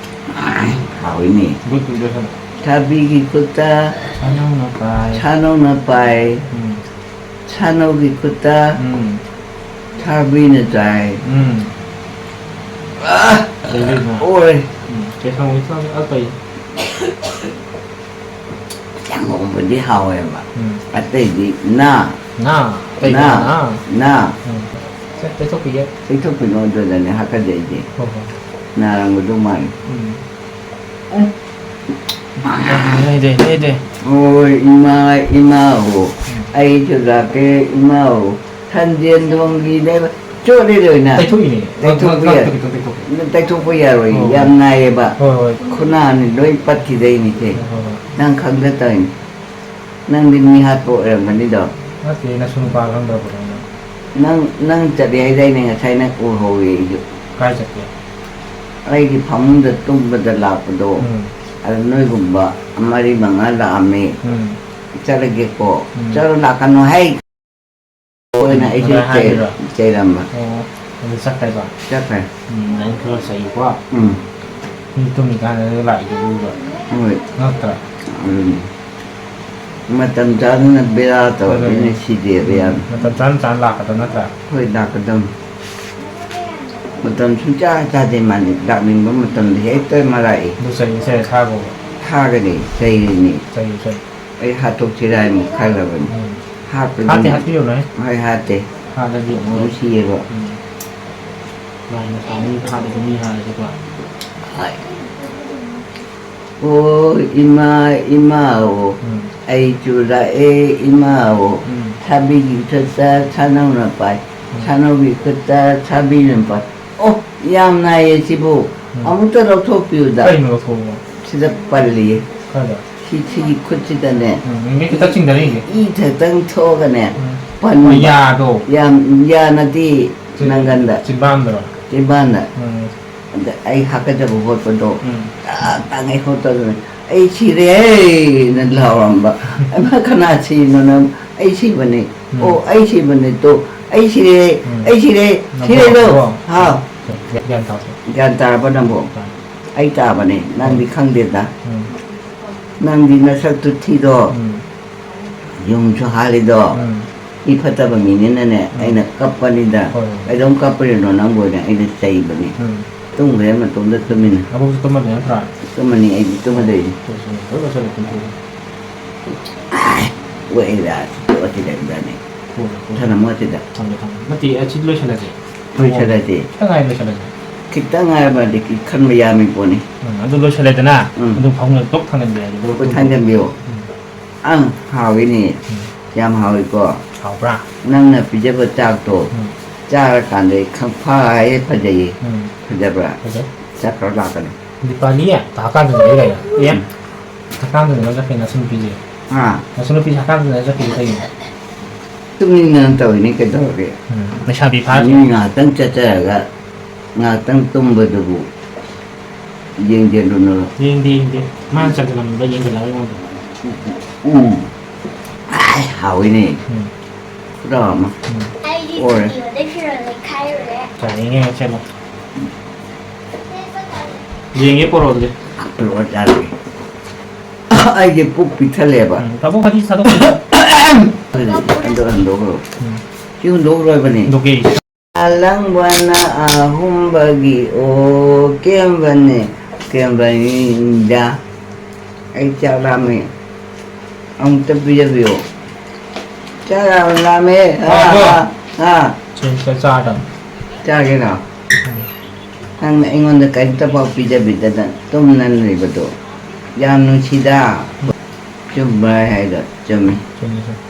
ꯍꯥꯎꯏꯅꯦ꯫ Good good ꯂꯣꯏꯁꯜꯂꯣ꯫ ꯊꯥꯕꯤꯒꯤ ꯈꯨꯠꯇ ꯁꯥꯅꯧꯅ ꯄꯥꯏ꯫ ꯁꯥꯅꯧꯅ ꯄꯥꯏ꯫ ꯎꯝ꯫ ꯁꯥꯅꯧꯒꯤ ꯈꯨꯠꯇ ꯎꯝ꯫ ꯊꯥꯕꯤꯅ ꯆꯥꯏ꯫ ꯎꯝ꯫ ꯑꯥ! ꯂꯩꯕꯤꯗꯅ꯫ ꯑꯣꯏ꯫ ꯎꯝ꯫ ꯀꯦꯁꯥꯎ ꯏꯁꯥꯡ ꯑꯇꯩ꯫ ꯆꯪꯒꯣꯝꯕꯨꯗꯤ ꯍꯥꯎꯋꯦꯕ꯫ ꯎꯝ꯫ ꯑꯇꯩꯗꯤ ꯅꯥ꯫ ꯅꯥ꯫ ꯑꯇꯩꯗꯤ ꯅꯥ꯫ ꯅꯥ꯫ ꯅꯥ꯫ ꯎꯝ꯫ ꯁꯦ, ꯇꯩꯊꯣꯛꯄꯤꯒꯦ꯫ ꯇꯩꯊꯣꯛꯄꯤꯅꯣ ꯑꯗꯨꯗꯅꯦ ꯍꯥꯀꯠꯖꯩꯁꯦ꯫ ꯍꯣꯏ, ꯍꯣꯏ꯫ ꯅꯥꯔꯝꯒꯗꯧ ꯃꯥꯜꯂꯦ꯫ ꯎꯝ꯫ ꯎꯝ꯫ ꯅꯦ, ꯅꯦ, ꯅꯦ꯫ ꯍꯣꯏ, ꯏꯃꯥ, ꯏꯃꯥ ꯍꯣ꯫ ꯎꯝ꯫ ꯑꯩꯁꯨ ꯂꯥꯛꯀꯦ, ꯏꯃꯥ ꯍꯣ꯫ ꯁꯟꯖꯦꯟ ꯊꯣꯡꯒꯤ ꯂꯩꯕ ꯆꯣꯠꯂꯦ ꯂꯣꯏꯅ꯫ ꯇꯩꯊꯣꯛꯏꯅꯦ꯫ ꯇꯩꯊꯣꯛꯄ ꯉꯥꯛꯇ ꯌꯥ-, ꯈꯤꯇꯪ ꯇꯩꯊꯣꯛꯀꯦ꯫ ꯇꯩꯊꯣꯛꯄ ꯌꯥꯔꯣꯏ, ꯍꯣꯏ, ꯍꯣꯏ꯫ ꯌꯥꯝ ꯅꯥꯏꯌꯦꯕ꯫ ꯍꯣꯏ, ꯍꯣꯏ꯫ ꯈꯨꯅꯥꯅꯤ ꯂꯣꯏ ꯄꯠꯈꯤꯗꯣꯏꯅꯤꯁꯦ꯫ ꯍꯣꯏ, ꯍꯣꯏ, ꯍꯣꯏ꯫ ꯅꯪ ꯈꯪꯗ ꯇꯧꯔꯤꯅꯤ꯫ ꯅꯪꯗꯤ ꯃꯤ ꯍꯥꯠꯄ ꯑꯣꯏꯔꯝꯒꯅꯤꯗꯣ꯫ ꯅꯠꯇꯦ, ꯅꯁꯨ ꯅꯨꯄꯥ ꯈꯪꯗ꯭ꯔꯕꯣ ꯅꯪꯅ? ꯅꯪ, ꯅꯪ ꯆꯠꯂꯦ ꯍꯥꯏꯗꯥꯏꯅꯦ ꯉꯁꯥꯏ, ꯅꯪ ꯎꯍꯧꯋꯦ ꯑꯩꯁꯨ꯫ ꯀꯥꯏ ꯆꯠꯀꯦ? ꯑꯩꯒꯤ ꯐꯃꯨꯡꯗ ꯇꯨꯝꯕꯗ ꯂꯥꯛꯄꯗꯣ, ꯎꯝ꯫ ꯑꯗ ꯅꯣꯏꯒꯨꯝꯕ ꯃꯔꯤ ꯃꯉꯥ ꯂꯥꯛꯑꯝꯃꯦ꯫ ꯎꯝ꯫ "ꯆꯠꯂꯒꯦꯀꯣ"꯫ ꯎꯝ꯫ "ꯆꯠꯂꯣ, ꯂꯥꯛꯀꯅꯨ ꯍꯥꯏ"꯫ ꯑꯣꯏꯅ ꯎꯝ, ꯑꯩꯁꯦ ꯑꯗꯨꯃꯥꯏꯅ ꯆꯩ-, ꯍꯥꯏꯗꯣꯏꯔꯣ? ꯆꯩꯔꯝꯕ꯫ ꯑꯣ, ꯑꯗꯨ ꯆꯠꯈ꯭ꯔꯦꯕ? ꯆꯠꯈ꯭ꯔꯦ꯫ ꯎꯝ, ꯑꯗꯩ ꯈꯔ ꯆꯩꯀꯣ? ꯎꯝ꯫ ꯃꯤ ꯇꯨꯝꯃꯤꯀꯥꯟꯗ ꯂꯥꯛꯏꯗꯨꯕꯨ꯫ ꯍꯣꯏ꯫ ꯅꯠꯇ꯭ꯔꯥ? ꯑꯗꯨꯅꯤ꯫ ꯃꯇꯝ ꯆꯥꯗꯅ ꯕꯦꯔꯥ ꯇꯧꯔꯛꯇꯣꯏꯅꯦ ꯑꯗꯨꯅꯤ꯫ ꯁꯤꯗꯤ ꯕꯦꯔꯥ꯫ ꯎꯝ, ꯃꯇꯝ ꯆꯥꯅ ꯆꯥꯅ ꯂꯥꯛꯀꯗꯕ ꯅꯠꯇ꯭ꯔꯥ? ꯍꯣꯏ, ꯂꯥꯛꯀꯗꯕꯅꯤ꯫ ꯃꯇꯝ ꯁꯨꯡꯆꯥ ꯆꯥꯗꯦ ꯃꯥꯗꯤ꯫ ꯂꯥꯛꯅꯤꯡꯕ ꯃꯇꯝꯗ ꯍꯦꯛꯇ ꯃꯔꯥꯏ꯫ ꯑꯗꯨ ꯆꯩ ꯆꯩ ꯊꯥꯒꯣꯕ꯫ ꯊꯥꯒꯅꯤ, ꯆꯩꯔꯤꯅꯤ꯫ ꯆꯩꯌꯨ, ꯆꯩ꯫ ꯑꯩ ꯍꯥꯠꯇꯣꯛꯁꯤꯔꯥ ꯍꯥꯏꯅ ꯈꯜꯂꯕꯅꯤ꯫ ꯎꯝ꯫ ꯍꯥꯠꯄꯗꯤ ꯍꯥꯠꯇꯦ, ꯍꯥꯠꯄꯤꯔꯨꯅꯨꯍꯦ꯫ ꯍꯣꯏ, ꯍꯥꯠꯇꯦ꯫ ꯍꯥꯠꯂꯗꯤ ꯑꯃꯨꯛ ꯅꯨꯡꯁꯤꯌꯦꯕ꯫ ꯎꯝ꯫ ꯂꯥꯏꯅ ꯁꯥꯎꯅꯤ, ꯍꯥꯠꯂꯗꯤ ꯃꯤ ꯍꯥꯠꯂꯗꯤꯀꯣ꯫ ꯍꯣꯏ꯫ "ꯑꯣ ꯏꯃꯥ, ꯏꯃꯥ ꯑꯣ, ꯎꯝ꯫ ꯑꯩ ꯆꯨꯔꯥꯛꯑꯦ ꯏꯃꯥ ꯑꯣ, ꯎꯝ꯫ ꯁꯥꯕꯤꯒꯤ ꯈꯨꯠꯇ ꯁꯥꯅꯧꯅ ꯄꯥꯏ, ꯎꯝ꯫ ꯁꯥꯅꯧꯒꯤ ꯈꯨꯠꯇ ꯁꯥꯕꯤꯅ ꯄꯥꯏ"꯫ ꯑꯣ, ꯌꯥꯝ ꯅꯥꯏꯌꯦ ꯁꯤꯕꯨ꯫ ꯎꯝ꯫ ꯑꯃꯨꯛꯇ ꯂꯧꯊꯣꯛꯄꯤꯌꯨꯗ꯫ ꯀꯩꯅꯣ ꯂꯧꯊꯣꯛꯑꯣ? ꯁꯤꯗ ꯄꯜꯂꯤꯌꯦ꯫ ꯀꯥꯏꯗ? ꯁꯤ, ꯁꯤꯒꯤ ꯈꯨꯠꯁꯤꯗꯅꯦ꯫ ꯎꯝ, ꯃꯤ ꯈꯤꯇ ꯆꯤꯡꯊꯔꯛꯏꯁꯦ꯫ ꯏ ꯈꯛꯇꯪ ꯊꯣꯛꯑꯒꯅꯦ, ꯎꯝ꯫ ꯄꯟꯕ꯫ ꯑꯣ, ꯌꯥꯗꯣ? ꯌꯥꯝ, ꯌꯥꯅꯗꯤ ꯆꯤꯟ-, ꯅꯪꯒꯟꯗ꯫ ꯆꯤꯟꯕꯥꯟꯗꯔꯣ? ꯆꯤꯟꯕꯥꯟꯗ꯫ ꯎꯝ꯫ ꯑꯗ ꯑꯩ ꯍꯥꯀꯠꯆꯕ ꯈꯣꯠꯄꯗꯣ, ꯎꯝ꯫ ꯇꯥ-, ꯇꯥꯡꯉꯩ ꯈꯣꯠꯇꯗꯅ, "ꯑꯩ ꯁꯤꯔꯦꯅ" ꯂꯥꯎꯔꯝꯕ꯫ "ꯑꯃ ꯀꯅꯥ ꯁꯤꯔꯤꯅꯣ ꯅꯪ?" "ꯑꯩ ꯁꯤꯕꯅꯦ"꯫ ꯎꯝ꯫ "ꯑꯣ, ꯑꯩ ꯁꯤꯕꯅꯦ ꯇꯣ, ꯑꯩ ꯁꯤꯔꯦ, ꯎꯝ꯫ ꯑꯩ ꯁꯤꯔꯦ, ꯅꯪ ꯁꯤꯔꯦꯗꯣ"꯫ ꯅꯕꯣꯛ꯫ ꯍꯥꯎ꯫ ꯒ꯭ꯌꯥꯟ ꯇꯥꯗꯦ꯫ ꯒ꯭ꯌꯥꯟ ꯇꯥꯔꯕ ꯅꯪꯕꯣ? ꯇꯥꯏ꯫ ꯑꯩ ꯇꯥꯕꯅꯦ, ꯅꯪꯗꯤ ꯎꯝ꯫ ꯈꯪꯗꯦꯗ꯫ ꯎꯝ꯫ ꯅꯪꯗꯤ ꯅꯁꯛꯇꯨ ꯊꯤꯗꯣ꯫ ꯎꯝ꯫ ꯌꯨꯝꯁꯨ ꯍꯥꯜꯂꯤꯗꯣ꯫ ꯎꯝ꯫ ꯃꯤ ꯐꯠꯇꯕ ꯃꯤꯅꯤꯅꯅꯦ, ꯎꯝ꯫ ꯑꯩꯅ ꯀꯞꯄꯅꯤꯗ꯫ ꯍꯣꯏ, ꯍꯣꯏ꯫ "ꯀꯩꯗꯧ ꯀꯞꯄꯤꯔꯤꯅꯣ ꯅꯪꯕꯨ?" ꯍꯥꯏꯅ ꯑꯩꯅ ꯆꯩꯕꯅꯤ꯫ ꯎꯝ꯫ ꯇꯨꯝꯈ꯭ꯔꯦ ꯃꯇꯣꯝꯗ ꯇꯨꯃꯤꯟꯅ꯫ ꯅꯕꯣꯛꯁꯨ ꯇꯨꯝꯃꯗꯣꯏ ꯅꯠꯇ꯭ꯔꯥ? ꯇꯨꯝꯃꯅꯤ, ꯑꯩꯗꯤ ꯇꯨꯝꯃꯗꯣꯏꯅꯤ꯫ ꯍꯣꯏ, ꯍꯣꯏ, ꯍꯣꯏ, ꯍꯣꯏ, ꯍꯣꯏ, ꯍꯣꯏ꯫ ꯑꯥꯏ, ꯋꯥꯏꯔꯥ, ꯋꯥꯊꯤ ꯇꯧꯔꯤꯕ꯭ꯔꯥꯅꯦ? ꯍꯣꯏ, ꯍꯣꯏ꯫ ꯊꯅꯝꯃꯣ ꯑꯁꯤꯗ꯫ ꯊꯝꯃꯦ, ꯊꯝꯃꯦ꯫ ꯅꯠꯇꯦ, ꯑꯁꯤ ꯂꯣꯏꯁꯤꯜꯂꯁꯦ꯫ ꯂꯣꯏꯁꯤꯜꯂꯁꯦ꯫ ꯈꯤꯇꯪ ꯉꯥꯏ ꯂꯣꯏꯁꯤꯜꯂꯁꯦ꯫ ꯈꯤꯇꯪ ꯉꯥꯏꯔꯕꯗꯤ ꯈꯟꯕ ꯌꯥꯝꯃꯤ ꯄꯣꯠꯅꯤ꯫ ꯎꯝ, ꯑꯗꯨ ꯂꯣꯏꯁꯤꯜꯂꯦꯗꯅ, ꯎꯝ꯫ ꯑꯗꯨ ꯐꯃꯨꯡꯗ ꯇꯣꯛ ꯊꯥꯡꯖꯟꯕꯤꯔꯒꯦ, ꯑꯗꯨꯒ ꯑꯩꯈꯣꯏ ꯇꯨꯝꯊꯣꯛꯑꯣ꯫ ꯊꯥꯡꯖꯟꯕꯤꯌꯣ꯫ ꯎꯝ꯫ ꯑꯪ, ꯍꯥꯎꯏꯅꯦ꯫ ꯎꯝ꯫ ꯌꯥꯝ ꯍꯥꯎꯏꯀꯣ꯫ ꯍꯥꯎꯕ꯭ꯔꯥ? ꯅꯪꯅ ꯄꯤꯖꯕ ꯆꯥꯛꯇꯣ ꯎꯝ꯫ ꯆꯥꯔꯀꯥꯟꯗ ꯑꯩ ꯈꯪꯐꯥ ꯍꯦꯛ ꯐꯖꯩꯌꯦ꯫ ꯎꯝ꯫ ꯐꯖꯕ꯭ꯔꯥ? ꯐꯖꯩ꯫ ꯆꯥꯛ ꯈꯔ ꯂꯥꯛꯀꯅꯤ꯫ ꯗꯤꯄꯥꯂꯤ ꯇꯥꯀꯥꯟꯗꯅꯦ ꯀꯩꯅꯣ꯫ ꯑꯦ? ꯎꯝ꯫ ꯇꯥꯀꯥꯟꯗꯅꯦ ꯅꯪ ꯆꯠꯈ꯭ꯔꯤ ꯅꯆꯟꯅꯨꯄꯤꯁꯦ꯫ ꯍꯥ? ꯅꯆꯟꯅꯨꯄꯤꯁꯦ ꯍꯥꯀꯥꯝꯗꯅꯦ ꯆꯠꯈ꯭ꯔꯤꯁꯦ ꯀꯩꯒꯤꯅꯣ? ꯇꯨꯝꯅꯤꯡꯗꯅ ꯇꯧꯔꯤꯅꯤ ꯀꯩꯗꯧꯔꯒꯦ? ꯎꯝ, ꯂꯩꯁꯥꯕꯤ ꯐꯥꯔꯁꯤ꯫ ꯃꯤ ꯉꯥꯏꯍꯥꯛꯇꯪ ꯆꯠꯆꯔꯒ ꯉꯥꯏꯍꯥꯛꯇꯪ ꯇꯨꯝꯕꯗꯨꯕꯨ ꯌꯦꯡꯗꯦ ꯑꯗꯨꯅ꯫ ꯌꯦꯡꯗꯦ, ꯌꯦꯡꯗꯦ꯫ ꯃꯥꯅ ꯆꯟꯁꯤꯜꯂꯝꯕꯗ ꯌꯦꯡꯁꯤꯜꯂꯒ ꯑꯩꯉꯣꯟꯗ꯫ ꯎꯝ꯫ ꯑꯥꯏ, ꯍꯥꯎꯋꯤꯅꯦ꯫ ꯎꯝ꯫ ꯈꯨꯗꯥ ꯑꯃ꯫ ꯎꯝ꯫ ꯑꯩꯗꯤ ꯑꯣꯔꯦ꯫ ꯚꯤꯗꯤꯑꯣꯗꯩ ꯐꯤꯔꯣꯜ ꯂꯩꯈꯥꯏꯔꯨꯔꯦ꯫ ꯐꯖꯩꯅꯦ, ꯁꯦꯠꯂꯣ꯫ ꯌꯦꯡꯒꯦ, ꯄꯣꯔꯛꯑꯣ ꯑꯗꯨꯗꯤ꯫ ꯄꯣꯔꯛꯑꯣ ꯆꯥꯔꯒꯦ꯫ ꯑꯩꯁꯦ ꯄꯨꯛ ꯄꯤꯛꯊꯜꯂꯦꯕ꯫ ꯎꯝ, ꯇꯥꯃꯣ, ꯐꯗꯤ ꯊꯥꯗꯣꯛꯈ꯭ꯔꯣ꯫ ꯑꯗꯨꯗꯤ ꯑꯗꯨ ꯍꯟꯗꯣꯛꯈ꯭ꯔꯣ꯫ ꯎꯝ꯫ ꯁꯤ ꯍꯨꯟꯗꯣꯛꯈ꯭ꯔꯣ ꯍꯥꯏꯕꯅꯤ꯫ ꯍꯨꯟꯗꯣꯛꯀꯦ꯫ ꯑꯂꯪꯕꯅ ꯑꯍꯨꯝꯕꯒꯤ ꯑꯣꯀꯦꯝꯕꯅꯦ, ꯑꯣꯀꯦꯝꯕꯅꯤꯗ꯫ ꯑꯩ ꯆꯥꯛ ꯂꯥꯝꯃꯦ꯫ ꯑꯃꯨꯛꯇ ꯄꯤꯖꯕꯤꯌꯣ꯫ ꯆꯥꯛ ꯌꯥꯝ ꯂꯥꯝꯃꯦ꯫ ꯑꯥ, ꯉꯥꯏꯈꯣ꯫ ꯑꯥ, ꯑꯥ꯫ ꯁꯤ ꯑꯝꯇ ꯆꯥꯗꯕꯅꯤ꯫ ꯆꯥꯒꯦꯔꯣ? ꯎꯝ꯫ ꯅꯪꯅ ꯑꯩꯉꯣꯟꯗ ꯀꯔꯤꯝꯇ ꯄꯥꯎ ꯄꯤꯖꯕꯤꯗꯅ ꯇꯨꯝꯅ ꯂꯩꯕꯗꯣ ꯌꯥꯝ ꯅꯨꯡꯁꯤꯗ꯫ ꯎꯝ꯫ ꯆꯨꯝꯕ꯭ꯔꯥ ꯑꯩ ꯍꯥꯏꯗꯣ? ꯆꯨꯝꯃꯤ꯫ ꯆꯨꯝꯃꯤ, ꯆꯨꯝꯃꯤ꯫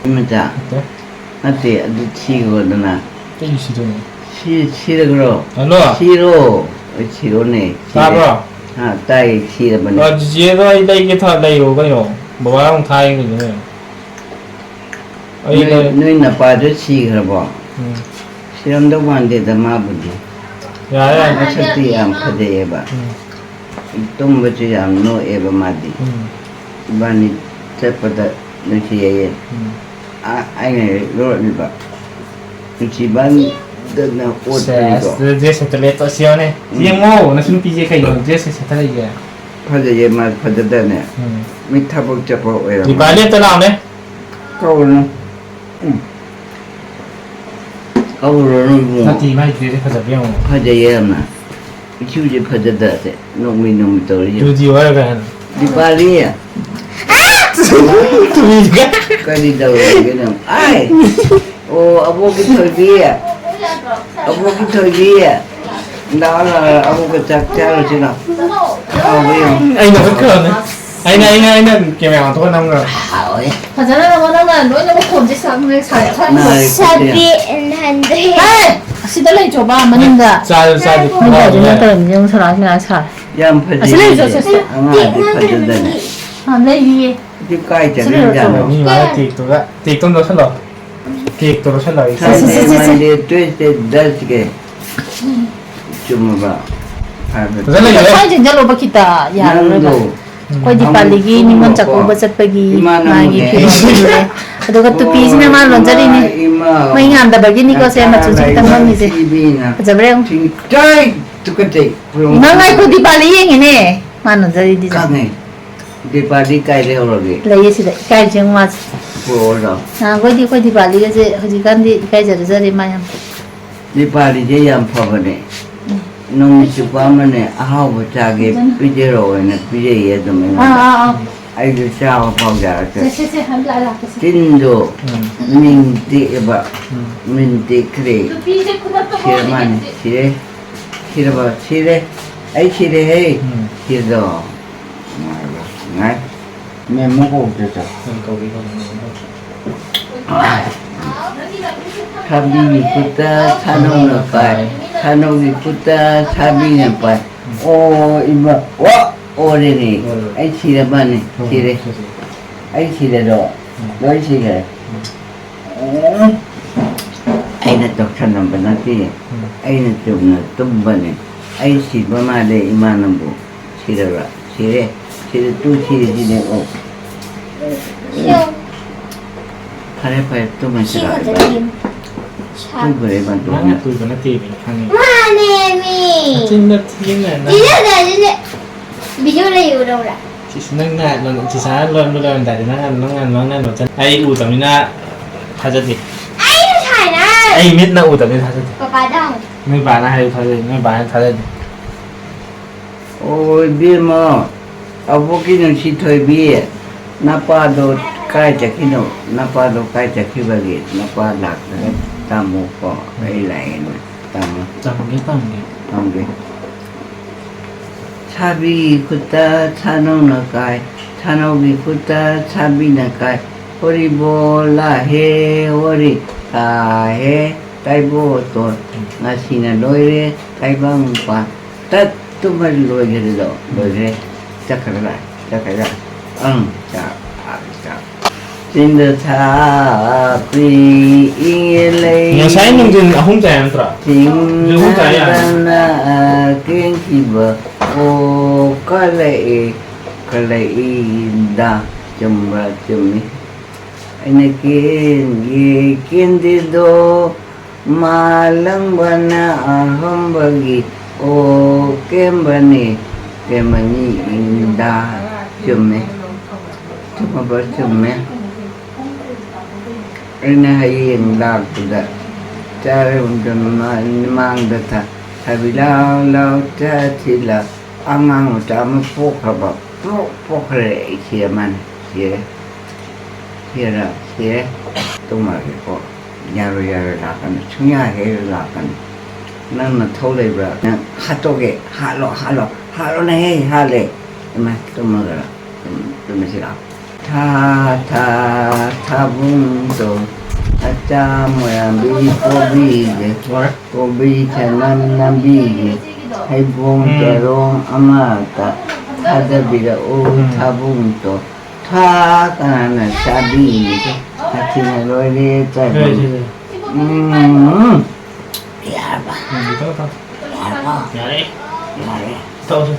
ꯆꯨꯝꯃꯤꯗ? ꯅꯠꯇꯦ꯫ ꯅꯠꯇꯦ, ꯑꯗꯨ ꯊꯤꯈ꯭ꯔꯣꯗꯅ꯫ ꯀꯩꯒꯤ ꯁꯤꯗꯣꯏꯅꯣ? ꯁꯤ-, ꯁꯤꯔꯒ꯭ꯔꯣ? ꯍꯜꯂꯣ? ꯁꯤꯔꯣ꯫ ꯍꯣꯏ, ꯁꯤꯔꯣꯅꯦ꯫ ꯁꯤꯔꯦ꯫ ꯇꯥꯕ꯭ꯔꯣ? ꯑꯥ, ꯇꯥꯏꯌꯦ, ꯁꯤꯔꯕꯅꯦ꯫ ꯑ, ꯆꯤꯆꯦꯗꯣ ꯑꯩ ꯂꯩꯒꯦ ꯊ-, ꯂꯩꯌꯣ ꯀꯩꯅꯣ꯫ ꯕꯕꯥ ꯑꯃꯨꯛ ꯊꯥꯒꯦ ꯀꯩꯅꯣ꯫ ꯑꯩ ꯅꯣꯏ, ꯂꯩ-, ꯅꯣꯏ ꯅꯄꯥꯗꯣ ꯁꯤꯈ꯭ꯔꯕꯣ? ꯎꯝ꯫ ꯁꯤꯔꯝꯗꯧ ꯃꯥꯟꯗꯦꯗ ꯃꯥꯕꯨꯗꯤ꯫ ꯌꯥꯔꯦ, ꯌꯥꯔꯦ꯫ ꯃꯁꯛꯇꯤ ꯌꯥꯝ ꯐꯖꯩꯌꯦꯕ꯫ ꯎꯝ꯫ ꯇꯨꯝꯕꯁꯨ ꯌꯥꯝ ꯅꯣꯛꯑꯦꯕ ꯃꯥꯗꯤ꯫ ꯎꯝ꯫ ꯏꯕꯥꯅꯤ ꯆꯠꯄꯗ ꯅꯨꯡꯁꯤ ꯌꯥꯏꯌꯦ꯫ ꯎꯝ꯫ ꯑ-, ꯑꯩꯅ ꯍꯦꯛ ꯂꯣꯠꯂꯤꯕ꯫ ꯅꯨꯡꯁꯤꯃꯟꯗꯅ ꯑꯣꯠꯄꯅꯤꯀꯣ꯫ ꯁꯦꯁ, dress ꯑꯝꯇ ꯂꯦꯞꯄ ꯑꯁꯤ ꯌꯦꯡꯉꯨꯅꯦ꯫ ꯎꯝ꯫ ꯌꯦꯡꯉꯣ, ꯅꯁꯨ ꯅꯨꯄꯤꯁꯦ ꯀꯩꯅꯣ dress ꯀ ꯁꯦꯠꯊꯔꯛꯏꯁꯦ? ꯐꯖꯩꯌꯦ, ꯃꯥ ꯐꯖꯗꯅꯦ꯫ ꯎꯝ꯫ ꯃꯤ ꯊꯕꯛ ꯆꯠꯄ ꯑꯣꯏꯔꯝꯃꯅꯤ꯫ ꯗꯤꯄꯥ ꯂꯦꯞꯇ ꯂꯥꯛꯑꯣꯅꯦ꯫ ꯀꯧꯔꯨꯅꯨ꯫ ꯎꯝ꯫ ꯀꯧꯔꯨꯔꯅꯨ ꯏꯕꯨꯡꯉꯣ꯫ ꯅꯠꯇꯦ, ꯃꯥꯏ dress ꯁꯦ ꯐꯖꯕ ꯌꯦꯡꯉꯣ꯫ ꯐꯖꯩꯌꯦ ꯌꯥꯝꯅ꯫ ꯏꯁꯨꯁꯦ ꯐꯖꯗ꯭ꯔꯁꯦ꯫ ꯅꯣꯛꯃꯤ ꯅꯣꯛꯃꯤ ꯇꯧꯔꯤ ꯌꯦꯡꯉꯣ꯫ ꯇꯨꯗꯤ ꯋꯥꯔꯒ ꯍꯥꯏꯅ꯫ ꯗꯤꯄꯥꯂꯤ꯫ ꯇꯨꯃꯤꯟꯒ꯫ ꯀꯔꯤ ꯇꯧꯔꯒꯦ ꯅꯪ? ꯑꯥꯏ! ꯑꯣ, ꯑꯕꯣꯛꯀꯤ ꯊꯣꯏꯕꯤ꯫ ꯑꯕꯣꯛꯀꯤ ꯊꯣꯏꯕꯤ꯫ ꯂꯥꯛꯑꯣ, ꯂꯥꯛꯑꯣ, ꯑꯕꯣꯛꯀ ꯆꯥꯛ ꯆꯥꯔꯨꯁꯤ ꯂꯥꯛꯑꯣ꯫ ꯍꯥꯎꯕ꯭ꯔꯥ ꯌꯦꯡꯉꯣ꯫ ꯑꯩꯅ ꯎꯠꯈ꯭ꯔꯕꯅꯦ꯫ ꯑꯩꯅ, ꯑꯩꯅ, ꯑꯩꯅ camera ꯃꯊꯛꯇ ꯅꯝꯈ꯭ꯔꯕꯅꯦ꯫ ꯍꯥꯎꯋꯦ꯫ ꯐꯖꯅ ꯅꯪꯉꯣ, ꯅꯪꯅ ꯂꯣꯏꯅꯃꯛ ꯈꯣꯝꯁꯦ ꯁꯥ-, ꯁꯥ-, ꯁꯥ-, ꯅꯥꯔꯦ ꯈꯨꯠꯁꯦ꯫ Seven hundred꯫ ꯍꯦ! ꯑꯁꯤꯗ ꯂꯩꯇ꯭ꯔꯣꯕ, ꯃꯅꯤꯡꯗ? ꯆꯥꯔꯦ, ꯆꯥꯔꯦ꯫ ꯃꯣꯏ ꯒꯥꯔꯗꯦꯟ ꯅꯠꯇꯕꯅꯤ, ꯌꯦꯡꯉꯨ, ꯁꯣꯔꯥ, ꯃꯌꯥꯝ ꯁꯥꯔꯦ꯫ ꯌꯥꯝ ꯑꯁꯤ ꯂꯩꯔꯨꯆꯣ, ꯐꯖꯩꯅꯦ꯫ ꯁꯦ, ꯁꯦ꯫ ꯑꯉꯥꯡꯗꯤ ꯐꯖꯗꯅꯦ꯫ ꯑꯥ, ꯂꯩꯔꯤꯌꯦ꯫ ꯑꯗꯨ ꯀꯥꯏ ꯁꯤ ꯂꯩꯔꯨꯆꯣ꯫ ꯆꯠꯂꯤꯖꯥꯠꯅꯣ? ꯃꯤ ꯃꯥꯅ ꯇꯦꯛꯇꯨꯒ, ꯇꯦꯛꯇꯣ ꯑꯃ ꯂꯧꯁꯜꯂꯣ꯫ ꯇꯦꯛꯇꯣ ꯂꯧꯁꯜꯂꯣ, ꯑꯩ ꯁꯦ, ꯁꯦ, ꯁꯦ, ꯁꯦ, ꯁꯦ꯫ Sunday, Monday, Tuesday, Thursday꯫ ꯆꯨꯝꯃꯕ? ꯐꯖꯅ ꯂꯩꯌꯦ꯫ ꯁ꯭ꯋꯥꯏ ꯆꯪꯁꯤꯜꯂꯣꯕ ꯈꯤꯇ, ꯌꯥꯔꯔꯣꯏꯕ꯫ ꯅꯪꯗꯣ ꯑꯩꯈꯣꯏ ꯗꯤꯄꯥꯂꯤꯒꯤ ꯑꯃꯨꯛ ꯅꯤꯉꯣꯜ ꯆꯥꯛꯀꯧꯕ ꯆꯠꯄꯒꯤ ꯏꯃꯥꯅ ꯃꯥꯒꯤ ꯑꯃꯨꯛꯅꯦ꯫ ꯐꯤꯔꯣꯜ ꯁꯤꯜꯂꯦ꯫ ꯑꯗꯨꯒ ꯇꯨꯄꯤꯁꯤꯅ ꯃꯥ ꯂꯣꯟꯖꯔꯤꯅꯦ꯫ ꯏꯃꯥ꯫ ꯃꯩ ꯉꯥꯟꯗꯕꯒꯤꯅꯤꯀꯣ ꯁꯦ ꯃꯆꯨꯁꯦ ꯈꯤꯇꯪ ꯃꯝꯃꯤꯁꯦ꯫ ꯏꯕꯦꯝꯃ꯫ ꯐꯖꯕ꯭ꯔꯥ ꯌꯦꯡꯉꯨ꯫ ꯊꯤꯡꯇꯥꯏ ꯇꯨꯀꯠꯆꯩ꯫ ꯏꯃꯥ ꯉꯥꯏꯈꯣ, ꯗꯤꯄꯥꯂꯤ ꯌꯦꯡꯉꯤꯅꯦ꯫ ꯃꯥ ꯂꯣꯟꯖꯔꯤꯗꯨꯁꯦ꯫ ꯈꯪꯉꯦ꯫ ꯗꯤꯄꯥꯂꯤ ꯀꯥꯏ ꯂꯩꯍꯧꯔꯒꯦ? ꯂꯩꯌꯦ ꯁꯤꯗ, ꯏꯀꯥꯏꯕꯁꯦ ꯌꯦꯡꯉꯨ ꯃꯥꯁꯦ꯫ ꯄꯨꯔꯛꯑꯣꯔꯣ? ꯅꯍꯥꯟꯈꯣꯏꯗꯤ ꯑꯩꯈꯣꯏ ꯗꯤꯄꯥꯂꯤꯒꯁꯦ ꯍꯧꯖꯤꯛꯀꯥꯟꯗꯤ ꯏꯀꯥꯏꯖꯔꯖꯔꯦ ꯃꯥ ꯌꯥꯝ꯫ ꯗꯤꯄꯥꯂꯤꯁꯦ ꯌꯥꯝ ꯐꯕꯅꯦ꯫ ꯎꯝ꯫ ꯅꯨꯃꯤꯠ ꯆꯨꯞꯄ ꯑꯃꯅꯦ ꯑꯍꯥꯎꯕ ꯆꯥꯒꯦ ꯐꯖꯅ꯫ ꯄꯤꯖꯔꯛꯑꯣꯅ ꯄꯤꯖꯩꯌꯦ ꯑꯗꯨꯝ ꯑꯥ, ꯑꯩꯉꯣꯟꯗ꯫ ꯑꯥ, ꯑꯥ꯫ ꯑꯩꯁꯨ ꯆꯥꯕ ꯐꯥꯎ ꯌꯥꯔꯛꯇ꯭ꯔꯦ꯫ ꯁꯦ, ꯁꯦ, ꯁꯦ, ꯍꯟ ꯂꯥꯛꯑꯦ, ꯂꯥꯛꯑꯦ, ꯁꯦ꯫ ꯆꯤꯟꯗꯣ ꯎꯝ꯫ ꯃꯤꯡ ꯇꯦꯛꯑꯦꯕ꯫ ꯎꯝ꯫ ꯃꯤꯡ ꯇꯦꯛꯈ꯭ꯔꯦ꯫ ꯅꯨꯄꯤꯁꯦ ꯈꯨꯗꯛꯇ ꯁꯤꯔ ꯃꯥꯅꯦ, ꯍꯣꯡꯉꯦ꯫ ꯁꯤꯔꯦ꯫ ꯁꯤꯔꯕ, ꯁꯤꯔꯦ꯫ ꯑꯩ ꯁꯤꯔꯦꯍꯦ꯫ ꯎꯝ꯫ ꯁꯤꯔꯗꯣ꯫ ꯉꯥꯏ꯫ ꯃꯦꯝꯃ ꯀꯧꯗ꯭ꯔꯣ? ꯎꯝ, ꯀꯧꯏ, ꯀꯧꯏ, ꯃꯦꯝꯃ ꯀꯧꯏ꯫ ꯁꯥꯕꯤꯒꯤ ꯈꯨꯠꯇ ꯁꯥꯅꯧꯅ ꯄꯥꯏ, ꯁꯥꯅꯧꯒꯤ ꯈꯨꯠꯇ ꯁꯥꯕꯤꯅ ꯄꯥꯏ꯫ ꯑꯣ, ꯏꯃꯥ, ꯋꯥ! ꯑꯣꯔꯦꯅꯦ꯫ ꯑꯣꯔꯦ꯫ ꯑꯩ ꯁꯤꯔꯕꯅꯦ, ꯎꯝ, ꯁꯤꯔꯦ꯫ ꯁꯤꯔꯦ꯫ ꯑꯩ ꯁꯤꯔꯦꯗꯣ, ꯎꯝ꯫ ꯂꯣꯏ ꯁꯤꯔꯦ꯫ ꯎꯝ꯫ ꯎꯝ꯫ ꯑꯩꯅ ꯇꯧꯁꯟꯅꯕ ꯅꯠꯇꯦ꯫ ꯎꯝ꯫ ꯑꯩꯅ ꯆꯨꯝꯅ ꯇꯨꯝꯕꯅꯦ꯫ ꯑꯩ ꯁꯤꯕ ꯃꯥꯜꯂꯦ, ꯏꯃꯥ ꯅꯪꯕꯨ꯫ ꯁꯤꯔꯕ? ꯁꯤꯔꯦ꯫ ꯁꯤꯔꯦ, ꯇꯨ ꯁꯤꯔꯦ, ꯁꯤꯔꯦ꯫ ꯑꯣ꯫ ꯁꯤꯌꯣ꯫ ꯐꯔꯦ, ꯐꯔꯦ, ꯇꯨꯝꯃꯁꯤ ꯁꯤ ꯂꯥꯛꯑꯣ, ꯈꯛꯇꯅꯤ ꯏꯕꯥꯅꯤ꯫ ꯌꯦꯡꯉꯨ꯫ ꯁꯥ-, ꯇꯨꯝꯈ꯭ꯔꯦ, ꯏꯕꯥꯅꯤ ꯅꯪꯅ ꯇꯨꯝꯈ꯭ꯔꯦ꯫ ꯇꯨꯏꯕ ꯅꯠꯇꯦ, ꯃꯤ ꯈꯪꯉꯤ꯫ ꯃꯥꯅꯦ, ꯃꯤ꯫ ꯅꯆꯤꯟꯗꯣ ꯊꯤꯅ ꯅꯪ꯫ ꯁꯤꯗ ꯂꯩꯔꯤꯁꯦ꯫ ꯚꯤꯗꯤꯑꯣ ꯂꯩꯌꯦ, ꯎꯔꯧꯔꯥ? ꯁꯤꯁ, ꯅꯪꯅ ꯂꯣꯟ-, ꯆꯤꯁꯥꯅ ꯂꯣꯟꯕ ꯂꯣꯏꯔꯝꯗꯥꯏꯗ ꯅꯪꯅ, ꯅꯪꯅ, ꯅꯪꯅ ꯂꯣꯟꯁꯤꯟ-, ꯑꯩ ꯎꯗꯕꯅꯤꯅ ꯊꯥꯖꯗꯦ꯫ ꯑꯩ ꯁꯥꯏꯅ꯫ ꯑꯩ ꯃꯤꯠꯅ ꯎꯗꯕꯅꯤꯅ ꯊꯥꯖꯗꯦ꯫ ꯄꯄꯥꯗ ꯍꯪꯉꯨ꯫ ꯅꯣꯏ ꯕꯥꯅ ꯍꯥꯏꯕ ꯊꯥꯖꯗꯦ, ꯅꯣꯏ ꯕꯥꯅ ꯊꯥꯖꯗꯦ꯫ ꯑꯣ, ꯏꯕꯦꯝꯃ, ꯑꯕꯣꯛꯀꯤ ꯅꯨꯡꯁꯤ ꯊꯣꯏꯕꯤ, ꯅꯄꯥꯗꯣ ꯀꯥꯏ ꯆꯠꯈꯤꯅꯣ? ꯅꯄꯥꯗꯣ ꯀꯥꯏ ꯆꯠꯈꯤꯕꯒꯦ? ꯅꯄꯥ ꯂꯥꯛꯇ꯭ꯔꯒ ꯇꯝꯃꯨꯀꯣ, ꯑꯩ ꯂꯥꯛꯑꯦꯅ ꯇꯝꯃꯨ꯫ ꯇꯝꯒꯦ, ꯇꯝꯒꯦ꯫ ꯇꯝꯒꯦ꯫ ꯁꯥꯕꯤꯒꯤ ꯈꯨꯠꯇ ꯁꯥꯅꯧꯅ ꯀꯥꯏ, ꯁꯥꯅꯧꯒꯤ ꯈꯨꯠꯇ ꯁꯥꯕꯤꯅ ꯀꯥꯏ, ꯍꯣꯔꯤꯕꯣꯜ ꯂꯥꯍꯦ ꯍꯣꯔꯤ, ꯇꯥꯍꯦ ꯇꯥꯏꯕꯣꯇꯣꯟ, ꯉꯁꯤꯅ ꯂꯣꯏꯔꯦ ꯇꯥꯏꯕꯪꯄꯥꯟ꯫ ꯇꯠ! ꯇꯨꯝꯕ ꯂꯣꯏꯈ꯭ꯔꯦꯗꯣ, ꯂꯣꯏꯈ꯭ꯔꯦ꯫ ꯆꯠꯈ꯭ꯔꯦ ꯂꯥꯛꯑꯦ, ꯆꯠꯈ꯭ꯔꯦ ꯂꯥꯛꯑꯦ꯫ ꯑꯪ, ꯆꯥꯛ, ꯆꯥꯛ꯫ ꯆꯤꯡꯗ ꯊꯥꯄꯤ ꯂꯩ꯫ ꯉꯁꯥꯏ ꯅꯨꯡꯊꯤꯟ ꯑꯍꯨꯝ ꯇꯥꯏ ꯅꯠꯇ꯭ꯔꯣ? ꯍꯧꯖꯤꯛ ꯑꯍꯨꯝ ꯇꯥꯏ ꯌꯥꯔꯦ꯫ ꯆꯤꯡꯗꯅ ꯀꯦꯟꯈꯤꯕ ꯑꯣ ꯀꯂꯛꯏ, ꯀꯂꯛꯏꯗ꯫ ꯆꯨꯝꯕ꯭ꯔꯥ? ꯆꯨꯝꯃꯤ꯫ ꯑꯩꯅ ꯀꯦꯟꯒꯦ ꯀꯦꯟꯗꯦꯗꯣ, ꯃꯥꯂꯪꯕꯅ ꯑꯍꯝꯕꯒꯤ ꯑꯣ ꯀꯦꯝꯕꯅꯤ, ꯀꯦꯝꯕꯅꯤ ꯏꯟꯗ꯫ ꯆꯨꯝꯃꯦ꯫ ꯆꯨꯝꯃꯕ꯭ꯔꯥ? ꯆꯨꯝꯃꯦ꯫ ꯑꯩꯅ ꯍꯌꯦꯡ ꯂꯥꯛꯄꯗ ꯆꯥꯔꯝꯗ ꯃꯃꯥꯡꯗ ꯊꯥ-, ꯊꯥꯕꯤ ꯂꯥꯎ ꯂꯥꯎ ꯆꯥꯁꯤ ꯂꯥꯎ꯫ ꯑꯉꯥꯡ ꯃꯆꯥ ꯑꯃ ꯄꯣꯛꯈ꯭ꯔꯕ, ꯄꯣꯛ-, ꯄꯣꯛꯈ꯭ꯔꯦ, ꯏꯆꯦ ꯑꯃꯅ꯫ ꯁꯤꯔꯦ꯫ ꯁꯤꯔ-, ꯁꯤꯔꯦ꯫ ꯇꯨꯝꯃꯒꯦꯀꯣ꯫ ꯌꯥꯔꯣꯏ, ꯌꯥꯔꯣꯏ ꯂꯥꯛꯀꯅꯤ꯫ ꯁꯨꯡꯌꯥ ꯍꯦꯛ ꯂꯥꯛꯀꯅꯤ꯫ ꯅꯪ ꯅꯊꯧ ꯂꯩꯕ꯭ꯔꯥ? ꯅꯪ ꯍꯥꯠꯇꯣꯛꯀꯦ꯫ ꯍꯥꯠꯂꯣ, ꯍꯥꯠꯂꯣ꯫ ꯍꯥꯠꯂꯣꯅꯦꯍꯦ, ꯍꯥꯠꯂꯦ꯫ ꯏꯃꯥ, ꯇꯨꯝꯃꯒ ꯂꯥꯛ-, ꯇꯨꯝ-, ꯇꯨꯝꯃꯁꯤ ꯂꯥꯛꯑꯣ꯫ ꯊꯥ, ꯊꯥ, ꯊꯥꯕꯨꯡꯗꯣ, ꯑꯆꯥ ꯃꯣꯏꯔꯥꯡꯕꯤ ꯄꯣꯕꯤꯒꯦ꯫ ꯂꯣꯏꯔꯦ꯫ ꯀꯣꯕꯤ ꯆꯅꯝ ꯅꯝꯕꯤꯒꯦ, ꯍꯩꯕꯣꯡ ꯎꯝ꯫ ꯆꯔꯣꯡ ꯑꯃꯇ ꯊꯥꯗꯕꯤꯔꯛꯎ, ꯎꯝ꯫ ꯊꯥꯕꯨꯡꯗꯣ꯫ ꯊꯥ ꯀꯅꯥꯅ ꯆꯥꯕꯤꯒꯦ? ꯍꯥꯊꯤꯅ ꯂꯣꯏꯔꯦ, ꯆꯥꯕꯤ꯫ ꯂꯣꯏꯔꯦ, ꯂꯣꯏꯔꯦ꯫ ꯎꯝ꯫ ꯌꯥꯔꯕ? ꯎꯝ, ꯇꯧ, ꯇꯧ꯫ ꯌꯥꯔꯕ? ꯌꯥꯔꯦ꯫ ꯌꯥꯔꯦ꯫ ꯇꯧꯁꯦ꯫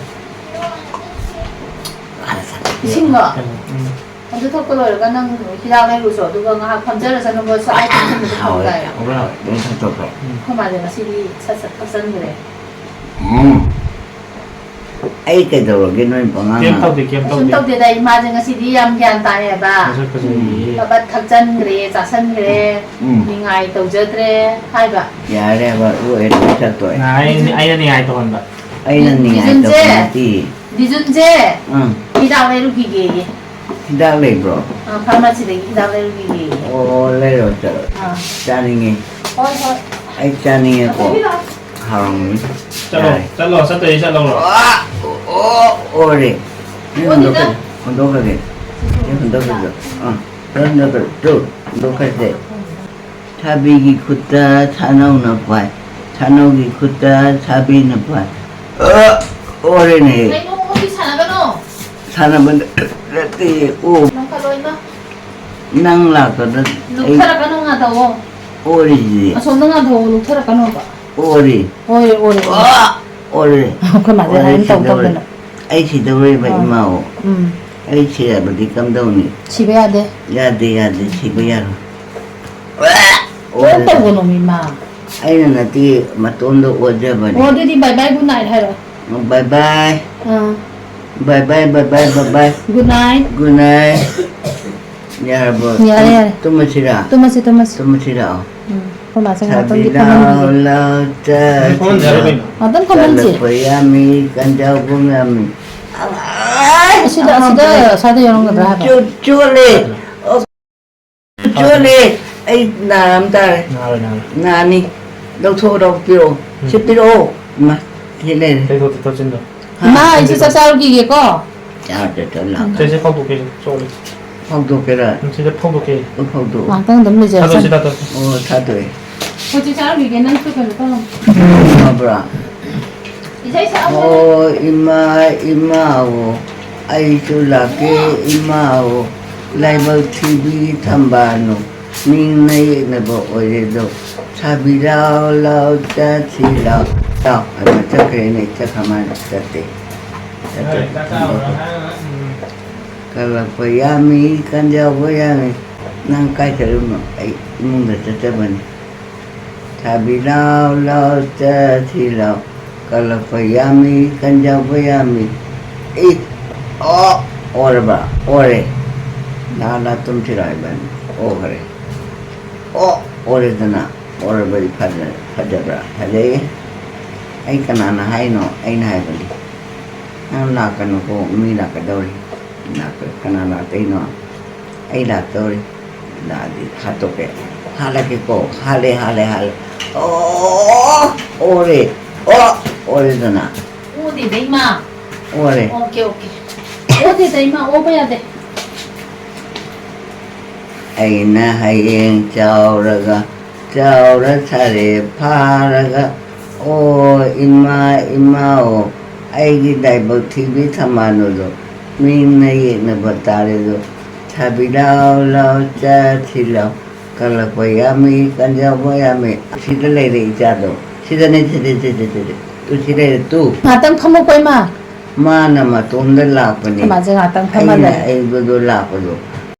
ꯏꯁꯤꯡꯂꯣ? ꯎꯝ꯫ ꯑꯗꯨ ꯊꯛꯄ ꯂꯣꯏꯔꯒ ꯅꯪ ꯍꯤꯗꯥꯛ ꯂꯩꯔꯨꯆꯣ, ꯑꯗꯨꯒ ꯉꯥꯏꯍꯥꯛ ꯐꯝꯖꯔꯁꯅꯨꯀꯣ, ꯁ꯭ꯋꯥꯏ ꯐꯝꯖꯟꯕꯗꯣ ꯍꯥꯎꯋꯦ, ꯐꯝꯗꯥꯏ꯫ ꯍꯥꯎꯋꯦ, ꯍꯥꯎꯋꯦ, ꯂꯣꯏ ꯊꯛꯇꯣꯛꯈ꯭ꯔꯦ꯫ ꯎꯝ꯫ ꯑꯩꯈꯣꯏ ꯃꯥꯁꯦ ꯉꯁꯤꯗꯤ ꯁꯠ ꯁꯠ ꯊꯛꯆꯟꯈ꯭ꯔꯦ꯫ ꯎꯝ꯫ ꯑꯩ ꯀꯩꯗꯧꯔꯒꯦ ꯅꯣꯏ ꯄꯉꯥꯡ ꯀꯩꯝ ꯉꯥꯡ-? ꯇꯧꯗꯦ, ꯀꯩꯝ ꯀꯩꯁꯨꯝ ꯇꯧꯗꯦ꯫ ꯇꯧꯗꯦꯗ, ꯏꯃꯥꯁꯦ ꯉꯁꯤꯗꯤ ꯌꯥꯝ ꯒ꯭ꯌꯥꯟ ꯇꯥꯏꯌꯦꯕ꯫ ꯃꯁꯛ ꯐꯖꯩꯌꯦ꯫ ꯐꯕꯠ ꯊꯛꯆꯟꯈ꯭ꯔꯦ, ꯆꯥꯁꯟꯈ꯭ꯔꯦ, ꯎꯝ꯫ ꯅꯤꯡꯉꯥꯏ ꯇꯧꯖꯗ꯭ꯔꯦ ꯍꯥꯏꯕ꯫ ꯌꯥꯔꯦꯕ, ꯂꯣꯏꯔꯦ, ꯂꯣꯏ ꯊꯛꯇꯣꯛꯑꯦ꯫ ꯉꯥꯏ-, ꯑꯩꯅ ꯅꯤꯡꯉꯥꯏ ꯇꯧꯍꯟꯕ꯫ ꯑꯩꯅ ꯅꯤꯡꯉꯥꯏ ꯗꯤꯖꯟꯁꯦ, ꯇꯧꯕ ꯅꯠꯇꯤꯌꯦ꯫ ꯗꯤꯖꯟꯁꯦ ꯎꯝ꯫ ꯍꯤꯗꯥꯛ ꯂꯩꯔꯨꯈꯤꯒꯦꯌꯦ꯫ ꯍꯤꯗꯥꯛ ꯂꯩꯕ꯭ꯔꯣ? ꯑ, ꯐꯥꯔꯃꯥꯁꯤꯗꯒꯤ ꯍꯤꯗꯥꯛ ꯂꯩꯔꯨꯈꯤꯒꯦꯌꯦ꯫ ꯑꯣ, ꯂꯩꯔꯣ, ꯆꯠꯂꯣ꯫ ꯑꯥ꯫ ꯆꯥꯅꯤꯡꯉꯦ꯫ ꯍꯣꯏ, ꯍꯣꯏ꯫ ꯑꯩ ꯆꯥꯅꯤꯡꯉꯦꯀꯣ꯫ ꯑꯗꯨꯗꯤ ꯂꯥꯛꯑꯣ꯫ ꯍꯥꯎꯔꯝꯒꯅꯤ꯫ ꯆꯠꯂꯣ, ꯌꯥꯔꯦ꯫ ꯆꯠꯂꯣ, ꯆꯠꯇꯣꯏꯗꯤ ꯆꯠꯂꯧꯔꯣ꯫ ꯑꯣ, ꯑꯣ, ꯑꯣꯔꯦ꯫ ꯑꯩ ꯑꯣ, ꯍꯨꯟꯗꯣꯛꯈ꯭ꯔꯒꯦ, ꯗꯤꯗ꯫ ꯍꯨꯟꯗꯣꯛꯈ꯭ꯔꯒꯦ꯫ ꯑꯩ ꯍꯨꯟꯗꯣꯛꯈ꯭ꯔꯒꯦ꯫ ꯑꯥ, ꯍꯨꯟꯗꯣꯛꯈ꯭ꯔꯒꯦ꯫ ꯇꯨ, ꯍꯨꯟꯗꯣꯛꯈ꯭ꯔꯒꯦ꯫ ꯊꯥꯕꯤꯒꯤ ꯈꯨꯠꯇ ꯊꯥꯅꯧꯅ ꯄꯥꯏ, ꯊꯥꯅꯧꯒꯤ ꯈꯨꯠꯇ ꯊꯥꯕꯤꯅ ꯄꯥꯏ꯫ ꯑ, ꯑꯣꯔꯦꯅꯦ꯫ ꯀꯩꯅꯣ, ꯍꯧꯖꯤꯛ ꯁꯥꯟꯅꯒꯅꯣ꯫ ꯁꯥꯟꯅꯕ ꯅꯠꯇꯦ, ꯑꯣ꯫ ꯂꯪꯈꯠꯂꯣ ꯏꯃꯥ꯫ ꯅꯪ ꯂꯥꯛꯄꯗ ꯑꯩ ꯂꯨꯞꯊꯔꯛꯀꯅꯣ, ꯉꯥꯊꯧꯑꯣ꯫ ꯑꯣꯔꯤꯁꯤꯗꯤ꯫ ꯑꯁꯣꯝꯗ ꯉꯥꯊꯧꯑꯣ, ꯂꯨꯞꯊꯔꯛꯀꯅꯣꯕ꯫ ꯑꯣꯔꯤ꯫ ꯑꯣꯔꯦ, ꯑꯣꯔꯦ, ꯑꯣꯔꯦ꯫ ꯑꯣ! ꯑꯣꯔꯦ꯫ ꯑꯩꯈꯣꯏ ꯃꯥꯁꯦ ꯑꯣꯔꯦ, ꯍꯥꯏꯅ ꯇꯧ ꯁꯤꯗꯧꯔꯦ꯫ ꯇꯧꯗꯅ꯫ ꯑꯩ ꯁꯤꯗꯧꯔꯦꯕ, ꯑꯥ꯫ ꯏꯃꯥꯑꯣ꯫ ꯎꯝ꯫ ꯑꯩ ꯁꯤꯔꯕꯗꯤ ꯀꯝꯗꯧꯅꯤ? ꯁꯤꯕ ꯌꯥꯗꯦ꯫ ꯌꯥꯗꯦ, ꯌꯥꯗꯦ, ꯁꯤꯕ ꯌꯥꯔꯣꯏ꯫ ꯂꯣꯏ ꯑꯣꯔꯦ꯫ ꯇꯧꯒꯅꯣ, ꯃꯤꯃꯥ꯫ ꯑꯩꯅ ꯅꯠꯇꯦ, ꯃꯇꯣꯝꯗ ꯑꯣꯖꯕꯅꯤ꯫ ꯑꯣ, ꯑꯗꯨꯗꯤ bye bye, good night ꯍꯥꯏꯔꯣ꯫ Bye bye꯫ ꯑꯥ꯫ Bye bye, bye bye, bye bye꯫ Good night꯫ Good night꯫ ꯌꯥꯔꯕꯣ? ꯌꯥꯔꯦ, ꯌꯥꯔꯦ꯫ ꯇꯨꯝꯃꯁꯤꯔꯥ? ꯇꯨꯝꯃꯁꯤ, ꯇꯨꯝꯃꯁꯤ꯫ ꯇꯨꯝꯃꯁꯤꯔꯥ? ꯎꯝ, ꯑꯩꯈꯣꯏ ꯃꯥꯁꯦ ꯉꯥꯛꯇꯪꯗꯤ ꯁꯥꯕꯤ ꯐꯝꯍꯟꯈꯤꯒꯦ꯫ ꯂꯥꯎ, ꯂꯥꯎ, ꯆꯠꯁꯤ ꯐꯝꯍꯟꯁꯦ ꯂꯥꯎ꯫ ꯍꯥꯏꯔꯣ ꯀꯩꯅꯣ? ꯉꯥꯛꯇꯪ ꯐꯝꯍꯟꯁꯦ꯫ ꯀꯜꯂꯛꯄ ꯌꯥꯝꯃꯤ, ꯀꯟꯖꯥꯎꯕ ꯌꯥꯝꯃꯤ꯫ ꯑꯁꯤꯗ, ꯑꯁꯤꯗ, ꯑꯁ꯭ꯋꯥꯏꯗ ꯌꯥꯎꯔꯝꯒꯗ꯭ꯔꯥ ꯍꯥꯏꯕ? ꯆꯣ-, ꯆꯣꯠꯂꯦ꯫ ꯑꯣ, ꯆꯣꯠꯂꯦ꯫ ꯑꯩ ꯅꯥꯔꯝ ꯇꯥꯔꯦ꯫ ꯅꯥꯔꯣꯏ, ꯅꯥꯔꯣꯏ꯫ ꯅꯥꯅꯤ꯫ ꯂꯧꯊꯣꯛꯑꯣ, ꯄꯤꯔꯛꯑꯣ꯫ ꯎꯝ꯫ ꯁꯤ ꯄꯤꯔꯛꯑꯣ꯫ ꯏꯃꯥ, ꯁꯤ ꯂꯩꯔꯦ꯫ ꯇꯩꯊꯣꯛ, ꯇꯩꯊꯣꯛ, ꯆꯤꯟꯗꯣ꯫ ꯍꯥ? ꯏꯃꯥ, ꯑꯩꯁꯨ ꯆꯥꯛ ꯆꯥꯔꯨꯈꯤꯒꯦꯀꯣ꯫ ꯆꯥꯔꯨꯆꯣ, ꯆꯣ, ꯂꯥꯛꯑꯣ꯫ ꯁꯦ, ꯁꯦ, ꯐꯧꯗꯣꯛꯀꯦ, ꯆꯣꯠꯂꯦ꯫ ꯐꯧꯗꯣꯛꯀꯦꯔꯥ? ꯎꯝ, ꯁꯤꯗ ꯐꯧꯗꯣꯛꯀꯦ꯫ ꯑꯣ, ꯐꯧꯗꯣꯛꯑꯣ꯫ ꯉꯥꯛꯇꯪ ꯑꯗꯨꯝ ꯂꯩꯖꯔꯁꯅꯨ꯫ ꯊꯥꯗꯣꯛꯑꯣ, ꯁꯤ ꯊꯥꯗꯣꯛꯑꯦ꯫ ꯑꯣ, ꯊꯥꯗꯣꯛꯑꯦ꯫ ꯍꯧꯖꯤꯛ ꯆꯥꯔꯨꯈꯤꯒꯦ, ꯅꯪꯁꯨ ꯀꯩꯅꯣ ꯇꯧꯔꯝꯃꯣ꯫ ꯐꯕ꯭ꯔꯥ? ꯏꯁꯩ ꯁꯛꯑꯝꯃꯣ꯫ ꯑꯣ, ꯏꯃꯥ, ꯏꯃꯥꯑꯣ, ꯑꯩꯁꯨ ꯂꯥꯛꯀꯦ, ꯏꯃꯥꯑꯣ, ꯂꯥꯏꯕꯛ ꯊꯤꯕꯤ ꯊꯝꯕꯥꯜꯅꯨ, ꯃꯤꯡꯅ ꯌꯦꯛꯅꯕ ꯑꯣꯏꯔꯦꯗꯣ, ꯁꯥꯕꯤ ꯂꯥꯎ, ꯂꯥꯎ, ꯆꯠꯁꯤ ꯂꯥꯎ, ꯂꯥꯎ ꯍꯥꯏꯕ ꯆꯠꯈ꯭ꯔꯦꯅꯦ, ꯆꯠꯈ꯭ꯔ ꯃꯥꯜꯂꯦ, ꯆꯠꯇꯦ꯫ ꯆꯠꯇꯦ꯫ ꯀꯜꯂꯛꯄ ꯌꯥꯝꯃꯤ, ꯀꯟꯖꯥꯎꯕ ꯌꯥꯝꯃꯤ, ꯅꯪ ꯀꯥꯏ ꯆꯠꯂꯨꯅꯣ? ꯑꯩ ꯏꯃꯨꯡꯗ ꯆꯠꯆꯕꯅꯤ꯫ ꯁꯥꯕꯤ ꯂꯥꯎ ꯂꯥꯎ ꯆꯠꯁꯤ ꯂꯥꯎ, ꯀꯜꯂꯛꯄ ꯌꯥꯝꯃꯤ, ꯀꯟꯖꯥꯎꯕ ꯌꯥꯝꯃꯤ꯫ ꯏ, ꯑꯣ, ꯑꯣꯔꯕ? ꯑꯣꯔꯦ꯫ ꯂꯥ ꯂꯥ ꯇꯨꯝꯁꯤ ꯂꯥꯎ ꯏꯕꯥꯅꯤ꯫ ꯑꯣꯈꯔꯦ꯫ ꯑꯣ, ꯑꯣꯔꯦꯗꯅ꯫ ꯑꯣꯔꯕꯗꯤ ꯐꯖ-, ꯐꯖꯕ꯭ꯔꯥ? ꯐꯖꯩꯌꯦ꯫ ꯑꯩ ꯀꯅꯥꯅ ꯍꯥꯏꯅꯣ? ꯑꯩꯅ ꯍꯥꯏꯕꯅꯤ꯫ ꯅꯪ ꯂꯥꯛꯀꯅꯨꯀꯣ, ꯃꯤ ꯂꯥꯛꯀꯗꯧꯔꯤ꯫ ꯂꯥꯛꯀ-, ꯀꯅꯥ ꯂꯥꯛꯇꯣꯏꯅꯣ? ꯑꯩ ꯂꯥꯛꯇꯧꯔꯦ꯫ ꯂꯥꯛꯑꯗꯤ ꯍꯥꯠꯇꯣꯛꯀꯦ꯫ ꯍꯥꯠꯂꯒꯦꯀꯣ꯫ ꯍꯥꯠꯂꯦ, ꯍꯥꯠꯂꯦ, ꯍꯥꯠꯂꯦ꯫ ꯑꯣ! ꯑꯣꯔꯦ꯫ ꯑꯣ! ꯑꯣꯔꯦꯗꯅ꯫ ꯑꯣꯗꯦꯗ, ꯏꯃꯥ꯫ ꯑꯣꯔꯦ꯫ Okay, okay. ꯑꯣꯗꯦꯗ, ꯏꯃꯥ꯫ ꯑꯣꯕ ꯌꯥꯗꯦ꯫ ꯑꯩꯅ ꯍꯌꯦꯡ ꯆꯥꯎꯔꯒ, ꯆꯥꯎꯔ ꯁꯥꯔꯦ ꯐꯥꯔꯒ, ꯑꯣ ꯏꯃꯥ, ꯏꯃꯥ, ꯑꯣ ꯑꯩꯒꯤ ꯂꯥꯏꯕꯛ ꯊꯤꯕꯤ ꯊꯝꯕꯥꯜꯅꯨꯗꯣ, ꯃꯤꯡꯅ ꯌꯦꯛꯅꯕ ꯇꯥꯔꯦꯗꯣ, ꯁꯥꯕꯤ ꯂꯥꯎ ꯂꯥꯎ ꯆꯠꯁꯤ ꯂꯥꯎ, ꯀꯜꯂꯛꯄ ꯌꯥꯝꯃꯤ, ꯀꯟꯖꯕ ꯌꯥꯝꯃꯤ꯫ ꯁꯤꯗ ꯂꯩꯔꯦ ꯏꯆꯥꯗꯣ, ꯁꯤꯗꯅꯦ, ꯁꯤꯗ, ꯁꯤꯗ, ꯁꯤꯗ, ꯇꯨ, ꯁꯤ ꯂꯩꯔꯦ, ꯇꯨ꯫ ꯉꯥꯛꯇꯪ ꯐꯝꯃꯨꯀꯣ, ꯏꯃꯥ꯫ ꯃꯥꯅ ꯃꯇꯣꯝꯗ ꯂꯥꯛꯄꯅꯦ꯫ ꯏꯃꯥꯁꯦ ꯉꯥꯛꯇꯪ ꯐꯝꯍꯜꯂꯦ꯫ ꯑꯩꯅ ꯑꯩꯕꯗꯣ ꯂꯥꯛꯄꯗꯣ꯫